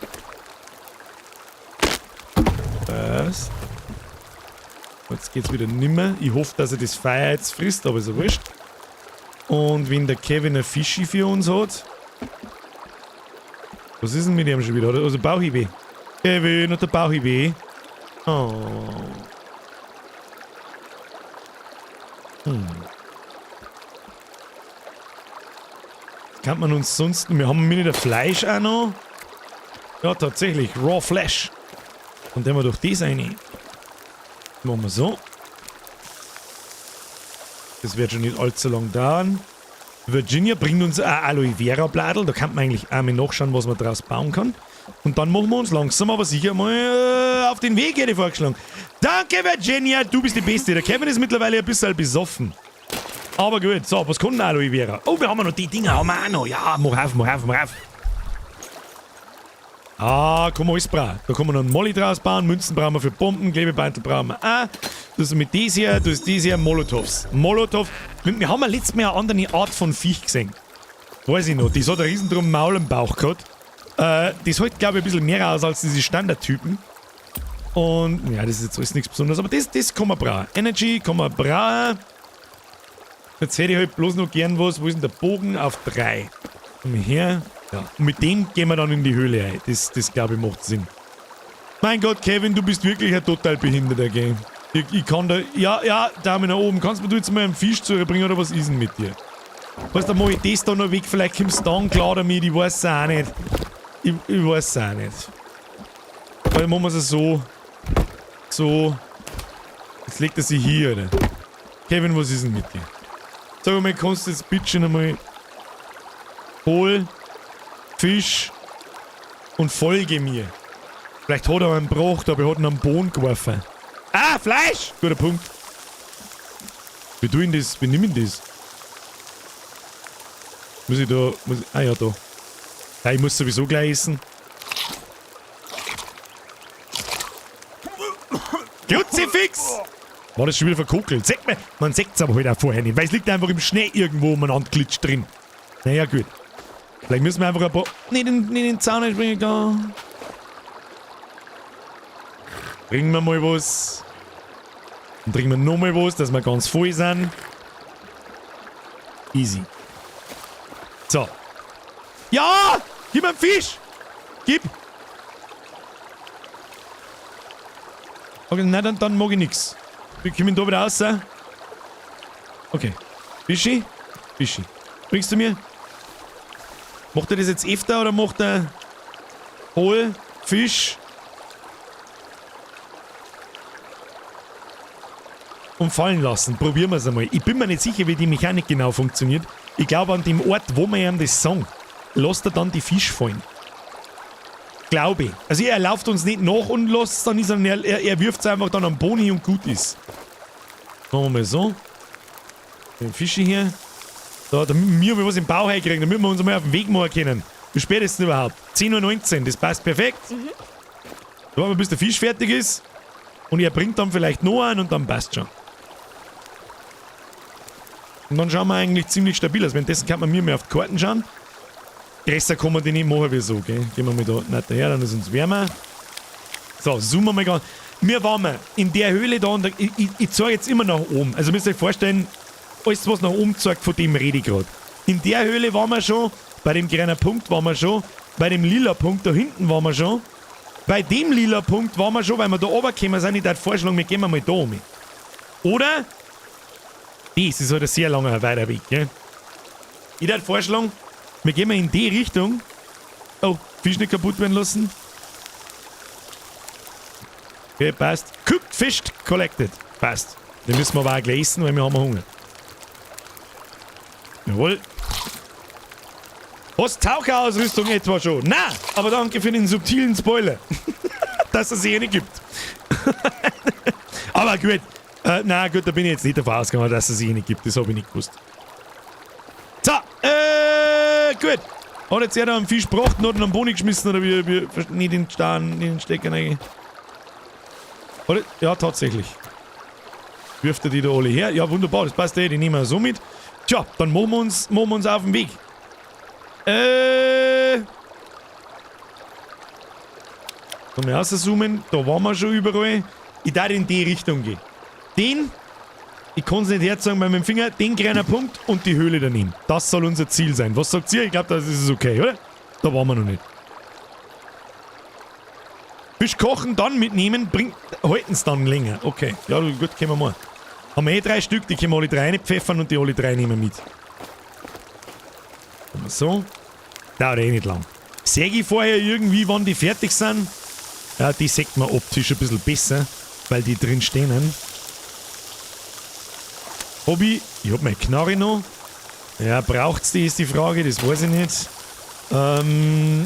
Passt. Jetzt geht's wieder nimmer. Ich hoffe, dass er das Feuer jetzt frisst, aber ist ja wurscht. Und wenn der Kevin ein Fischi für uns hat. Was ist denn mit ihm schon wieder? Also Bauchweh. Kevin hat der Bauchweh. Oh. Hm. Kann man uns sonst... Wir haben mit der Fleisch auch noch. Ja, tatsächlich. Raw Flesh. Und dann wir durch das rein. Machen wir so. Das wird schon nicht allzu lang dauern. Virginia bringt uns ein Aloe Vera Bladel. Da kann man eigentlich auch mal nachschauen, was man draus bauen kann. Und dann machen wir uns langsam aber sicher mal auf den Weg, hätte ich vorgeschlagen. Danke, Virginia, du bist die Beste. Der Kevin ist mittlerweile ein bisschen besoffen. Aber gut, so, was kann denn Aloe Vera? Oh, wir haben noch die Dinger, haben wir auch noch. Ja, mach auf, mach auf, mach auf. Ah, kann man alles brauchen. Da kann man noch einen Molly draus bauen, Münzen brauchen wir für Bomben, Klebebandel brauchen wir auch. Das ist mit dies hier, das ist dies hier, Molotovs. Molotov. Wir haben ja letztes Mal eine andere Art von Viech gesehen. Weiß ich noch, das hat ein riesen Maul im Bauch gehabt. Das hält, glaube ich, ein bisschen mehr aus als diese Standardtypen. Und, ja, das ist jetzt alles nichts Besonderes, aber das kann man brauchen. Energy kann man brauchen. Jetzt hätte ich halt bloß noch gern was. Wo ist denn der Bogen? Auf 3. Komm her. Ja. Und mit dem gehen wir dann in die Höhle ein. Das glaube ich, macht Sinn. Mein Gott, Kevin, du bist wirklich ein total Behinderter, gell? Ich kann da... Ja, ja, Daumen nach oben. Kannst du mir jetzt mal einen Fisch zurückbringen oder was ist denn mit dir? Weißt du, mach ich das da noch weg. Vielleicht kommst du dann klar damit. Ich weiß es auch nicht. Ich weiß es auch nicht. Weil machen wir es so. So. Jetzt legt er sich hier, oder? Kevin, was ist denn mit dir? Sag mal, kannst du jetzt bitte schon einmal... Hol Fisch und folge mir. Vielleicht hat er einen gebracht, aber er hat ihn am Boden geworfen. Ah, Fleisch! Guter Punkt. Wie tue ich das? Wie nehme ich das? Muss ich da... Muss ich, ah ja, da. Ja, ich muss sowieso gleich essen. Kruzifix! War das schon wieder verkokelt? Seht man, man sieht es aber halt auch vorher nicht, weil es liegt einfach im Schnee irgendwo umeinander glitscht drin. Naja, gut. Vielleicht müssen wir einfach ein paar... Nicht in den Zaun springen, da. Bringen wir mal was. Dann trinken wir nochmal was, dass wir ganz voll sind. Easy. So. Ja! Gib mir einen Fisch! Gib! Okay, nein, dann mag ich nix. Wir kommen da wieder raus. Okay. Fischi? Fischi. Bringst du mir? Macht er das jetzt öfter oder macht er... Hol, Fisch? Und fallen lassen. Probieren wir es einmal. Ich bin mir nicht sicher, wie die Mechanik genau funktioniert. Ich glaube, an dem Ort, wo wir ihm das sagen, lässt er dann die Fisch fallen. Glaube ich. Also er läuft uns nicht nach und lässt es dann nicht, sondern er wirft es einfach dann am Boni und gut ist. Machen wir mal so. Den Fische hier. So, damit wir was im Bauch kriegen, damit wir uns einmal auf den Weg machen können. Wie spät ist es denn überhaupt? 10:19 Uhr, das passt perfekt. Da warten wir, bis der Fisch fertig ist. Und er bringt dann vielleicht noch einen und dann passt schon. Und dann schauen wir eigentlich ziemlich stabil aus. Währenddessen kann man mir mehr auf die Karten schauen. Größer kann man die nicht machen wie so, gell? Gehen wir mal da nicht daher, dann ist uns wärmer. So, zoomen wir mal ganz. Wir waren mal in der Höhle da und da, ich zeige jetzt immer nach oben. Also müsst ihr euch vorstellen, alles was nach oben zeigt, von dem rede ich grad. In der Höhle waren wir schon, bei dem grünen Punkt waren wir schon, bei dem lila Punkt da hinten waren wir schon, bei dem lila Punkt waren wir schon, weil wir da runtergekommen sind. Ich würde vorschlagen, wir gehen mal da um. Oder? Das ist halt ein sehr langer, weiter Weg, gell? Ich würde vorschlagen, wir gehen mal in die Richtung. Oh, Fisch nicht kaputt werden lassen. Okay, passt. Cooked Fish collected. Passt. Den müssen wir aber auch gleich essen, weil wir haben Hunger. Jawohl. Was? Taucherausrüstung etwa schon? Na, aber danke für den subtilen Spoiler. Dass es sie nicht gibt. Aber gut. Na gut, da bin ich jetzt nicht davon ausgegangen, dass es sie nicht gibt. Das hab ich nicht gewusst. So, gut. Hat jetzt einer einen Fisch gebracht und hat ihn am Boden geschmissen oder wie, nicht in den Stein, nicht in den Stecker rein. Oder? Ja, tatsächlich. Wirft er die da alle her? Ja, wunderbar, das passt eh, die nehmen wir so mit. Tja, dann machen wir uns auf den Weg. Können wir rauszoomen? Da waren wir schon überall. Ich darf in die Richtung gehen. Den, ich kann's nicht herzeigen bei meinem Finger, den kleinen Punkt und die Höhle daneben. Das soll unser Ziel sein. Was sagt ihr? Ich glaub, das ist okay, oder? Da waren wir noch nicht. Fisch kochen, dann mitnehmen, halten's dann länger. Okay, ja gut, können wir mal. Haben wir eh 3 Stück, die können wir alle 3 reinpfeffern und die alle 3 nehmen wir mit. So. Dauert eh nicht lang. Seh ich vorher irgendwie, wann die fertig sind? Ja, die sieht man optisch ein bisschen besser, weil die drin stehen. Hobby, ich hab meine Knarre noch. Ja, braucht's die, ist die Frage, das weiß ich nicht.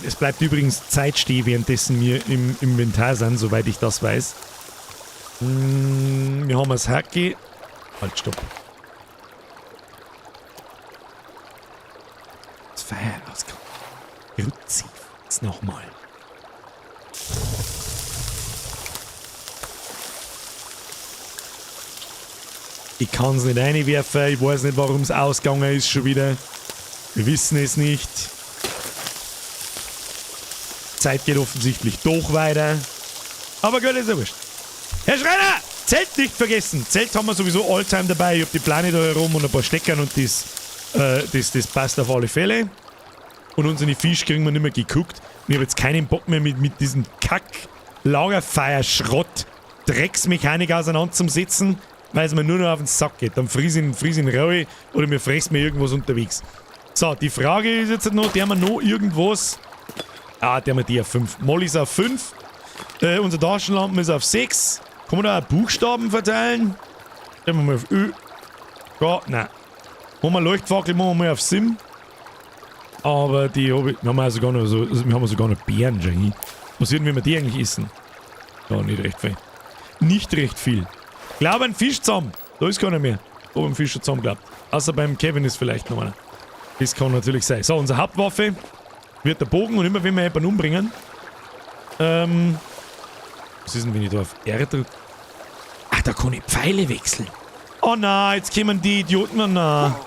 Es bleibt übrigens Zeit stehen, währenddessen wir im Inventar sind, soweit ich das weiß. Wir haben das Hacke. Halt, stopp. Das Feuer rauskommt. Jetzt nochmal. Ich kann's nicht reinwerfen, ich weiß nicht, warum's ausgegangen ist schon wieder. Wir wissen es nicht. Zeit geht offensichtlich doch weiter. Aber gut, ist ja wurscht. Herr Schreiner! Zelt nicht vergessen! Zelt haben wir sowieso alltime dabei. Ich hab die Plane da herum und ein paar Steckern und das passt auf alle Fälle. Und unsere Fisch kriegen wir nicht mehr geguckt. Und ich hab jetzt keinen Bock mehr mit diesem Kack-Lagerfeuer-Schrott Drecksmechanik auseinanderzusetzen, weil es mir nur noch auf den Sack geht. Dann friss ich ihn rau oder mir fräst mir irgendwas unterwegs. So, die Frage ist jetzt noch, der haben wir noch irgendwas. Ah, der haben wir die auf 5. Molly ist auf 5. Unsere Taschenlampe ist auf 6. Kann man da auch Buchstaben verteilen? Gehen wir mal auf Ö. Ja, nein. Machen wir Leuchtfackel, machen wir mal auf Sim. Aber die hab ich, wir haben ja sogar noch so, also wir haben sogar noch Beeren schon hier. Was würden wir mit die eigentlich essen? Ja, nicht recht viel. Nicht recht viel. Glaub ein Fisch zusammen. Da ist keiner mehr. Ob ein Fisch schon zusammen glaubt. Außer beim Kevin ist vielleicht noch einer. Das kann natürlich sein. So, unsere Hauptwaffe wird der Bogen und immer wenn wir jemanden umbringen. Was ist denn, wenn ich da auf R drücke? Ach, da kann ich Pfeile wechseln. Oh nein, jetzt kommen die Idioten an. Na.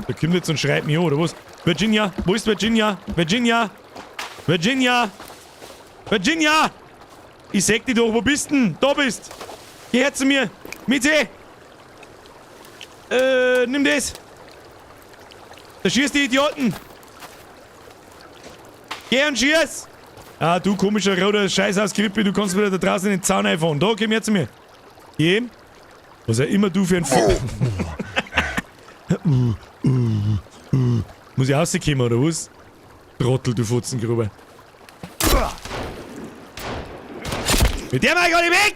Da kommt jetzt und schreit mich an, oder was? Virginia, wo ist Virginia? Virginia! Virginia! Virginia! Ich sag dich doch, wo bist denn? Da bist! Geh her zu mir! Mitte! Nimm das! Da schießt die Idioten! Geh und schieß! Ah, du komischer roter Scheißhauskrippe, du kannst wieder da draußen in den Zaun einfahren. Da, komm her zu mir! Geh! Was auch immer du für ein F- Muss ich rauskommen, oder was? Trottel, du Fotzengrube. Mit der mach ich gar nicht weg!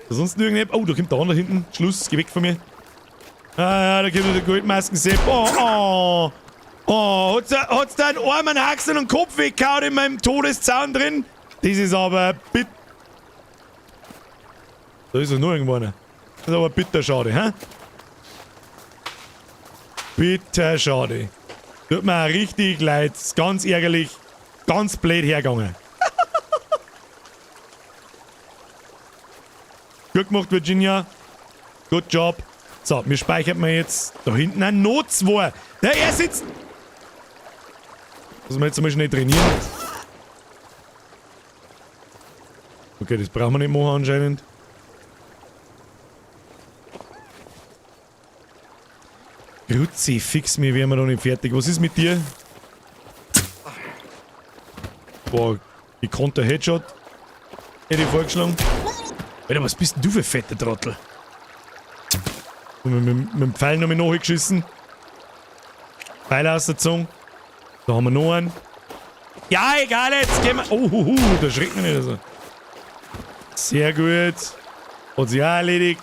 Sonst nirgendwo. Oh, da kommt der andere hinten. Schluss, geh weg von mir. Ah, ja, da kommt der Goldmasken-Sepp. Oh, oh. Oh, hat's da einen armen Haxen und Kopf weggehauen in meinem Todeszaun drin? Das ist aber bitter. Da ist er nur irgendwo einer. Das ist aber bitter schade, hä? Bitter schade. Tut mir richtig leid. Ist ganz ärgerlich. Ganz blöd hergegangen. Gut gemacht, Virginia. Good job. So, wir speichern mal jetzt da hinten ein Not 2. Der er sitzt. Muss man jetzt mal schnell trainieren. Okay, das brauchen wir nicht machen anscheinend. Kruzifix, mir wären wir noch nicht fertig. Was ist mit dir? Boah, gekonnter Headshot. Hätte ich vorgeschlagen. Alter, was bist denn du für fette Trottel? Mit dem Pfeil noch mal nachgeschissen. Pfeil aus der Zunge. Da haben wir noch einen. Ja, egal, jetzt gehen wir. Oh, hu, hu, da schreckt man nicht so. Sehr gut. Hat sich auch erledigt.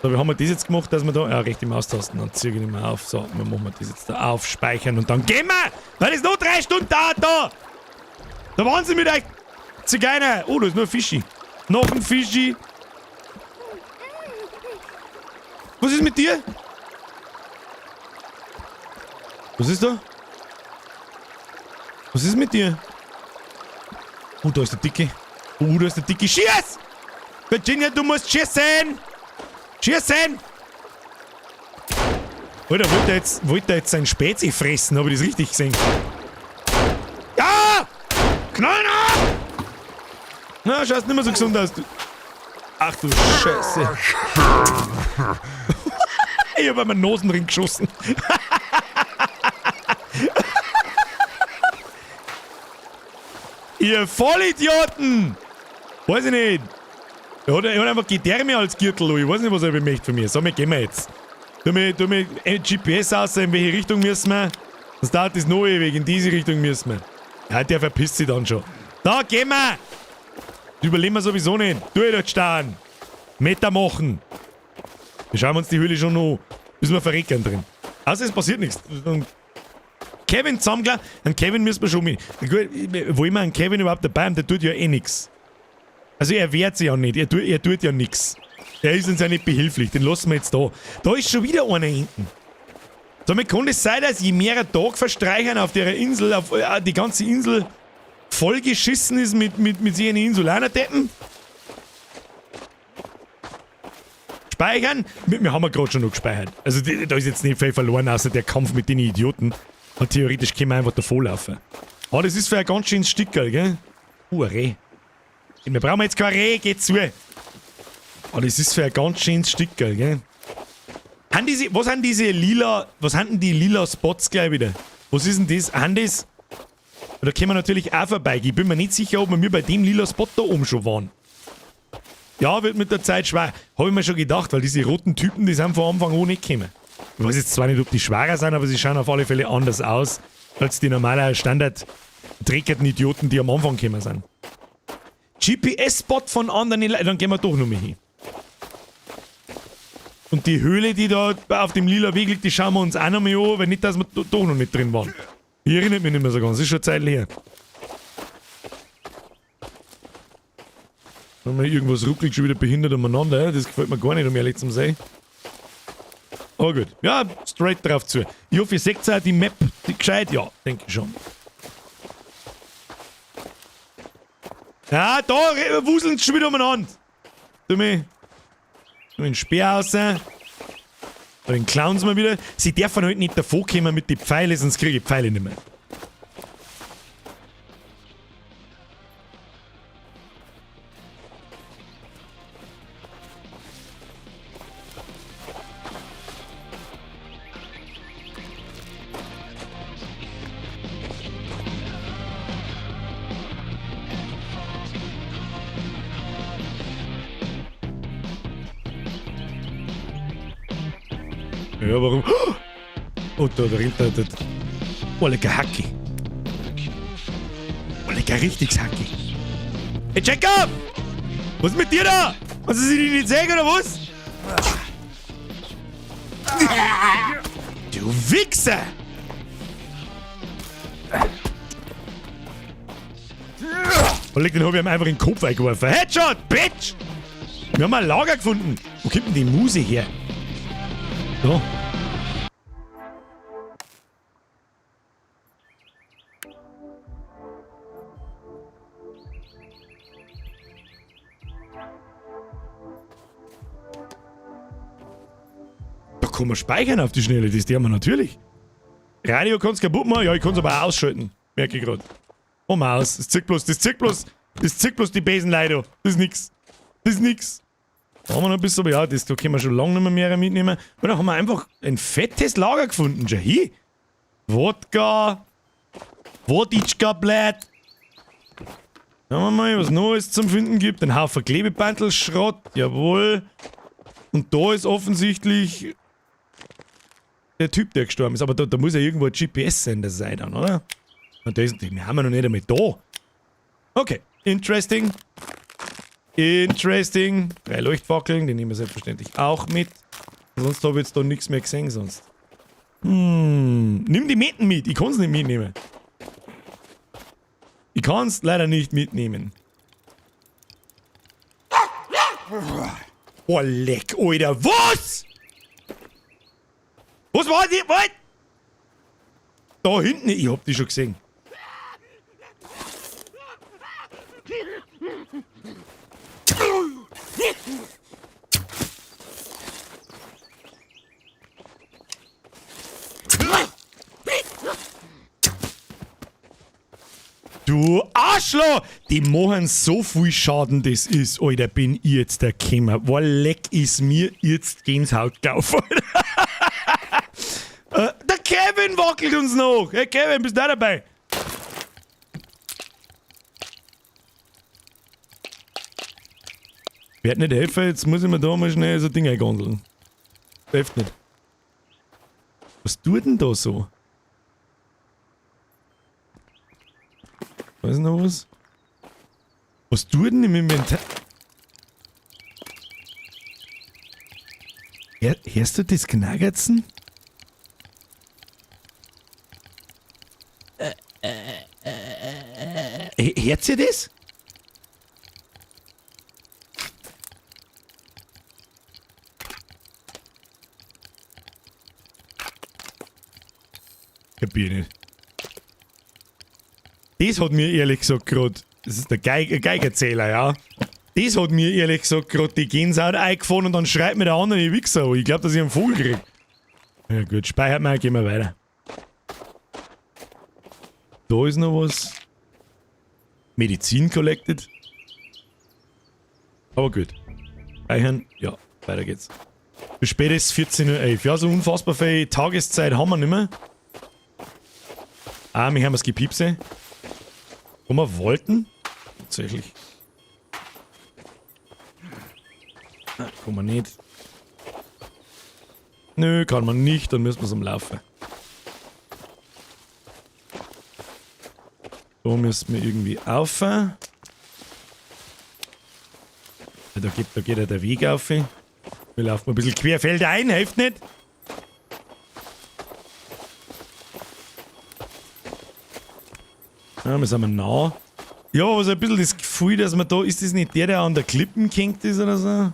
So, wie haben wir das jetzt gemacht, dass wir da. Ja, rechte Maustasten, dann ziehe ich nicht mehr auf. So, dann machen wir das jetzt da aufspeichern und dann gehen wir! Weil es noch 3 Stunden dauert da! Da waren sie mit euch Zigeuner! Oh, da ist nur ein Fischi. Noch ein Fischi. Was ist mit dir? Was ist da? Was ist mit dir? Oh, da ist der Dicke. Oh, da ist der Dicke. Schieß! Virginia, du musst schießen! Schießen! Alter, wollte er jetzt sein Spezi fressen? Hab ich das richtig gesehen? Ja! Knallen ab! Na, schaust nicht mehr so gesund aus. Du. Ach du Scheiße. Ich hab einmal Nasenring geschossen. Ihr Vollidioten! Weiß ich nicht. Er hat einfach Gedärme als Gürtel. Ich weiß nicht, was er möchte von mir. So, wir gehen wir jetzt. Tu mir GPS aus, in welche Richtung müssen wir? Sonst dauert das noch ewig. In diese Richtung müssen wir. Ja, der verpisst sich dann schon. Da, gehen wir! Das überleben wir sowieso nicht. Du dort stehen. Meter machen. Wir schauen uns die Höhle schon noch, bis wir verrecken drin. Außer es passiert nichts. Und Kevin zusammenklar. An Kevin müssen wir schon mit. Gut, wollen wir einen Kevin überhaupt dabei haben? Der tut ja eh nichts. Also er wehrt sich ja nicht. Er tut ja nichts. Er ist uns ja nicht behilflich. Den lassen wir jetzt da. Da ist schon wieder einer hinten. Somit kann es sein, dass je mehr Tag verstreichen auf der Insel, auf die ganze Insel vollgeschissen ist mit ihren Insulaner-Deppen? Speichern? Wir haben ja gerade schon noch gespeichert. Also da ist jetzt nicht viel verloren, außer der Kampf mit den Idioten. Und theoretisch können wir einfach davonlaufen. Aber das ist für ein ganz schönes Stickerl, gell? Ein Reh. Wir brauchen jetzt kein Reh, geht zu. Aber das ist für ein ganz schönes Stickerl, gell? Haben diese, was sind diese lila, was sind denn die lila Spots gleich wieder? Was ist denn das? Haben das? Da können wir natürlich auch vorbei. Ich bin mir nicht sicher, ob wir bei dem lila Spot da oben schon waren. Ja, wird mit der Zeit schwer. Hab ich mir schon gedacht, weil diese roten Typen, die sind von Anfang an nicht gekommen. Ich weiß jetzt zwar nicht, ob die schwerer sind, aber sie schauen auf alle Fälle anders aus, als die normalen Standard-dreckerten Idioten, die am Anfang gekommen sind. GPS-Spot von anderen, dann gehen wir doch noch mal hin. Und die Höhle, die da auf dem lila Weg liegt, die schauen wir uns auch noch mal an, wenn nicht, dass wir doch noch nicht drin waren. Ich erinnere mich nicht mehr so ganz, ist schon eine Zeit her. Wenn irgendwas ruckelt, schon wieder behindert umeinander. Das gefällt mir gar nicht, um ehrlich zu sein. Aber gut. Ja, straight drauf zu. Ich hoffe, ihr seht auch die Map die gescheit. Ja, denke ich schon. Ja, da wuseln sie schon wieder umeinander. Tu mir den Speer raus. Den klauen sie mal wieder. Sie dürfen halt nicht davor kommen mit den Pfeilen, sonst kriege ich Pfeile nicht mehr. Ja, warum? Oh, da rennt der. Oh, lecker Hacki. Oh, lecker richtiges Hacki. Hey, Jacob! Was ist mit dir da? Was ist dich nicht sehen oder was? Du Wichser! Und den hab ich ihm einfach in den Kopf eingeworfen. Headshot, Bitch! Wir haben ein Lager gefunden. Wo kommt denn die Muse her? Da. Da kann man speichern auf die Schnelle, das haben wir natürlich. Radio kannst kaputt machen, ja, ich kann's aber auch ausschalten. Merke ich grad. Oh Maus, das zirkt bloß, das zirkt bloß, das zirkt bloß die Besenleider. Das ist nix. Das ist nix. Da haben wir noch ein bisschen, aber ja, das, da können wir schon lange nicht mehr, mehr mitnehmen. Und dann haben wir einfach ein fettes Lager gefunden, schau hier. Wodka. Woditschka Blatt. Schauen wir mal, was Neues zum Finden gibt. Ein Haufen Klebebandel-Schrott, jawohl. Und da ist offensichtlich der Typ, der gestorben ist. Aber da muss ja irgendwo ein GPS-Sender sein dann, oder? Und da ist, wir haben ja noch nicht einmal da. Okay, interesting. Interesting. 3 Leuchtfackeln, die nehmen wir selbstverständlich auch mit. Sonst habe ich jetzt da nichts mehr gesehen sonst. Nimm die Meten mit, ich kann's nicht mitnehmen. Ich kann's leider nicht mitnehmen. Oh, leck, Alter. Was? Was war die? Was? Da hinten, ich hab die schon gesehen. Du Arschloch! Die machen so viel Schaden, das ist, Alter, bin ich jetzt der Kämmer. Boah, leck ist mir jetzt Gänsehaut gelaufen, Alter. Der Kevin wackelt uns noch. Hey Kevin, bist du da dabei? Werd nicht helfen, jetzt muss ich mir da mal schnell so ein Ding eingondeln. Hilft nicht. Was tut denn da so? Weiß noch was? Was tut denn im Inventar? Hörst du das Knaggerzen? Hört ihr das? Kapier nicht. Das hat mir ehrlich gesagt grad, das ist der Geigerzähler, ja. Das hat mir ehrlich gesagt grad die Gänsehaut eingefahren und dann schreit mir der andere die Wichser an. Ich glaub, dass ich einen Vogel krieg. Ja gut, speichert mal, gehen wir weiter. Da ist noch was. Medizin collected. Aber gut. Speichern, ja, weiter geht's. Wie spät ist es? 14:11 Uhr. Ja, so unfassbar viel Tageszeit haben wir nicht mehr. Ah, wir haben das Gepiepse. Wo wir wollten? Tatsächlich. Nein, kann man nicht. Nö, kann man nicht, dann müssen wir's umlaufen. Da müssen wir irgendwie auf. Ja, da geht ja der Weg auf. Wir laufen ein bisschen querfeldein, hilft nicht. Ja, wir sind nah. Ja, aber so ein bisschen das Gefühl, dass man da... Ist das nicht der, der an der Klippen gehängt ist oder so?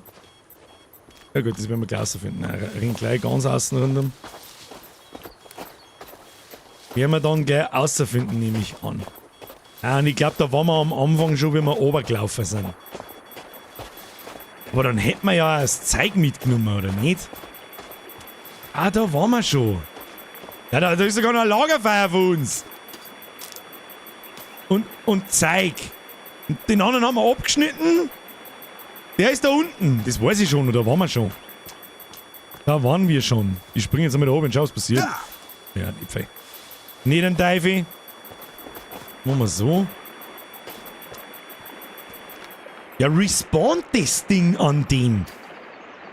Ja gut, das werden wir gleich rausfinden. Nein, rennt gleich ganz außen rundum. Werden wir dann gleich rausfinden, nehme ich an. Ah, und ich glaub, da waren wir am Anfang schon, wie wir runtergelaufen sind. Aber dann hätten wir ja auch das Zeug mitgenommen, oder nicht? Ah, da waren wir schon. Ja, da ist sogar noch ein Lagerfeuer von uns. Und Zeug. Und den anderen haben wir abgeschnitten. Der ist da unten. Das weiß ich schon, oder waren wir schon? Da waren wir schon. Ich spring jetzt einmal da oben und schau, was passiert. Ja, die Pfeil. Nicht den Teufel. Machen wir so. Ja, respawnt das Ding an den.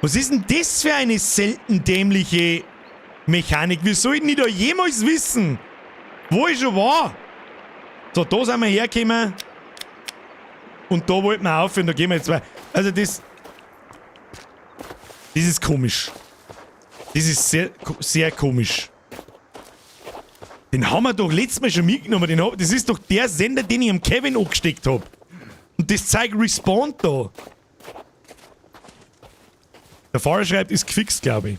Was ist denn das für eine selten dämliche Mechanik? Wir sollten die da jemals wissen, wo ich schon war. So, da sind wir hergekommen. Und da wollten wir aufhören, da gehen wir jetzt weiter. Also das... Das ist komisch. Das ist sehr, sehr komisch. Den haben wir doch letztes Mal schon mitgenommen. Das ist doch der Sender, den ich am Kevin angesteckt hab. Und das zeigt respawnt da. Der Fahrer schreibt, ist gefixt, glaube ich.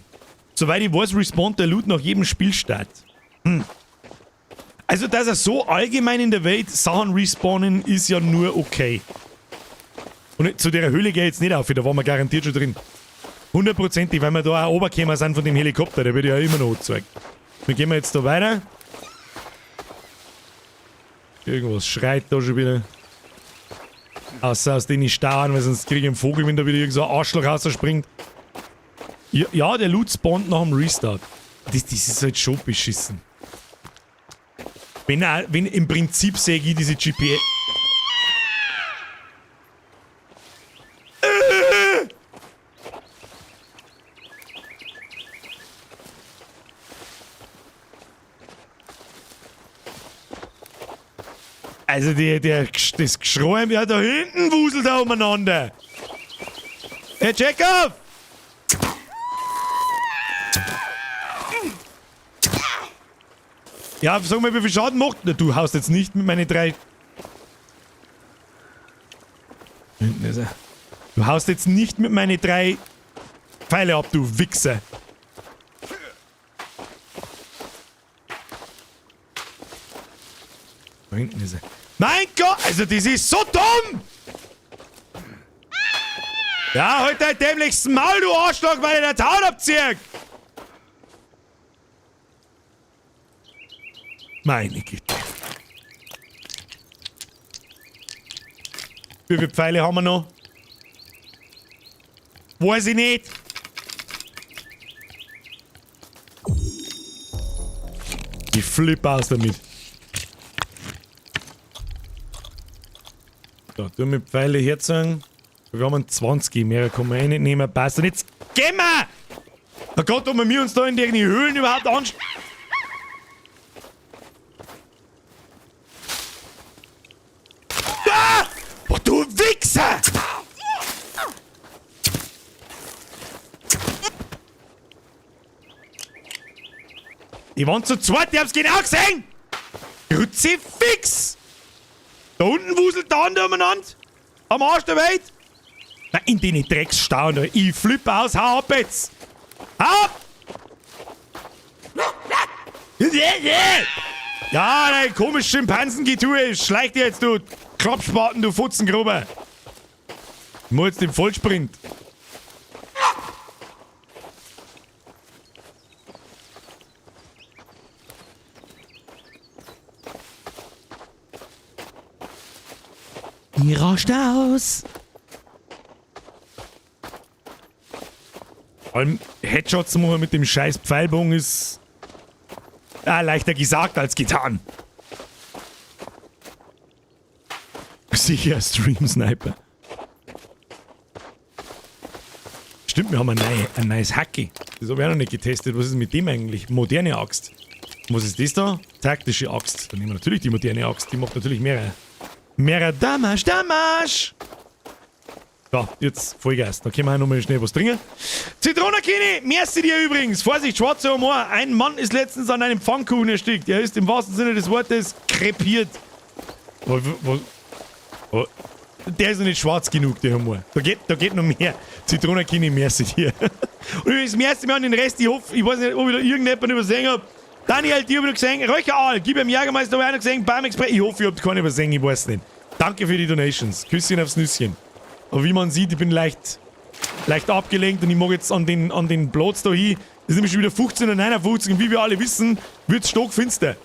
Soweit ich weiß, respawnt der Loot nach jedem Spielstart. Also, dass er so allgemein in der Welt Sachen respawnen, ist ja nur okay. Und zu der Höhle gehe ich jetzt nicht auf, da waren wir garantiert schon drin. Hundertprozentig, weil wir da auch runtergekommen sind von dem Helikopter, der wird ja immer noch angezeigt. Wir gehen jetzt da weiter. Irgendwas schreit da schon wieder. Außer aus den Starren, weil sonst kriege ich einen Vogel, wenn da wieder irgend so ein Arschloch rausspringt. Ja, ja, der Loot spawnt nach dem Restart. Das ist halt schon beschissen. Wenn im Prinzip sehe ich diese GPS. Also das Geschrei, ja, da hinten wuselt er umeinander. Hey, Jacob! Ja, sag mal, wie viel Schaden macht... Na, du haust jetzt nicht mit meinen drei... Hinten ist er. Du haust jetzt nicht mit meinen drei Pfeile ab, du Wichser. Da hinten ist er. Mein Gott! Also, das ist so dumm! Ja, halt dein dämliches Maul, du Arschloch, weil ich der Haut abziehe! Meine Güte. Wie viele Pfeile haben wir noch? Weiß ich nicht. Ich flippe aus damit. So, tu mit Pfeile herzogen. Wir haben 20, mehr kann man eh nicht nehmen. Passt. Und jetzt gehen wir! Na Gott, ob wir uns da in die Höhlen überhaupt anst-. Ah! Boah, du Wichser! Die waren zu zweit, die haben's genau gesehen! Kruzifix! Da unten wuselt der andere umeinander. Am Arsch der Welt! Na, in den Drecksstauen da. Ich flippe aus, hau ab jetzt! Hau ab! Ja, dein komisches Schimpansengetue, schleich dir jetzt, du Klappspaten, du Futzengrubber! Ich mach jetzt den Vollsprint. Die rauscht aus. Vor allem Headshots machen mit dem scheiß Pfeilbogen ist leichter gesagt als getan. Sicher Stream Sniper. Stimmt, wir haben ein neues Hacki. Das hab ich auch noch nicht getestet. Was ist mit dem eigentlich? Moderne Axt. Was ist das da? Taktische Axt. Dann nehmen wir natürlich die moderne Axt. Die macht natürlich mehrere. Mehrere Damage, Damage! So, jetzt Vollgas. Da können wir auch nochmal schnell was trinken. Zitronakini, merci dir übrigens. Vorsicht, schwarzer Humor. Ein Mann ist letztens an einem Pfannkuchen erstickt. Er ist im wahrsten Sinne des Wortes krepiert. Der ist noch nicht schwarz genug, der Humor. Da geht noch mehr. Zitronakini, merci dir. Und übrigens, merci mir an den Rest. Ich hoffe, ich weiß nicht, ob ich da irgendjemanden übersehen hab. Daniel, die hab ich noch gesehen. Räucheraal, gib ihm Jägermeister, hab ich auch noch gesehen. Beim Express. Ich hoffe, ihr habt keinen übersehen, ich weiß nicht. Danke für die Donations. Küsschen aufs Nüsschen. Aber wie man sieht, ich bin leicht abgelenkt und ich mag jetzt an den Platz da hin. Es ist nämlich schon wieder 15:59 und wie wir alle wissen, wird's stockfinster.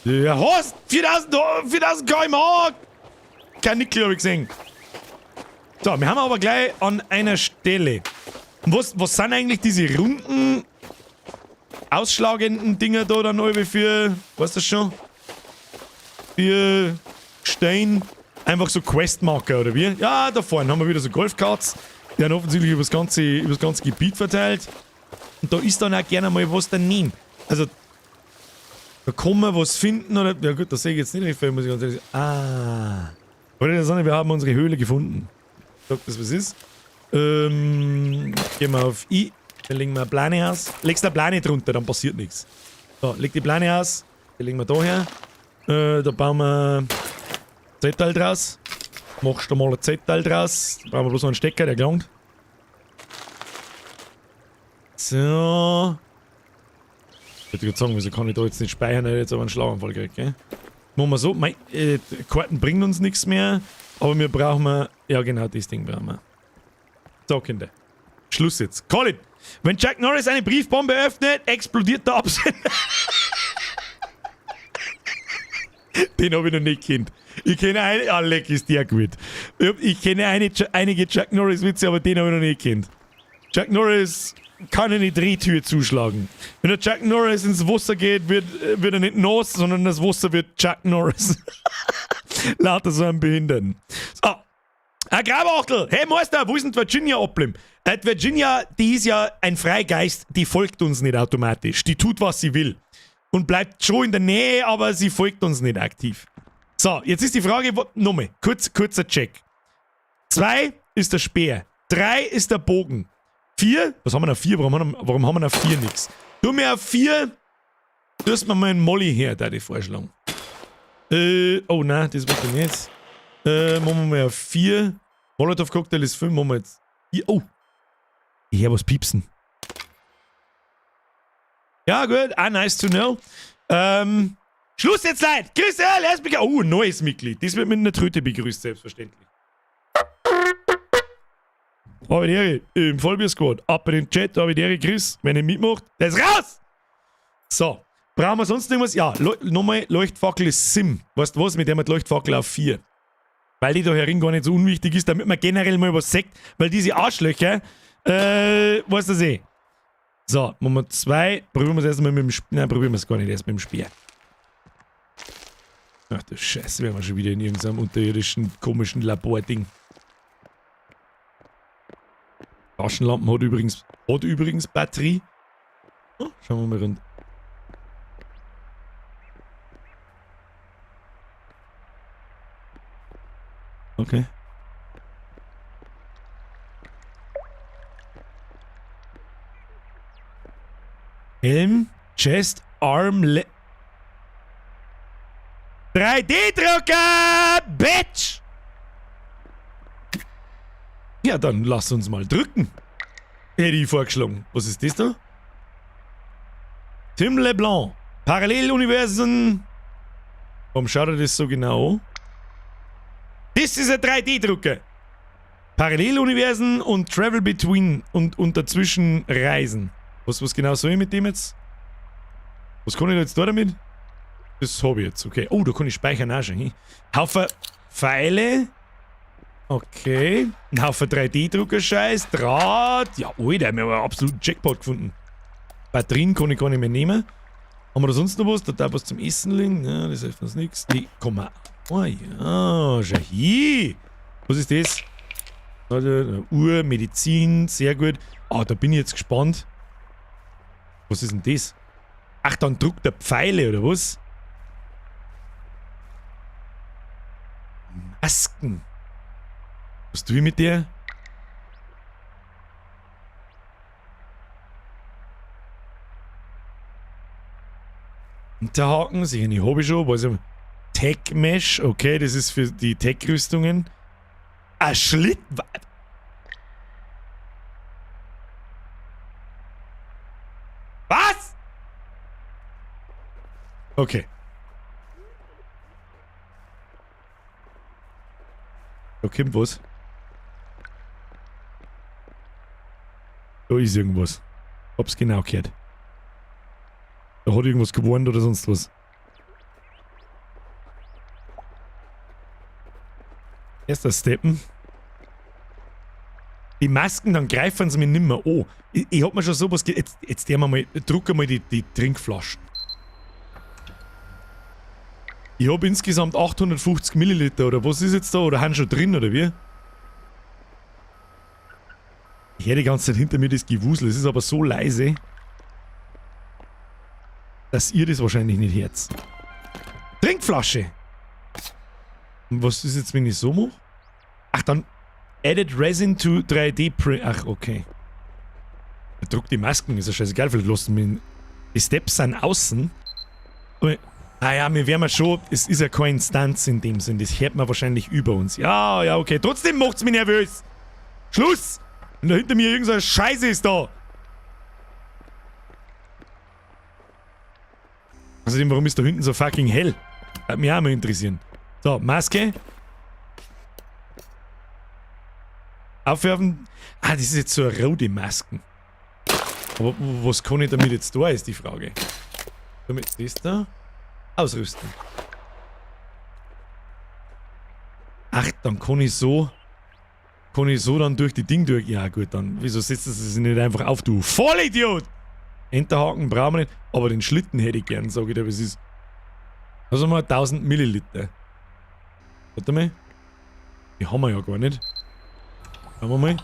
Ja, Horst! 4000 km/h! Kein Nickel hab ich gesehen. So, wir haben aber gleich an einer Stelle. Und was sind eigentlich diese runden, ausschlagenden Dinger da dann alle für, weißt du schon? Für Stein. Einfach so Questmarker oder wie? Ja, da vorne haben wir wieder so Golfkarts. Die haben offensichtlich über das ganze Gebiet verteilt. Und da ist dann auch gerne mal was daneben. Also, da kann man was finden oder. Ja gut, das sehe ich jetzt nicht richtig, muss ich ganz ehrlich sagen. Ah. Freunde der Sonne, wir haben unsere Höhle gefunden. Sag das, was ist. Gehen wir auf I. Dann legen wir eine Plane aus. Legst eine Plane drunter, dann passiert nichts. So, leg die Plane aus. Die legen wir da her. Da bauen wir Z-Teil draus. Machst du mal ein Z-Teil draus. Da brauchen wir bloß noch einen Stecker, der gelangt. So. Ich würde gerade sagen, wieso kann ich da jetzt nicht speichern? Ich hätte jetzt aber einen Schlaganfall gekriegt, gell? Machen wir so. Mei, Karten bringen uns nichts mehr. Aber wir brauchen wir. Ja, genau, das Ding brauchen wir. So, Kinder. Schluss jetzt. Colin! Wenn Chuck Norris eine Briefbombe öffnet, explodiert der Absender. Den habe ich noch nicht kennt. Ich kenne eine. Ah, leck, ist der gut. Ich kenne einige Chuck Norris-Witze, aber den habe ich noch nicht kennt. Chuck Norris kann eine Drehtür zuschlagen. Wenn der Chuck Norris ins Wasser geht, wird er nicht nass, sondern das Wasser wird Chuck Norris. Lauter so ein Behinderten. So. Ein Grabachtel! Hey Meister, wo ist denn die Virginia abgeblieben? Die Virginia, die ist ja ein Freigeist, die folgt uns nicht automatisch. Die tut, was sie will. Und bleibt schon in der Nähe, aber sie folgt uns nicht aktiv. So, jetzt ist die Frage, nochmal, kurzer Check. 2 ist der Speer. 3 ist der Bogen. 4? Was haben wir noch? 4? Warum haben wir noch 4 nix? Tu mir auf 4, tust mir mal einen Molly her, da die vorschlagen. Oh nein, das wollte ich nicht. Machen wir mal auf 4. Molotov Cocktail ist 5, machen wir jetzt. 4. Oh. Ich hör was piepsen. Ja, gut. Ah, nice to know. Schluss jetzt, Leute. Grüße, Lesbiker. Oh, neues Mitglied. Das wird mit einer Tröte begrüßt, selbstverständlich. Habe die Ehre, im Vollbier-Squad. Ab in den Chat, habe die Ehre, Chris. Wenn ihr mitmacht, der ist raus! So. Brauchen wir sonst irgendwas? Ja, nochmal, Leuchtfackel ist Sim. Weißt du was? Mit dem hat Leuchtfackel auf 4. Weil die da herin gar nicht so unwichtig ist, damit man generell mal was sagt. Weil diese Arschlöcher, weißt du das eh. So, machen wir 2. Probieren wir es erstmal mit dem Speer. Nein, probieren wir es gar nicht erst mit dem Speer. Ach du Scheiße, wären wir schon wieder in irgendeinem unterirdischen, komischen Labording. Taschenlampen hat übrigens Batterie. Oh, schauen wir mal rund. Okay. Helm, Chest, Arm, 3D-Drucker, Bitch! Ja, dann lass uns mal drücken. Hätte ich vorgeschlagen. Was ist das da? Tim LeBlanc. Paralleluniversen. Warum schaut er das so genau an? Das ist ein 3D-Drucker. Paralleluniversen und Travel Between und dazwischen Reisen. Was genau soll ich mit dem jetzt? Was kann ich da jetzt da damit? Das hab ich jetzt, okay. Oh, da kann ich speichern auch schon. Hm? Haufen Pfeile. Okay. Ein Haufen 3D-Drucker-Scheiß. Draht. Ja, Alter, wir haben einen absoluten Jackpot gefunden. Batterien kann ich gar nicht mehr nehmen. Haben wir da sonst noch was? Da darf was zum Essen liegen. Ja, das hilft uns nichts. Die kommen wir. Oh ja, schau hier. Was ist das? Warte, Uhr, Medizin, sehr gut. Ah, da bin ich jetzt gespannt. Was ist denn das? Ach, dann druckt er Pfeile, oder was? Masken. Was tue ich mit der? Unterhaken, sicher nicht, hab ich schon. Was ist Tech Mesh, okay, das ist für die Tech-Rüstungen. Ein Schlitten. Was? Okay. Da kommt was. Da ist irgendwas. Hab's genau gehört. Da hat irgendwas gewarnt oder sonst was. Erster Steppen. Die Masken, dann greifen sie mich nimmer an. Ich hab mir schon sowas ge-, jetzt wir mal, drucken mal die Trinkflaschen. Ich hab insgesamt 850 Milliliter, oder was ist jetzt da? Oder haben schon drin, oder wie? Ich höre die ganze Zeit hinter mir das Gewusel. Es ist aber so leise, dass ihr das wahrscheinlich nicht hört. Trinkflasche! Und was ist jetzt, wenn ich so mache? Ach, dann Added Resin to 3D Print. Ach, okay. Er druckt die Masken, ist ja scheißegal, vielleicht lassen wir ihn. Die Steps sind außen. Aber, ah ja, wir werden schon, es ist ja keine Instanz in dem Sinn, das hört man wahrscheinlich über uns. Ja, ja, okay. Trotzdem macht's mich nervös. Schluss! Und da hinter mir irgend so eine Scheiße ist da. Außerdem, warum ist da hinten so fucking hell? Hat mich auch mal interessieren. So, Maske. Aufwerfen. Ah, das ist jetzt so eine rote Masken. Aber was kann ich damit jetzt da, ist die Frage. Damit das da. Ausrüsten. Ach, dann kann ich so. Kann ich so dann durch die Ding durch. Ja, gut, dann. Wieso setzen sie sich nicht einfach auf, du Vollidiot? Enterhaken brauchen wir nicht. Aber den Schlitten hätte ich gern, sag ich dir, was ist. Also mal 1000 Milliliter. Warte mal. Die haben wir ja gar nicht. Schauen wir mal.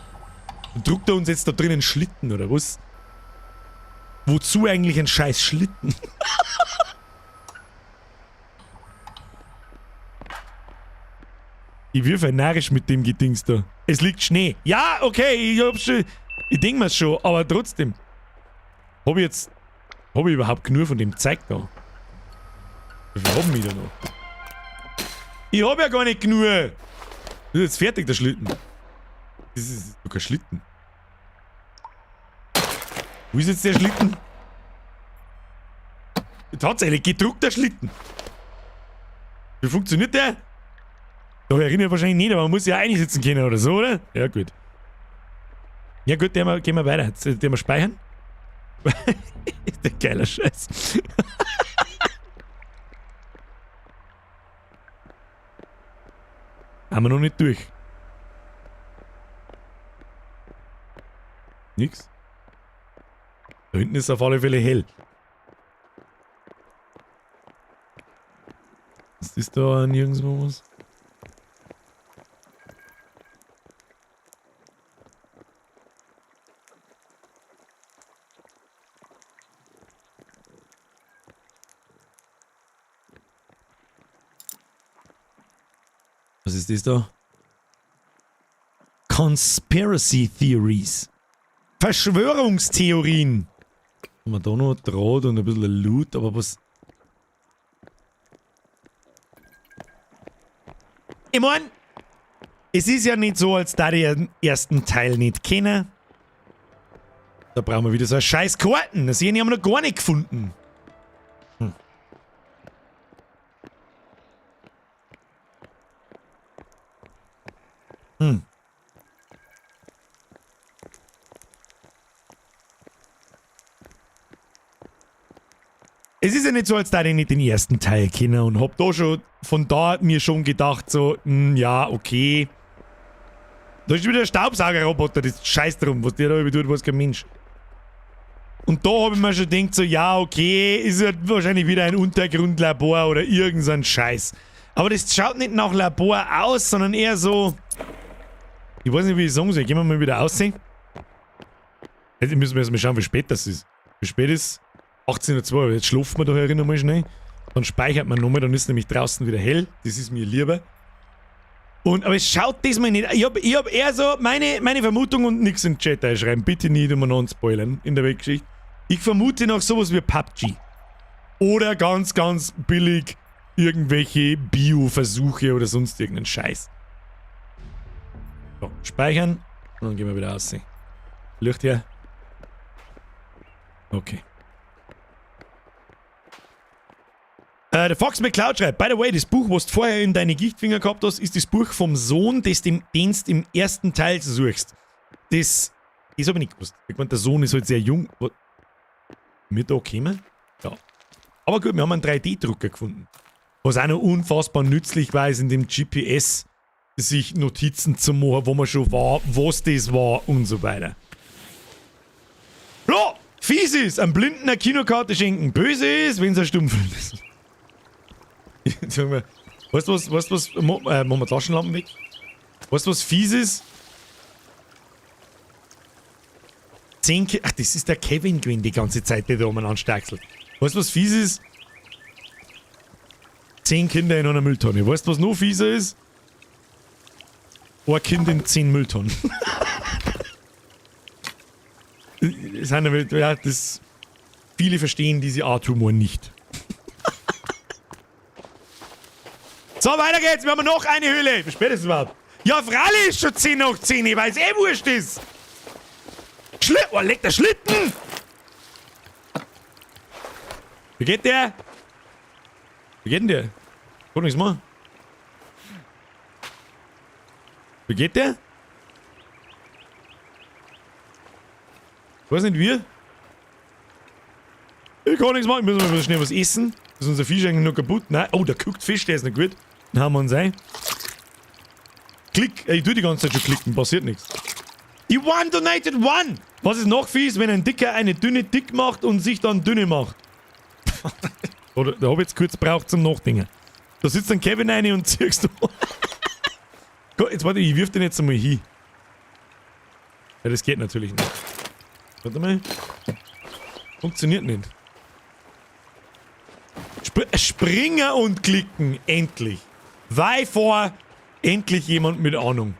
Dann druckt er uns jetzt da drinnen Schlitten, oder was? Wozu eigentlich ein scheiß Schlitten? Ich wirf ein narrisch mit dem Gedings da. Es liegt Schnee. Ja, okay, ich hab's schon. Ich denk mir's schon, aber trotzdem. Hab ich jetzt. Hab ich überhaupt genug von dem Zeug da? Wie viel haben wir da noch? Ich hab ja gar nicht genug. Das ist jetzt fertig, der Schlitten. Das ist doch kein Schlitten. Wo ist jetzt der Schlitten? Tatsächlich, gedruckter Schlitten. Wie funktioniert der? Doch erinnert wahrscheinlich nicht, aber man muss ja einsitzen können oder so, oder? Ja, gut. Ja, gut, gehen wir weiter. Jetzt, den wir speichern. Ist der geiler Scheiß. Haben wir noch nicht durch. Nix. Da hinten ist auf alle Fälle hell. Ist das da nirgendwo was? Was ist das da? Conspiracy Theories. Verschwörungstheorien. Haben wir da noch Draht und ein bisschen Loot, aber was... Ich mein, es ist ja nicht so, als da ich den ersten Teil nicht kenne. Da brauchen wir wieder so eine scheiß Karten. Das hier haben wir noch gar nicht gefunden. Es ist ja nicht so, als da ich nicht den ersten Teil kenne und hab da schon von da mir schon gedacht, so, ja, okay. Da ist wieder der Staubsaugerroboter, das Scheiß drum, was der da über tut, weiß kein Mensch. Und da hab ich mir schon gedacht, so, ja, okay, ist ja wahrscheinlich wieder ein Untergrundlabor oder irgend so ein Scheiß. Aber das schaut nicht nach Labor aus, sondern eher so... Ich weiß nicht, wie ich sagen soll. Gehen wir mal wieder aussehen. Jetzt müssen wir erst mal schauen, wie spät das ist. Wie spät ist? 18:02 Uhr. Jetzt schlafen wir da herin nochmal schnell. Dann speichert man nochmal, dann ist nämlich draußen wieder hell. Das ist mir lieber. Aber es schaut diesmal nicht. Ich hab eher so meine Vermutung und nix in den Chat einschreiben. Bitte nicht umeinander spoilern in der Weltgeschichte. Ich vermute noch sowas wie PUBG. Oder ganz, ganz billig irgendwelche Bio-Versuche oder sonst irgendeinen Scheiß. So, speichern. Und dann gehen wir wieder raus. Licht her. Okay. Der Fox McCloud schreibt, by the way, das Buch, was du vorher in deine Gichtfinger gehabt hast, ist das Buch vom Sohn, das du im ersten Teil suchst. Das hab ich nicht gewusst. Ich meine, der Sohn ist halt sehr jung. Was? Wir da kommen? Ja. Aber gut, wir haben einen 3D-Drucker gefunden. Was auch noch unfassbar nützlich war, ist in dem GPS sich Notizen zu machen, wo man schon war, was das war und so weiter. Ja, fies ist, einem Blinden eine Kinokarte schenken. Böse ist, wenn's ein Stummfilm ist. Sag mal, weißt du was, weißt du was, machen wir Taschenlampen weg? Weißt du was fies ist? 10 Ki-, ach, das ist der Kevin gewesen die ganze Zeit, der da umeinander stachselt. Weißt du was fies ist? 10 Kinder in einer Mülltonne. Weißt du, was noch fieser ist? Ein Kind in 10 Mülltonnen. Das sind, ja, das, viele verstehen diese Art Humor nicht. So, weiter geht's. Wir haben noch eine Höhle. Wie spät ist es überhaupt? Ja, freilich ist schon 10 nach 10, weil es eh wurscht ist. Schlitten. Oh, leck der Schlitten! Wie geht der? Wie geht denn der? Guck nichts mal. Wie geht der? Weiß nicht wie. Ich kann nichts machen. Müssen wir schnell was essen. Ist unser Fisch eigentlich noch kaputt? Nein. Oh, der guckt Fisch, der ist noch gut. Dann haben wir uns ein. Klick. Ich tue die ganze Zeit schon klicken, passiert nichts. Die One donated one! Was ist noch fies, wenn ein Dicker eine dünne dick macht und sich dann dünne macht? Oder da hab ich jetzt kurz braucht zum Nachdenken. Da sitzt dann Kevin rein und ziehst du. Gut, jetzt warte, ich wirf den jetzt einmal hin. Ja, das geht natürlich nicht. Warte mal. Funktioniert nicht. Springer und klicken, endlich. Wei vor, endlich jemand mit Ahnung.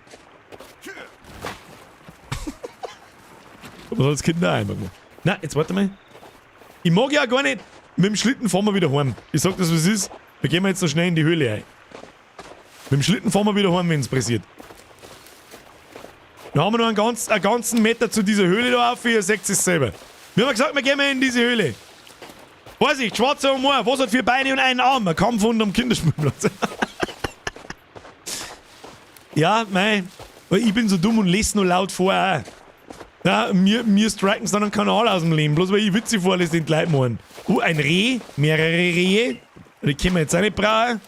Was als Kind auch immer gemacht. Na, jetzt warte mal. Ich mag ja gar nicht. Mit dem Schlitten fahren wir wieder heim. Ich sag das, was ist. Wir gehen jetzt noch schnell in die Höhle ein. Mit dem Schlitten fahren wir wieder heim, wenn es pressiert. Dann haben wir noch einen ganzen Meter zu dieser Höhle da auf. Ihr seht es selber. Wir haben gesagt, wir gehen mal in diese Höhle. Vorsicht, schwarzer Humor. Was hat 4 Beine und einen Arm? Ein Kampf unterm Kinderspielplatz. Ja, mei. Ich bin so dumm und lese nur laut vor auch. Na, mir striken sie dann einen Kanal aus dem Leben, bloß weil ich Witze vorlese, den die Leute meinen. Ein Reh, mehrere Rehe. Die können wir jetzt auch nicht brauchen.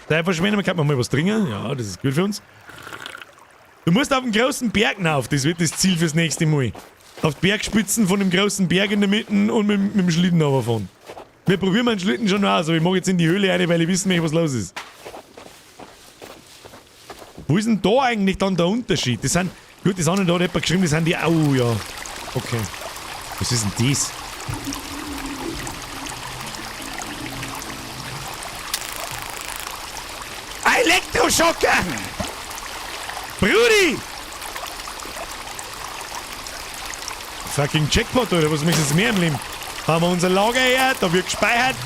Da verschwenden, kann man mal was trinken. Ja, das ist gut für uns. Du musst auf den großen Berg rauf, das wird das Ziel fürs nächste Mal. Auf die Bergspitzen von dem großen Berg in der Mitte und mit dem Schlitten runterfahren. Wir probieren meinen Schlitten schon aus, aber ich mag jetzt in die Höhle rein, weil ich wissen möchte, was los ist. Wo ist denn da eigentlich dann der Unterschied? Das sind, gut, das haben da hat jemand geschrieben, das sind die, au, ja. Okay. Was ist denn das? Elektroschocker! Brudi! Fucking Jackpot, oder? Was möchtest du mehr im Leben? Haben wir unser Lager her, da wird gespeichert.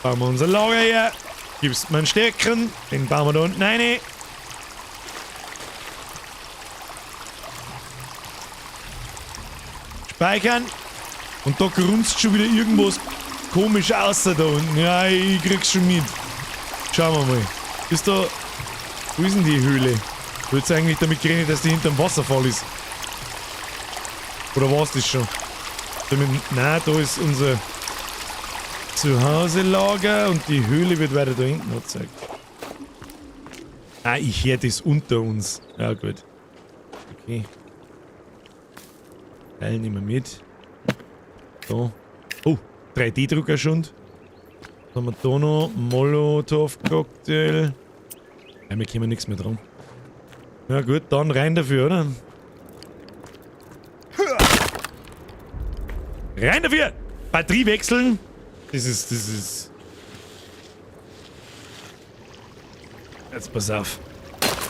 Bauen wir unser Lager her. Gibst mir einen Stärkeren, den bauen wir da unten rein. Speichern. Und da grunzt schon wieder irgendwas komisch außer da unten. Ja, ich krieg's schon mit. Schauen wir mal. Ist da... Wo ist denn die Höhle? Ich würde eigentlich damit gerechnet, dass die hinterm Wasserfall ist. Oder war's das schon? Damit, nein, da ist unser Zuhause-Lager und die Höhle wird weiter da hinten angezeigt. Ah, ich höre das unter uns. Ja, gut. Okay. Teil nehmen wir mit. So. Oh, 3D-Drucker schon. Was haben wir da noch? Molotow-Cocktail. Ja, wir kommen nichts mehr dran. Ja gut, dann rein dafür, oder? Rein dafür! Batterie wechseln. Das ist... Jetzt pass auf.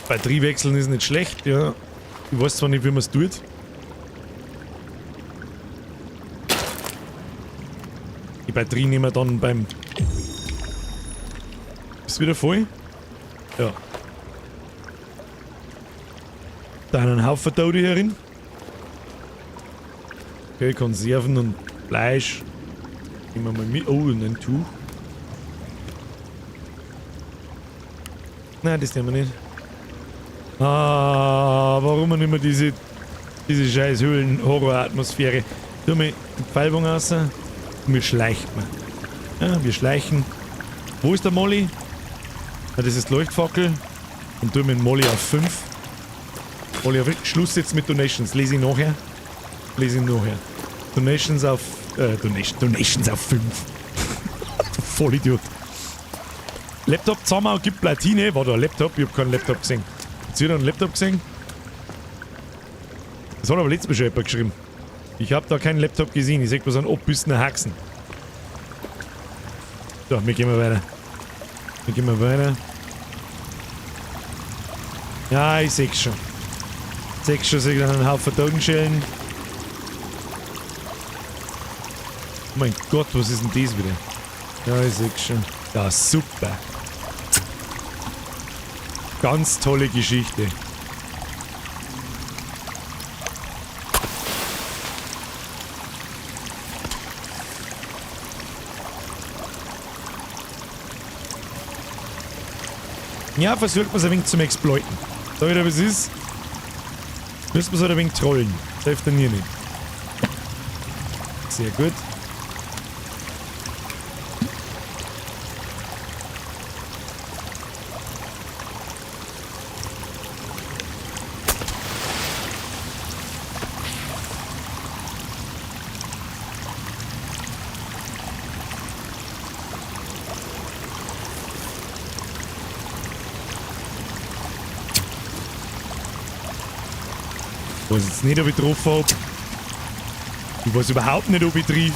Batterie wechseln ist nicht schlecht, ja. Ich weiß zwar nicht, wie man's tut. Die Batterie nehmen wir dann beim... Ist wieder voll? Ja. Da einen Haufen Tote hier drin. Okay, Konserven und Fleisch. Nehmen wir mal mit. Oh, und ein Tuch. Nein, das nehmen wir nicht. Ah, warum nicht immer diese scheiß Höhlen-Horror-Atmosphäre. Tu mal die Pfeilbogen raus. Und wir schleichen. Ja, wir schleichen. Wo ist der Molly? Ja, das ist Leuchtfackel. Und tu mir den Molly auf 5. Molly auf 5. Schluss jetzt mit Donations. Lese ich nachher. Lese ich nachher. Donations auf... Donations auf 5. Du Vollidiot. Laptop zusammen und gibt Platine. War da ein Laptop? Ich hab keinen Laptop gesehen. Hat jeder einen Laptop gesehen? Das hat aber letztes Mal schon jemand geschrieben. Ich habe da keinen Laptop gesehen. Ich seh bloß einen abbissenen Haxen. So, wir gehen mal weiter. Wir gehen mal weiter. Ja, ich seh's schon. Ich seh's schon, seh ich einen Haufen Totenschellen. Oh mein Gott, was ist denn das wieder? Ja, ich seh's schon. Ja, super. Ganz tolle Geschichte. Ja, versucht man es ein wenig zum Exploiten. Sag ich dir, was ist? Müssen wir es halt ein wenig trollen. Das hilft dann nie nicht. Sehr gut. Ich weiß jetzt nicht, ob ich getroffen hab. Ich weiß überhaupt nicht, ob ich triff.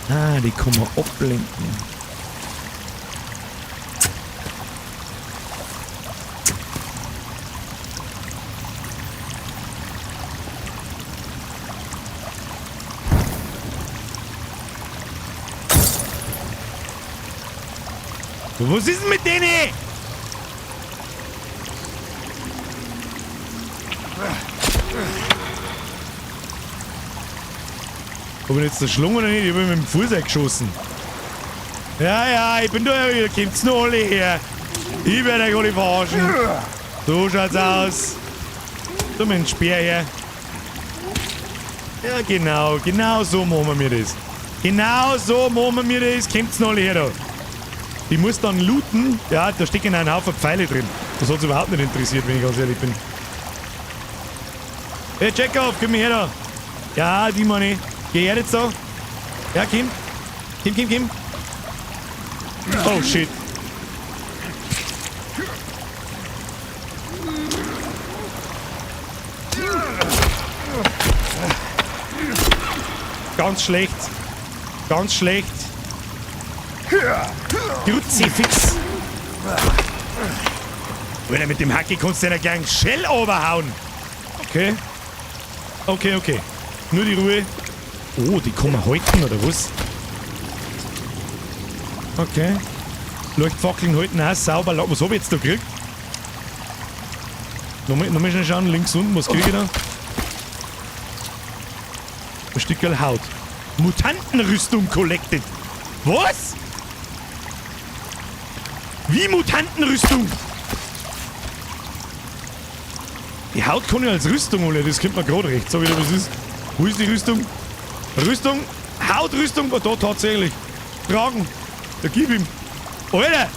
Ah, die kann man ablenken. Was ist denn mit denen? Hab ich jetzt erschlungen oder nicht? Ich hab ihn mit dem Fuß eingeschossen. Ja, ja, ich bin da, ihr kommt's noch alle her. Ich werde euch alle verarschen. So schaut's aus. So, mit dem Speer her. Ja, genau, genau so machen wir das. Genau so machen wir das. Kommt's noch alle her da. Ich muss dann looten. Ja, da stecken ein Haufen Pfeile drin. Das hat's überhaupt nicht interessiert, wenn ich ganz ehrlich bin. Hey, Chekhov, komm her da. Ja, die meine ich. Geh her jetzt da. Ja, komm. Komm, komm, komm. Oh, shit. Ganz schlecht. Ganz schlecht. Kruzifix. Wenn er mit dem Hacke kannst du einer gleich einen Shell overhauen. Okay. Okay, okay. Nur die Ruhe. Oh, die kann man halten, oder was? Okay. Leuchtfackeln halten auch sauber. Was hab ich jetzt da gekriegt? Nochmal schnell schauen, links unten, was krieg ich da? Ein Stückerl Haut. Mutantenrüstung collected. Was? Wie Mutantenrüstung? Die Haut kann ich als Rüstung holen, das kommt mir gerade recht. Sag ich dir, was ist? Wo ist die Rüstung? Rüstung? Hautrüstung? Oh, da tatsächlich. Tragen. Da gib ihm. Alter!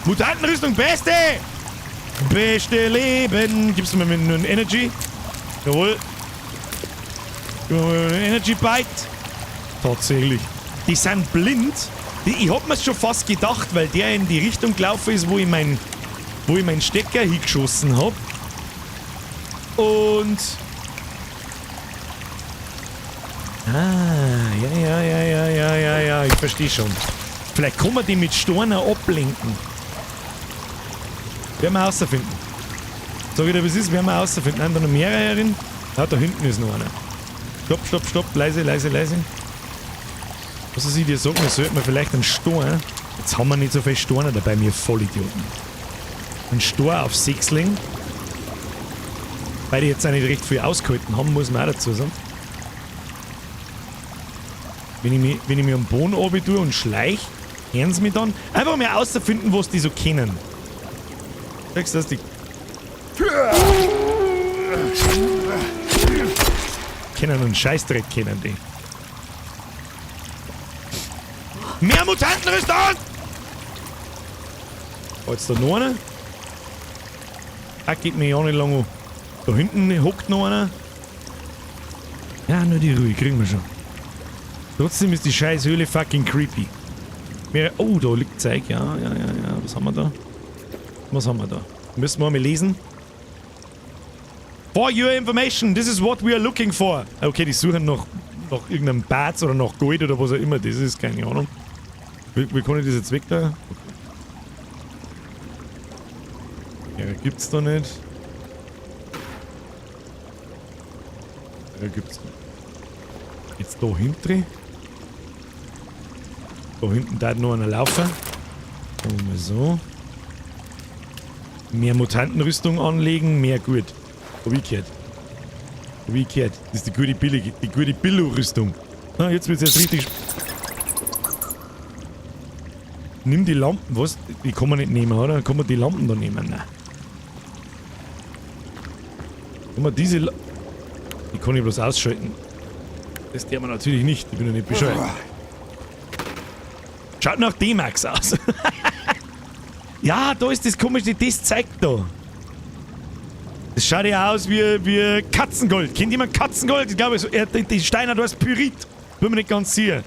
Mutantenrüstung, beste! Beste Leben! Gibst du mir nur einen Energy? Jawohl. Gib mir mal einen Energy Bite. Tatsächlich. Die sind blind. Ich hab mir's schon fast gedacht, weil der in die Richtung gelaufen ist, wo ich meinen Stecker hingeschossen hab. Und... Ah, ja, ich verstehe schon. Vielleicht kann man die mit Steinen ablenken. Werden wir herausfinden. Sag ich dir, was ist? Werden wir herausfinden. Nein, da noch mehrere herin. Ah, da hinten ist noch einer. Stopp, stopp, stopp. Leise, leise, leise. Was soll ich dir sagen? Sollten wir vielleicht einen Stein. Jetzt haben wir nicht so viele Steine dabei, wir Vollidioten. Ein Stein auf Sechsling. Weil die jetzt auch nicht recht viel ausgehalten haben, muss man auch dazu sagen. Wenn ich mich am Boden runter tue und schleich, hören sie mich dann. Einfach mal herausfinden, was die so kennen. Sagst du das? Die kennen einen Scheißdreck, kennen die. Mehr Mutantenrüstung! Oh, jetzt da noch einer. Ah, geht mir ja nicht lange an. Da hinten hockt noch einer. Ja, nur die Ruhe, kriegen wir schon. Trotzdem ist die scheiß Höhle fucking creepy. Oh, da liegt Zeug. Ja. Was haben wir da? Was haben wir da? Müssen wir mal lesen. For your information, this is what we are looking for. Okay, die suchen nach irgendeinem Bats oder nach Gold oder was auch immer das ist, keine Ahnung. Wie kann ich das jetzt weg da? Okay. Ja, gibt's da nicht. Ja, gibt's nicht. Jetzt da hinten. Da hinten darf noch einer laufen. Machen wir so. Mehr Mutantenrüstung anlegen, mehr gut. Hab ich gehört. Hab ich gehört. Das ist die gute billige, die gute Billo-Rüstung. Na, jetzt wird's jetzt richtig. Nimm die Lampen, was? Die kann man nicht nehmen, oder? Kann man die Lampen da nehmen? Nein. Kann man diese Die kann ich bloß ausschalten. Das der man natürlich nicht. Ich bin ja nicht bescheuert. Schaut nach D-Max aus. Ja, da ist das komische, das zeigt da. Das schaut ja aus wie Katzengold. Kennt jemand Katzengold? Ich glaube, die Steiner, da ist Pyrit. Bin mir nicht ganz sicher.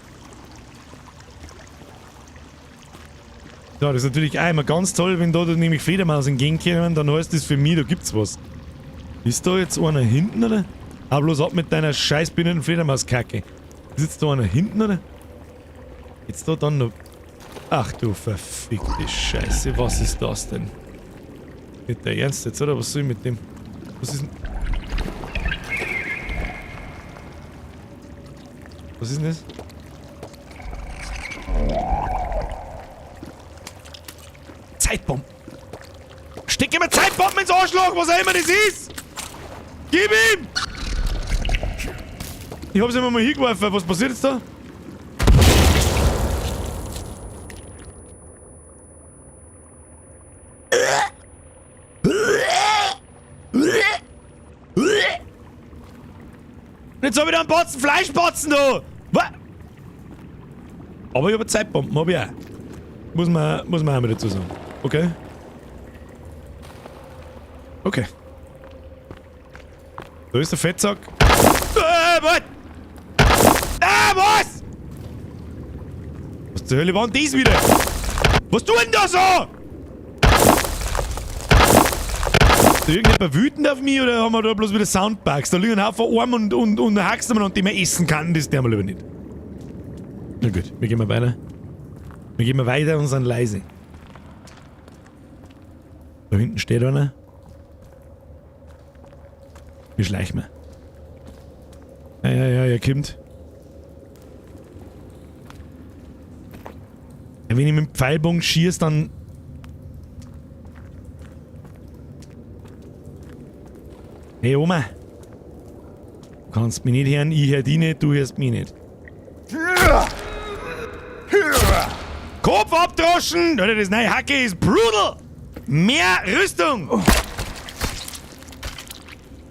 Ja, das ist natürlich auch immer ganz toll, wenn da nämlich Fledermaus entgegenkommen, dann heißt das für mich, da gibt's was. Ist da jetzt einer hinten, oder? Aber bloß ab mit deiner scheiß behinderten Fledermauskacke. Ist jetzt da einer hinten, oder? Jetzt da dann noch... Ach du verfickte Scheiße, was ist das denn? Nicht der Ernst jetzt, oder? Was soll ich mit dem? Was ist denn... Was ist denn das? Zeitbomben! Steck immer Zeitbomben ins Arschloch, was auch immer das ist! Gib ihm! Ich hab's immer mal hingeworfen. Was passiert jetzt da? Jetzt hab ich da einen Batzen Fleischbatzen da! Was? Aber ich hab Zeitbomben, hab ich auch. Muss man auch mal dazu sagen. Okay. Okay. Da ist der Fettsack. Was? Ah, was? Was zur Hölle war denn das wieder? Was tut denn da so? Ist da irgendjemand wütend auf mich oder haben wir da bloß wieder Soundbugs? Da liegen ein Haufen Arme und Haxen und die man essen kann, das tun wir lieber nicht. Na gut, wir gehen mal weiter. Wir gehen mal weiter und sind leise. Da hinten steht einer. Wir schleichen mal. Ja, ja, ja, er kommt. Ja, wenn ich mit dem Pfeilbogen schieße, dann... Hey Oma. Du kannst mich nicht hören, ich hör dich nicht, du hörst mich nicht. Kopf abdroschen! Alter, das neue Hacke ist brutal! Mehr Rüstung!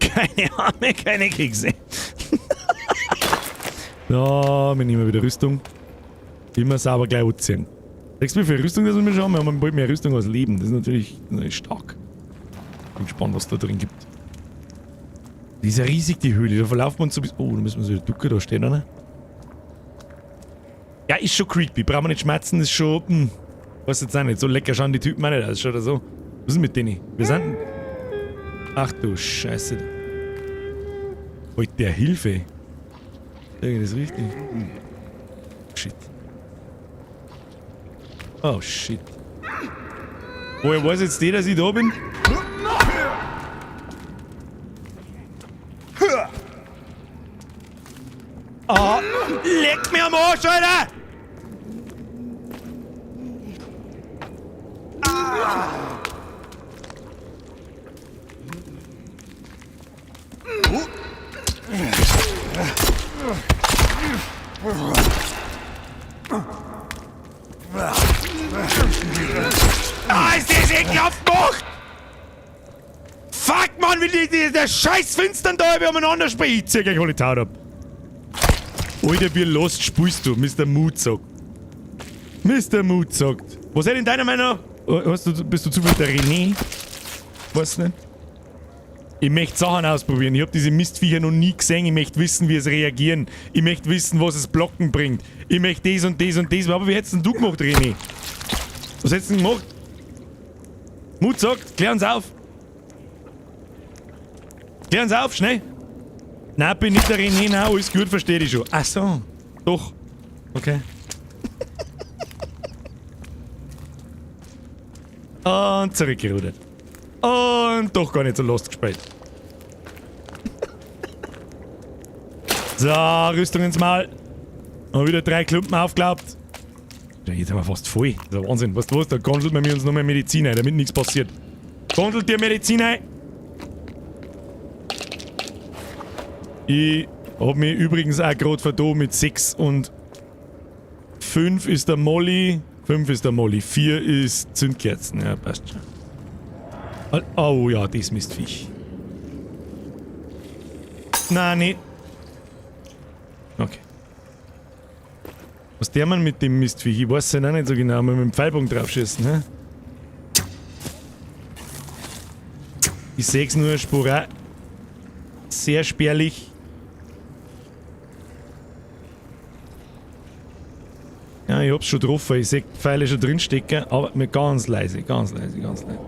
Keine Arme, keine Kekse. So, wir nehmen wieder Rüstung. Immer sauber gleich anziehen. Sagst du, wie viel Rüstung das wir schon haben? Wir haben bald mehr Rüstung als Leben. Das ist natürlich stark. Bin gespannt, was da drin gibt. Die ist ja riesig, die Höhle. Da verlaufen wir uns so bis... Oh, da müssen wir so wieder ducken. Da steht einer. Ja, ist schon creepy. Brauchen wir nicht schmerzen. Ist schon... weiß jetzt auch nicht. So lecker schauen die Typen auch nicht aus. Schaut oder so. Was ist mit denen? Wir sind... Ach du Scheiße. Heute der Hilfe. Irgend ist richtig. Shit. Oh shit. Woher weiß jetzt der, dass ich da bin? Oh, leck mir am Arsch, Alter! Ah. Ah, ist das ekelhaft gemacht! Fuck, Mann, wie die der scheiß Finstern da über umeinander springen. Ich zieh gleich alle Taut ab. Alter, wie lost spielst du, Mr. Mood sagt. Mr. Mood sagt. Was ist denn deiner Meinung nach? Bist du zufällig der René? Weiß nicht. Ich möchte Sachen ausprobieren. Ich hab diese Mistviecher noch nie gesehen. Ich möchte wissen, wie es reagieren. Ich möchte wissen, was es Blocken bringt. Ich möchte das und das und das. Aber wie hättest denn du gemacht, René? Was hättest du denn gemacht? Mut sagt, klär uns auf. Klär uns auf, schnell. Nein, bin nicht der René, nein, alles gut, verstehe ich schon. Ach so, doch. Okay. Und zurückgerudert. Und doch gar nicht so lost gespielt. So, Rüstung ins Maul. Und wieder 3 Klumpen aufgeklappt. Ja, jetzt haben wir fast voll. Das ist ja Wahnsinn. Weißt du was? Da gondelt man mir uns noch mehr Medizin ein, damit nichts passiert. Gondelt dir Medizin ein! Ich hab mich übrigens auch grad vertan mit 6 und 5 ist der Molly. 5 ist der Molly. 4 ist Zündkerzen. Ja, passt schon. Oh ja, das Mistviech. Nein, nicht. Okay. Was der Mann mit dem Mistviech? Ich weiß es ja auch nicht so genau. Mal mit dem Pfeilbogen draufschießen, ne? Ich seh's nur sporadisch. Sehr spärlich. Ja, ich hab's schon getroffen. Ich seh die Pfeile schon drinstecken, aber mit ganz leise, ganz leise, ganz leise.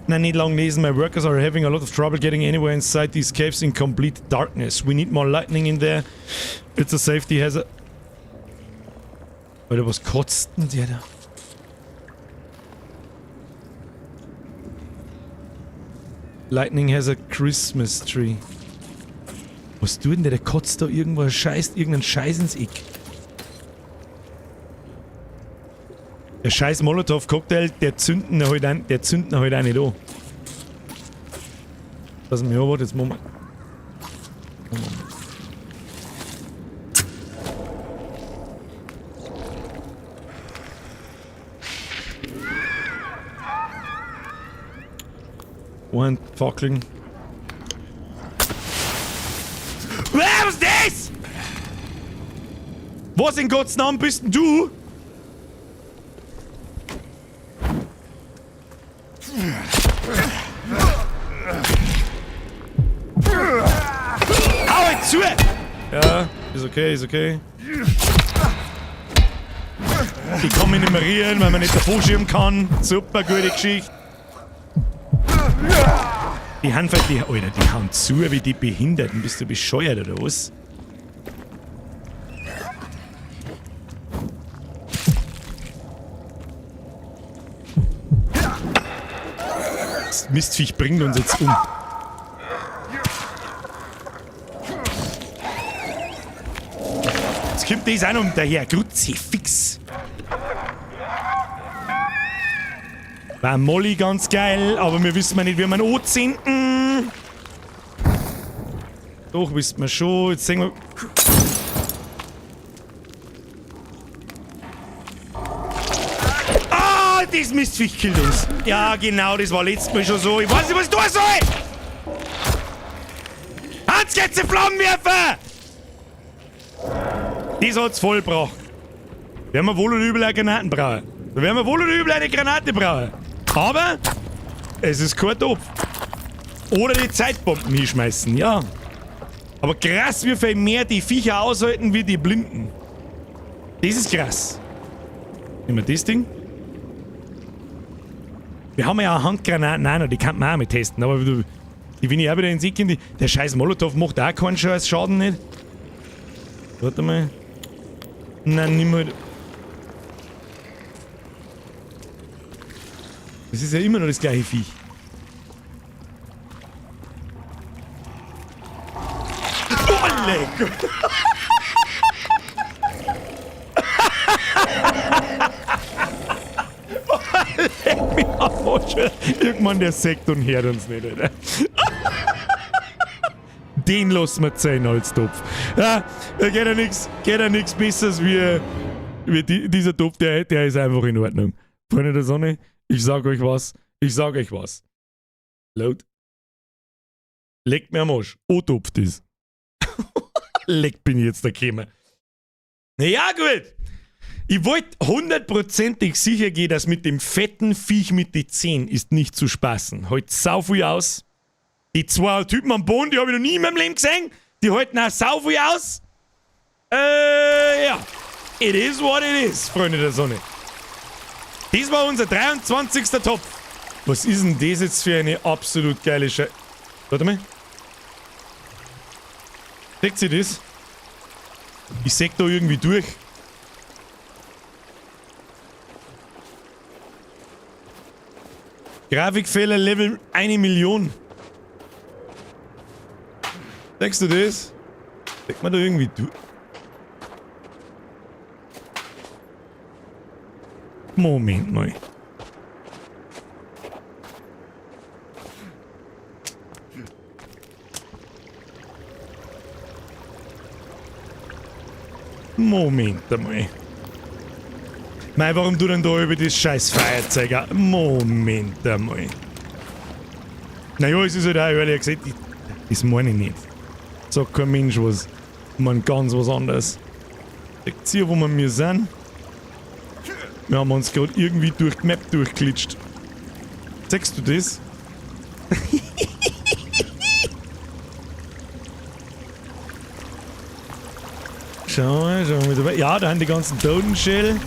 Nein, nicht lang lesen. My workers are having a lot of trouble getting anywhere inside these caves in complete darkness. We need more lightning in there. It's a safety hazard. Alter, was kotzt denn der da? Lightning has a Christmas tree. Was tut denn der? Der kotzt da irgendwo Scheiß, irgendeinen Scheiß ins Eck. Der scheiß Molotow-Cocktail, der zündet ihn halt ein, der zündet ihn halt auch nicht an. Lass mich, ja, warte, jetzt machen wir. One fucking. Was ist das? Was in Gottes Namen bist denn du? Hau jetzt zu! Ja, ist okay, ist okay. Ich kann mich nicht mehr rühren, weil man nicht davor schirmen kann. Super gute Geschichte. Die haben halt die, Alter, die hauen zu wie die Behinderten. Bist du bescheuert oder was? Das Mistviech bringt uns jetzt um. Jetzt kommt das auch noch daher. Kruzifix. War Molly ganz geil, aber wir wissen ja nicht, wie wir ihn anzünden. Doch, wissen wir schon. Jetzt sehen wir. Ah, das Mistviech killt uns. Ja, genau, das war letztes Mal schon so. Ich weiß nicht, was ich tun soll! Hans, geht's in Flammenwerfer! Das hat's vollbracht. Werden wir wohl und übel eine Granaten brauchen. Da werden wir wohl und übel eine Granate brauchen. Aber es ist kein Topf. Oder die Zeitbomben hinschmeißen, ja. Aber krass, wie viel mehr die Viecher aushalten wie die Blinden. Das ist krass. Nehmen wir das Ding. Wir haben ja auch Handgranaten auch noch, die kann man auch mit testen. Aber die will ich auch wieder ins Eck. Der scheiß Molotow macht auch keinen scheiß Schaden nicht. Warte mal. Nein, nimm halt. Das ist ja immer noch das gleiche Viech. Oh, leck! Leck mich am Arsch. Irgendwann der Sekt und hört uns nicht, Alter. Den lassen wir zählen als Topf. Ja, da geht ja nix, geht ja nix Besseres wie dieser Topf, der ist einfach in Ordnung. Freunde der Sonne, ich sag euch was, ich sag euch was. Laut. Leckt mir am Arsch. Oh, Topf das. Leck bin ich jetzt da gekommen. Na ja, gut. Ich wollte hundertprozentig sicher gehen, dass mit dem fetten Viech mit den Zehen ist nicht zu spaßen. Halt sau viel aus. Die zwei Typen am Boden, die hab ich noch nie in meinem Leben gesehen. Die halten auch sau viel aus. Ja. It is what it is, Freunde der Sonne. Das war unser 23. Topf. Was ist denn das jetzt für eine absolut geile Scheiße? Warte mal. Deckt sie das? Ich seh da irgendwie durch. Grafikfehler Level 1 Million. Denkst du das? Deckt man da irgendwie durch? Moment mal. Moment einmal. Mei, warum du denn da über das scheiß Feuerzeug? Moment einmal. Naja, es ist halt auch ehrlich gesagt, das meine ich nicht. Sagt kein Mensch was. Ich mein ganz was anderes. Seht ihr, wo wir mir sind? Wir haben uns gerade irgendwie durch die Map durchglitscht. Siehst du das? Schau mal, schau mal dabei. Ja, da haben die ganzen Totenschädel.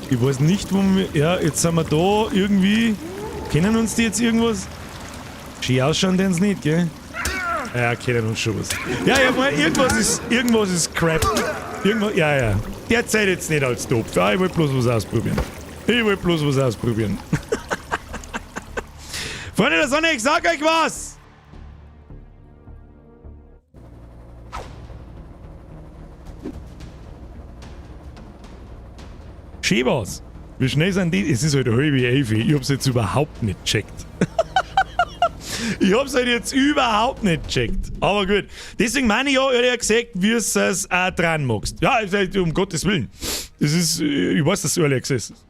Ich weiß nicht, wo wir... Ja, jetzt sind wir da irgendwie... Kennen uns die jetzt irgendwas? Schön ausschauen denn nicht, gell? Ja, kennen uns schon was. Ja, ja, mal, irgendwas ist crap. Irgendwas, ja, ja. Derzeit jetzt nicht als Topf. Ja, ich wollte bloß was ausprobieren. Ich wollte bloß was ausprobieren. Freunde der Sonne, ich sag euch was! Schön war's. Wie schnell sind die? Es ist halt halb elf. Ich hab's jetzt überhaupt nicht gecheckt. Ich hab's halt jetzt überhaupt nicht gecheckt. Aber gut. Deswegen meine ich ja, ehrlich gesagt, wie es auch dran magst. Ja, um Gottes Willen. Das ist, ich weiß, dass es Early Access ist.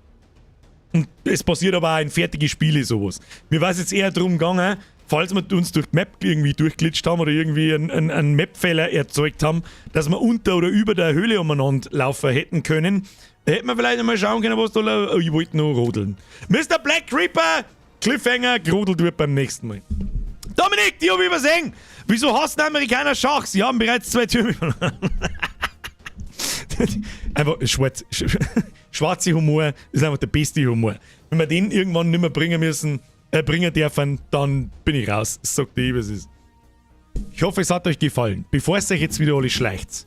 Und es passiert aber auch in fertigen Spielen sowas. Mir war es jetzt eher darum gegangen, falls wir uns durch die Map irgendwie durchglitscht haben oder irgendwie einen Map-Fehler erzeugt haben, dass wir unter oder über der Höhle umeinander laufen hätten können. Da hätten wir vielleicht einmal schauen können, was da... Oh, ich wollte nur rodeln. Mr. Black Creeper! Cliffhanger, gerodelt wird beim nächsten Mal. Dominik, die hab ich übersehen! Wieso hassen Amerikaner Schach? Sie haben bereits 2 Türme. Einfach schwarze Humor ist einfach der beste Humor. Wenn wir den irgendwann nicht mehr bringen müssen, bringen dürfen, dann bin ich raus. Sagt die, was ist. Ich hoffe, es hat euch gefallen. Bevor es euch jetzt wieder alle schleicht,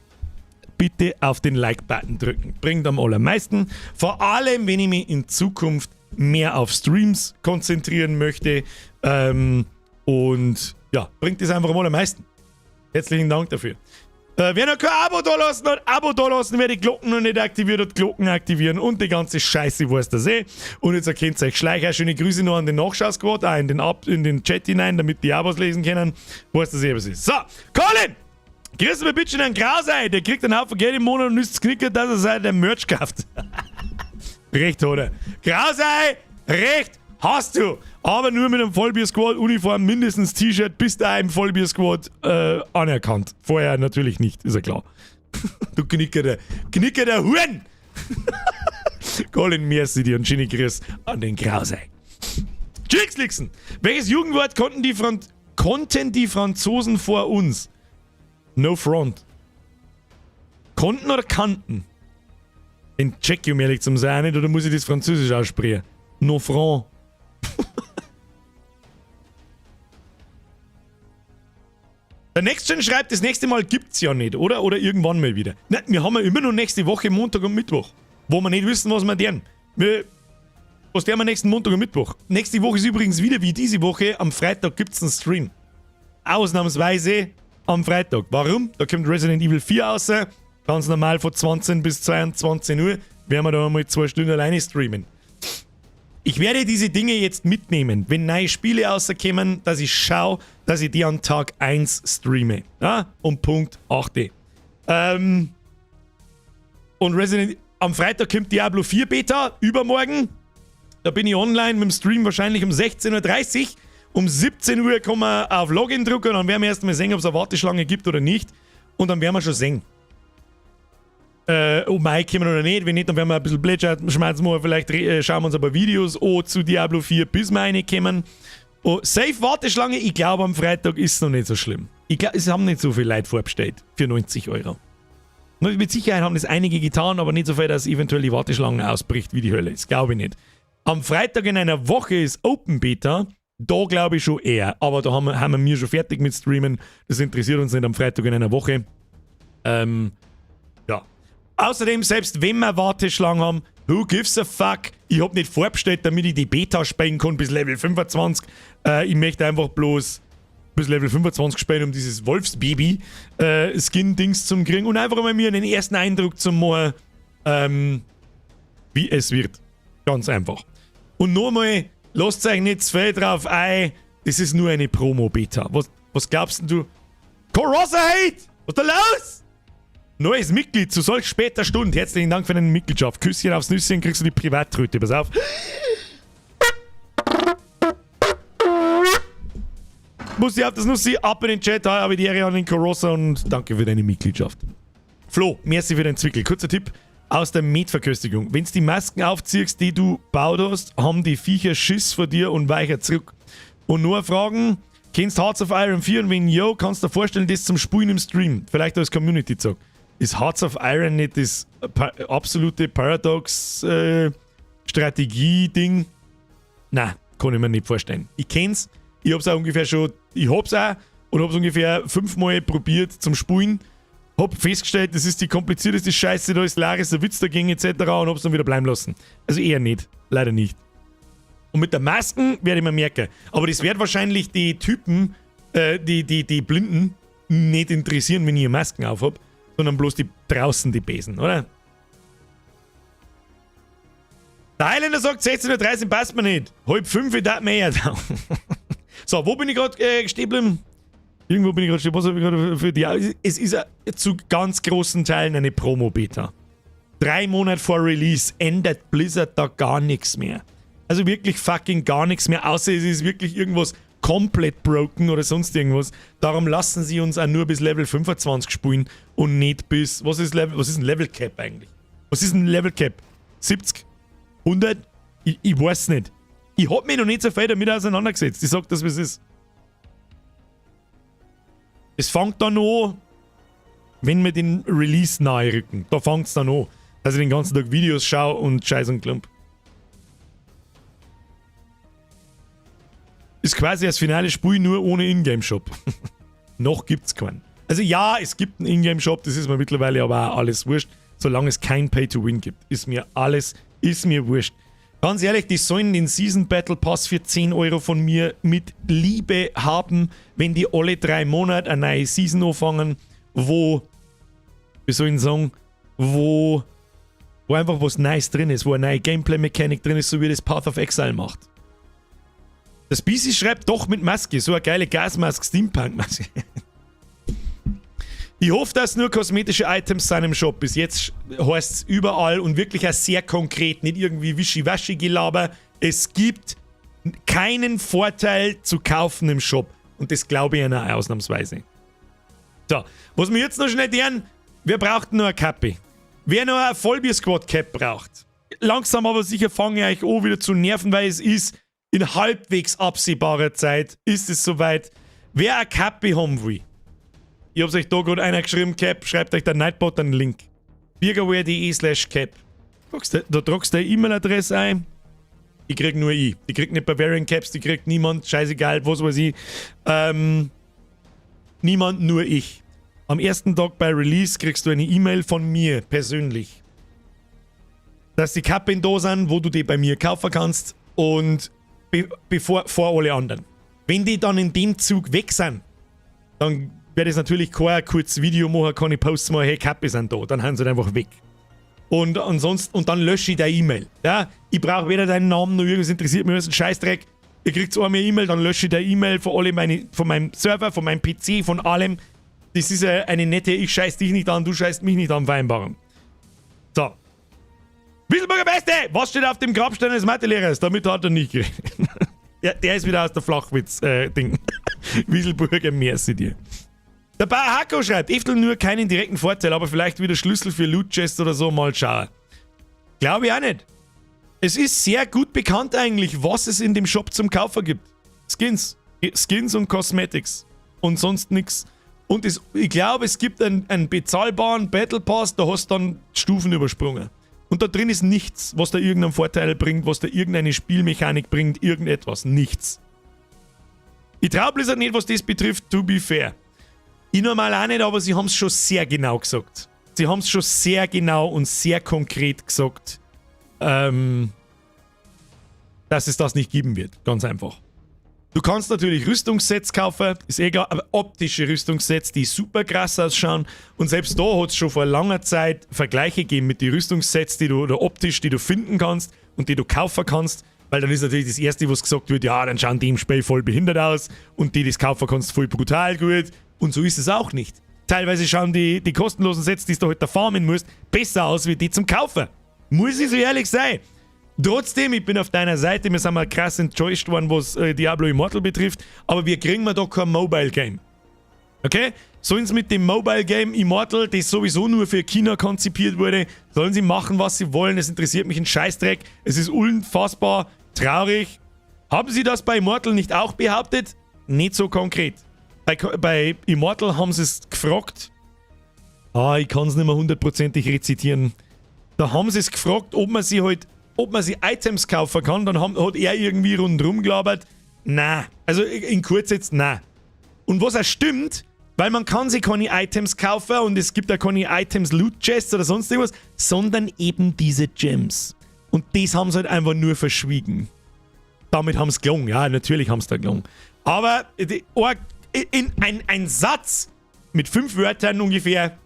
bitte auf den Like-Button drücken. Bringt am allermeisten. Vor allem, wenn ich mich in Zukunft mehr auf Streams konzentrieren möchte. Und ja, bringt es einfach am allermeisten. Herzlichen Dank dafür. Wer noch kein Abo da lassen hat, Abo da lassen. Wer die Glocken noch nicht aktiviert hat, Glocken aktivieren und die ganze Scheiße weiß das eh. Und jetzt erkennt euch Schleicher. Schöne Grüße noch an den Nachschau-Squad, auch in den Chat hinein, damit die auch was lesen können. Weiß das eh, was ist. So, Colin! Grüß mir bitte einen Krausei, der kriegt einen Haufen Geld im Monat und ist knickert, dass er sein Merch kauft. Recht hat er. Krausei, recht hast du. Aber nur mit einem Vollbier-Squad-Uniform, mindestens T-Shirt, bist du auch im Vollbier-Squad anerkannt. Vorher natürlich nicht, ist ja klar. Du Knicker der Huren! Colin, merci dir und schöne Grüße an den Krausei. Tschüss, Welches Jugendwort konnten die Franzosen vor uns? No front. Konnten oder kannten? Den check ich, um ehrlich zu sein, nicht, oder muss ich das Französisch aussprechen? No front. Der Next Gen schreibt, das nächste Mal gibt's ja nicht, oder? Oder irgendwann mal wieder. Nein, wir haben ja immer noch nächste Woche Montag und Mittwoch, wo wir nicht wissen, was wir deren. Was der wir nächsten Montag und Mittwoch? Nächste Woche ist übrigens wieder wie diese Woche. Am Freitag gibt's einen Stream. Ausnahmsweise am Freitag. Warum? Da kommt Resident Evil 4 raus. Ganz normal von 20 bis 22 Uhr werden wir da einmal 2 Stunden alleine streamen. Ich werde diese Dinge jetzt mitnehmen, wenn neue Spiele rauskommen, dass ich schaue, dass ich die an Tag 1 streame. Ja? Um Punkt 8. Und Resident am Freitag kommt Diablo 4 Beta, übermorgen. Da bin ich online mit dem Stream wahrscheinlich um 16:30 Uhr. Um 17 Uhr kommen wir auf Login drücken und dann werden wir erstmal sehen, ob es eine Warteschlange gibt oder nicht. Und dann werden wir schon sehen. Ob wir reinkommen oder nicht. Wenn nicht, dann werden wir ein bisschen Plätschern, schmeißen wir vielleicht, schauen wir uns ein paar Videos an zu Diablo 4, bis wir reinkommen. Oh, safe Warteschlange, ich glaube am Freitag ist es noch nicht so schlimm. Ich glaube, es haben nicht so viele Leute vorbestellt für 90 Euro. Mit Sicherheit haben das einige getan, aber nicht so viel, dass eventuell die Warteschlange ausbricht wie die Hölle. Das glaube ich nicht. Am Freitag in einer Woche ist Open Beta. Da glaube ich schon eher. Aber da haben wir schon fertig mit Streamen. Das interessiert uns nicht am Freitag in einer Woche. Ja. Außerdem, selbst wenn wir Warteschlangen haben, who gives a fuck? Ich hab nicht vorbestellt, damit ich die Beta spielen kann bis Level 25. Ich möchte einfach bloß bis Level 25 spielen, um dieses Wolfsbaby Skin-Dings zu kriegen und einfach mal mir einen ersten Eindruck zu machen, wie es wird. Ganz einfach. Und nochmal, lasst euch nicht zu viel drauf ein, das ist nur eine Promo-Beta. Was glaubst denn du? Corossa Hate! Was ist da los? Neues Mitglied zu solch später Stunde. Herzlichen Dank für deine Mitgliedschaft. Küsschen aufs Nüsschen, kriegst du die Privattröte. Pass auf. Muss ich auf das Nussi, ab in den Chat, hi, habe die Ehre an den Corossa und danke für deine Mitgliedschaft. Flo, merci für den Zwickel. Kurzer Tipp aus der Metverköstigung. Wenn du die Masken aufziehst, die du baut hast, haben die Viecher Schiss vor dir und weichen zurück. Und nur Fragen, kennst Hearts of Iron 4 und wenn yo, kannst du dir vorstellen, das zum Spielen im Stream, vielleicht als Community-Zock. Ist Hearts of Iron nicht das pa absolute Paradox-Strategie-Ding? Na, kann ich mir nicht vorstellen. Ich kenn's, ich hab's auch ungefähr schon, ich hab's auch und hab's ungefähr fünfmal probiert zum Spielen. Hab festgestellt, das ist die komplizierteste Scheiße, da ist Laris der Witz dagegen etc. und hab's dann wieder bleiben lassen. Also eher nicht, leider nicht. Und mit der Masken werde ich mir merken. Aber das wird wahrscheinlich die Typen, die Blinden, nicht interessieren, wenn ich Masken auf hab, sondern bloß die draußen die Besen, oder? Der Highlander sagt, 16:30 Uhr passt mir nicht. 4:30 darf mir eher da. So, wo bin ich gerade stehen geblieben? Irgendwo bin ich gerade stehen. Was habe ich gerade für die? Es ist zu ganz großen Teilen eine Promo-Beta. 3 Monate vor Release ändert Blizzard da gar nichts mehr. Also wirklich fucking gar nichts mehr, außer es ist wirklich irgendwas komplett broken oder sonst irgendwas. Darum lassen sie uns auch nur bis Level 25 spielen und nicht bis. Was ist ein Level Cap eigentlich? Was ist ein Level Cap? 70? 100? Ich weiß nicht. Ich hab mich noch nicht so viel damit auseinandergesetzt. Ich sag das, wie es ist. Es fängt dann an, wenn wir den Release nahe rücken. Da fängt es dann an, dass ich den ganzen Tag Videos schaue und Scheiß und Klump. Ist quasi das finale Spiel nur ohne Ingame-Shop. Noch gibt's keinen. Also ja, es gibt einen Ingame-Shop, das ist mir mittlerweile aber auch alles wurscht. Solange es kein Pay-to-Win gibt, ist mir alles, ist mir wurscht. Ganz ehrlich, die sollen den Season Battle Pass für 10 Euro von mir mit Liebe haben, wenn die alle 3 Monate eine neue Season anfangen, wo, wie soll ich sagen, wo einfach was Neues drin ist, wo eine neue Gameplay-Mechanik drin ist, so wie das Path of Exile macht. Das BC schreibt doch mit Maske, so eine geile Gasmaske, Steampunk-Maske. Ich hoffe, dass nur kosmetische Items sind im Shop. Bis jetzt heißt es überall und wirklich auch sehr konkret, nicht irgendwie Wischiwaschi-Gelaber. Es gibt keinen Vorteil zu kaufen im Shop. Und das glaube ich einer ausnahmsweise. So, was wir jetzt noch schnell tun, wer braucht noch eine Kappe? Wer noch eine Vollbier-Squad-Cap braucht? Langsam aber sicher fange ich euch an wieder zu nerven, weil es ist in halbwegs absehbarer Zeit, ist es soweit. Wer eine Kappe haben will, ich hab's euch da gerade einer geschrieben, Cap, schreibt euch der Nightbot einen Link. Birgerware.de/cap. Da tragst du deine E-Mail-Adresse ein. Die krieg nur ich. Die kriegt nicht Bavarian Caps, die kriegt niemand. Scheißegal, was weiß ich. Niemand, nur ich. Am ersten Tag bei Release kriegst du eine E-Mail von mir persönlich. Dass die Kappen da sind, wo du die bei mir kaufen kannst und be bevor vor alle anderen. Wenn die dann in dem Zug weg sind, dann werde ich natürlich kein kurzes Video machen, keine Posts machen, hey, Kappe sind da. Dann haben sie halt einfach weg. Und ansonsten, und dann lösche ich deine E-Mail. Ja, ich brauche weder deinen Namen noch irgendwas, interessiert mich, was ein Scheißdreck. Ihr kriegt einmal E-Mail, dann lösche ich deine E-Mail von alle meine, von meinem Server, von meinem PC, von allem. Das ist eine nette Ich scheiß dich nicht an, du scheißt mich nicht an Vereinbarung. So. Wieselburger Beste! Was steht auf dem Grabstein des Mathelehrers? Damit hat er nicht geredet. Ja, der ist wieder aus der Flachwitz-Ding. Wieselburger, merci dir. Der Bar Hako schreibt, Eftel nur keinen direkten Vorteil, aber vielleicht wieder Schlüssel für Loot Chest oder so, mal schauen. Glaube ich auch nicht. Es ist sehr gut bekannt eigentlich, was es in dem Shop zum Kaufen gibt. Skins. Skins und Cosmetics. Und sonst nichts. Und es, ich glaube, es gibt einen bezahlbaren Battle Pass, da hast du dann Stufen übersprungen. Und da drin ist nichts, was da irgendeinen Vorteil bringt, was da irgendeine Spielmechanik bringt, irgendetwas. Nichts. Ich traue Blizzard nicht, was das betrifft, to be fair. Ich normal auch nicht, aber sie haben es schon sehr genau gesagt. Sie haben es schon sehr genau und sehr konkret gesagt, dass es das nicht geben wird. Ganz einfach. Du kannst natürlich Rüstungssets kaufen, ist eh klar, aber optische Rüstungssets, die super krass ausschauen. Und selbst da hat es schon vor langer Zeit Vergleiche gegeben mit den Rüstungssets, die du oder optisch, die du finden kannst und die du kaufen kannst. Weil dann ist natürlich das Erste, was gesagt wird, ja, dann schauen die im Spiel voll behindert aus und die, die es kaufen kannst, voll brutal gut. Und so ist es auch nicht. Teilweise schauen die kostenlosen Sets, die du halt da farmen musst, besser aus wie die zum Kaufen. Muss ich so ehrlich sein. Trotzdem, ich bin auf deiner Seite, wir sind mal krass enttäuscht worden, was Diablo Immortal betrifft, aber wir kriegen mal da kein Mobile Game. Okay? Sollen sie mit dem Mobile Game Immortal, das sowieso nur für China konzipiert wurde, sollen sie machen, was sie wollen. Es interessiert mich ein Scheißdreck. Es ist unfassbar traurig. Haben sie das bei Immortal nicht auch behauptet? Nicht so konkret. Bei Immortal haben sie es gefragt. Ah, ich kann es nicht mehr hundertprozentig rezitieren. Da haben sie es gefragt, ob man sich Items kaufen kann. Dann hat er irgendwie rundherum gelabert. Na, also in kurz jetzt, na. Und was auch stimmt, weil man kann sich keine Items kaufen und es gibt ja keine Items Loot Chests oder sonst irgendwas, sondern eben diese Gems. Und das haben sie halt einfach nur verschwiegen. Damit haben sie gelogen. Ja, natürlich haben sie da gelogen. Aber ein Satz mit fünf Wörtern ungefähr,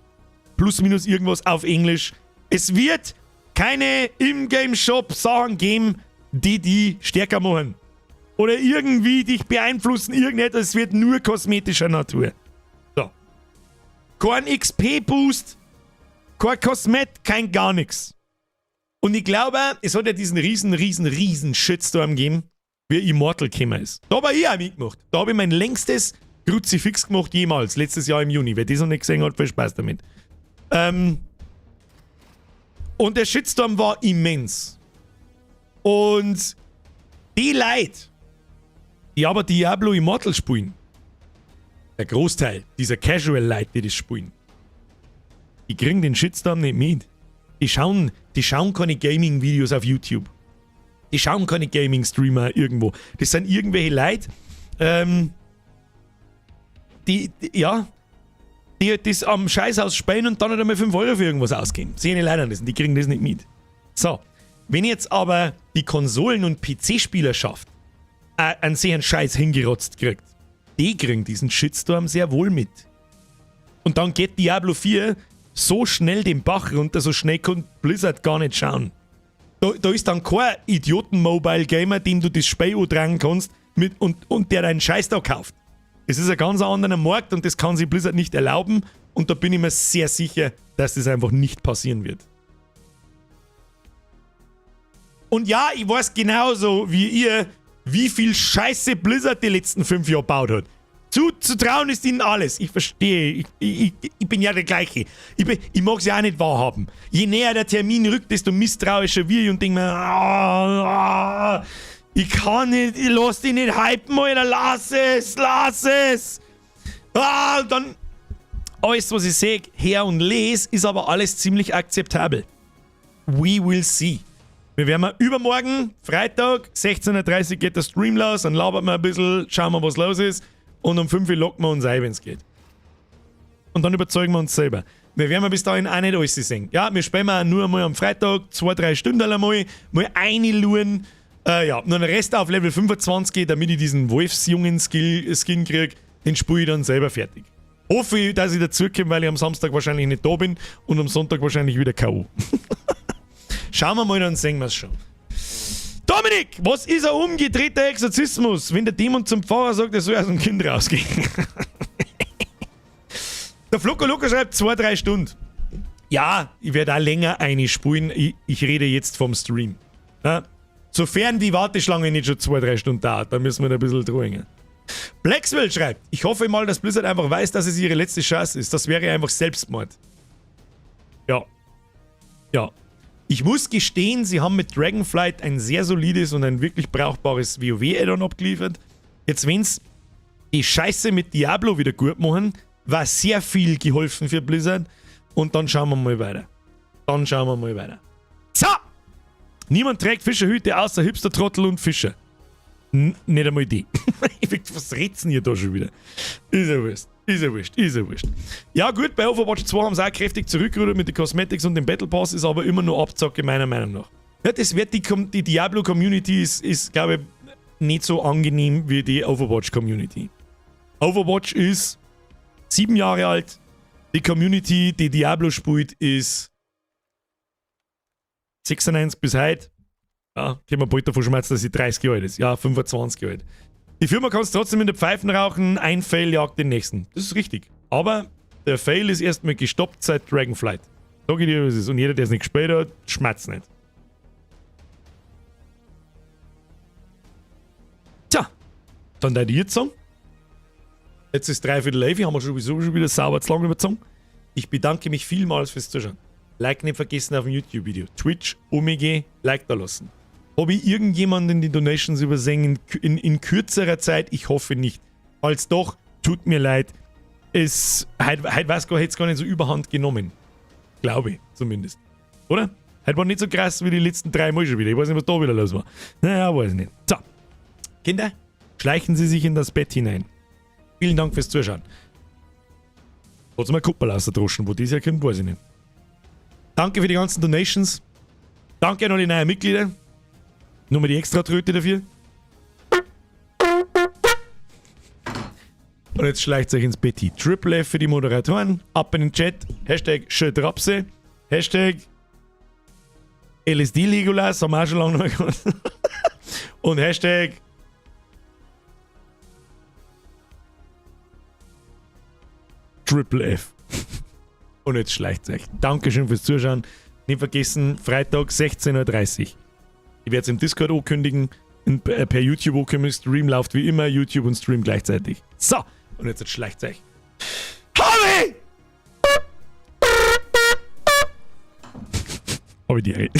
plus minus irgendwas auf Englisch: Es wird keine Ingame-Shop Sachen geben, die die stärker machen. Oder irgendwie dich beeinflussen, irgendetwas. Es wird nur kosmetischer Natur. So. Kein XP-Boost, kein Kosmet, kein gar nichts. Und ich glaube, es hat ja diesen riesen, riesen, riesen Shitstorm gegeben, wie Immortal gekommen ist. Da habe ich auch mitgemacht. Da habe ich mein längstes Kruzifix gemacht jemals, letztes Jahr im Juni. Wer das noch nicht gesehen hat, viel Spaß damit. Und der Shitstorm war immens. Und die Leute, die aber Diablo Immortal spielen, der Großteil dieser Casual-Leute, die das spielen, die kriegen den Shitstorm nicht mit. Die schauen keine Gaming-Videos auf YouTube. Die schauen keine Gaming-Streamer irgendwo. Das sind irgendwelche Leute, die, ja, die das am Scheißhaus spielen und dann nicht einmal 5 € für irgendwas ausgeben. Sehen die leider das, die kriegen das nicht mit. So, wenn jetzt aber die Konsolen- und PC-Spielerschaft einen sehr Scheiß hingerotzt kriegt, die kriegen diesen Shitstorm sehr wohl mit. Und dann geht Diablo 4 so schnell den Bach runter, so schnell kann Blizzard gar nicht schauen. Da ist dann kein Idioten-Mobile-Gamer, dem du das Spiel andrehen kannst und der deinen Scheiß da kauft. Es ist ein ganz anderer Markt und das kann sich Blizzard nicht erlauben und da bin ich mir sehr sicher, dass das einfach nicht passieren wird. Und ja, ich weiß genauso wie ihr, wie viel Scheiße Blizzard die letzten 5 Jahre gebaut hat. Zuzutrauen ist ihnen alles. Ich verstehe. Ich bin ja der Gleiche. Ich mag es ja auch nicht wahrhaben. Je näher der Termin rückt, desto misstrauischer wir ich und denke mir, ah, ah, ich kann nicht, ich lass dich nicht hypen, Alter, lass es, lass es. Ah, und dann alles, was ich sehe, her und lese, ist aber alles ziemlich akzeptabel. We will see. Wir werden mal übermorgen, Freitag, 16.30 Uhr geht der Stream los, dann labern wir ein bisschen, schauen wir, was los ist. Und um 5 Uhr loggen wir uns ein, wenn es geht. Und dann überzeugen wir uns selber. Wir werden bis dahin auch nicht alles sehen. Ja, wir spielen auch nur einmal am Freitag, 2, 3 Stunden einmal, mal reinschauen. Ja, nur den Rest auf Level 25, damit ich diesen Wolfsjungen-Skin kriege, den spiele ich dann selber fertig. Hoffe ich, dass ich dazukomme, weil ich am Samstag wahrscheinlich nicht da bin und am Sonntag wahrscheinlich wieder K.O. Schauen wir mal, dann sehen wir es schon. Dominik, was ist ein umgedrehter Exorzismus, wenn der Dämon zum Pfarrer sagt, er soll aus dem Kind rausgehen? Der Flocko Loco schreibt 2, 3 Stunden. Ja, ich werde auch länger einspulen. Ich rede jetzt vom Stream. Ja? Sofern die Warteschlange nicht schon 2, 3 Stunden dauert, dann müssen wir da ein bisschen drängen. Blackswell schreibt, ich hoffe mal, dass Blizzard einfach weiß, dass es ihre letzte Chance ist. Das wäre einfach Selbstmord. Ja. Ja. Ich muss gestehen, sie haben mit Dragonflight ein sehr solides und ein wirklich brauchbares WoW-Add-on abgeliefert. Jetzt, wenn sie die Scheiße mit Diablo wieder gut machen, War sehr viel geholfen für Blizzard. Und dann schauen wir mal weiter. Dann schauen wir mal weiter. So! Niemand trägt Fischerhüte außer Hipster-Trottel und Fischer. N nicht einmal die. Was red's denn hier da schon wieder? Ist ja wurscht. Ist ja wurscht. Ist ja wurscht. Ja, gut, bei Overwatch 2 haben sie auch kräftig zurückgerudert mit den Cosmetics und dem Battle Pass, ist aber immer nur Abzocke, meiner Meinung nach. Ja, das wird die Diablo-Community ist, glaube ich, nicht so angenehm wie die Overwatch-Community. Overwatch ist 7 Jahre alt. Die Community, die Diablo spielt, ist 96 bis heute. Ja, können wir bald davon schmerzen, dass sie 30 Jahre alt ist. Ja, 25 Jahre alt. Die Firma kannst trotzdem in der Pfeifen rauchen, ein Fail jagt den nächsten. Das ist richtig. Aber der Fail ist erstmal gestoppt seit Dragonflight. Sag ich dir, was es ist. Und jeder, der es nicht gespielt hat, schmerzt nicht. Tja, dann dein jetzt sagen. Jetzt ist 10:45, haben wir sowieso schon wieder sauber zu lang überzogen. Ich bedanke mich vielmals fürs Zuschauen. Like nicht vergessen auf dem YouTube-Video. Twitch, OMG, Like da lassen. Habe ich irgendjemanden die Donations übersehen in kürzerer Zeit? Ich hoffe nicht. Falls doch, tut mir leid. Es, heut weiß gar, hätt's gar nicht so überhand genommen. Glaube ich zumindest. Oder? Heute war nicht so krass wie die letzten 3 Mal schon wieder. Ich weiß nicht, was da wieder los war. Naja, weiß ich nicht. So. Kinder, schleichen Sie sich in das Bett hinein. Vielen Dank fürs Zuschauen. Hat's mal Kuppel ausgedroschen, wo das herkommt, weiß ich nicht. Danke für die ganzen Donations. Danke an alle neuen Mitglieder. Nur mal die extra Tröte dafür. Und jetzt schleicht euch ins Bett hin. Triple F für die Moderatoren. Ab in den Chat. Hashtag Schötrapse. Hashtag LSD Legolas. Haben wir auch schon lange nicht mehr gehabt. Und Hashtag Triple F. Und jetzt schleicht euch. Dankeschön fürs Zuschauen. Nicht vergessen, Freitag 16:30 Uhr. Ich werde es im Discord ankündigen, per YouTube ankündigen. Stream läuft wie immer, YouTube und Stream gleichzeitig. So, und jetzt schleicht euch. Harvey! Hab ich die Ehre.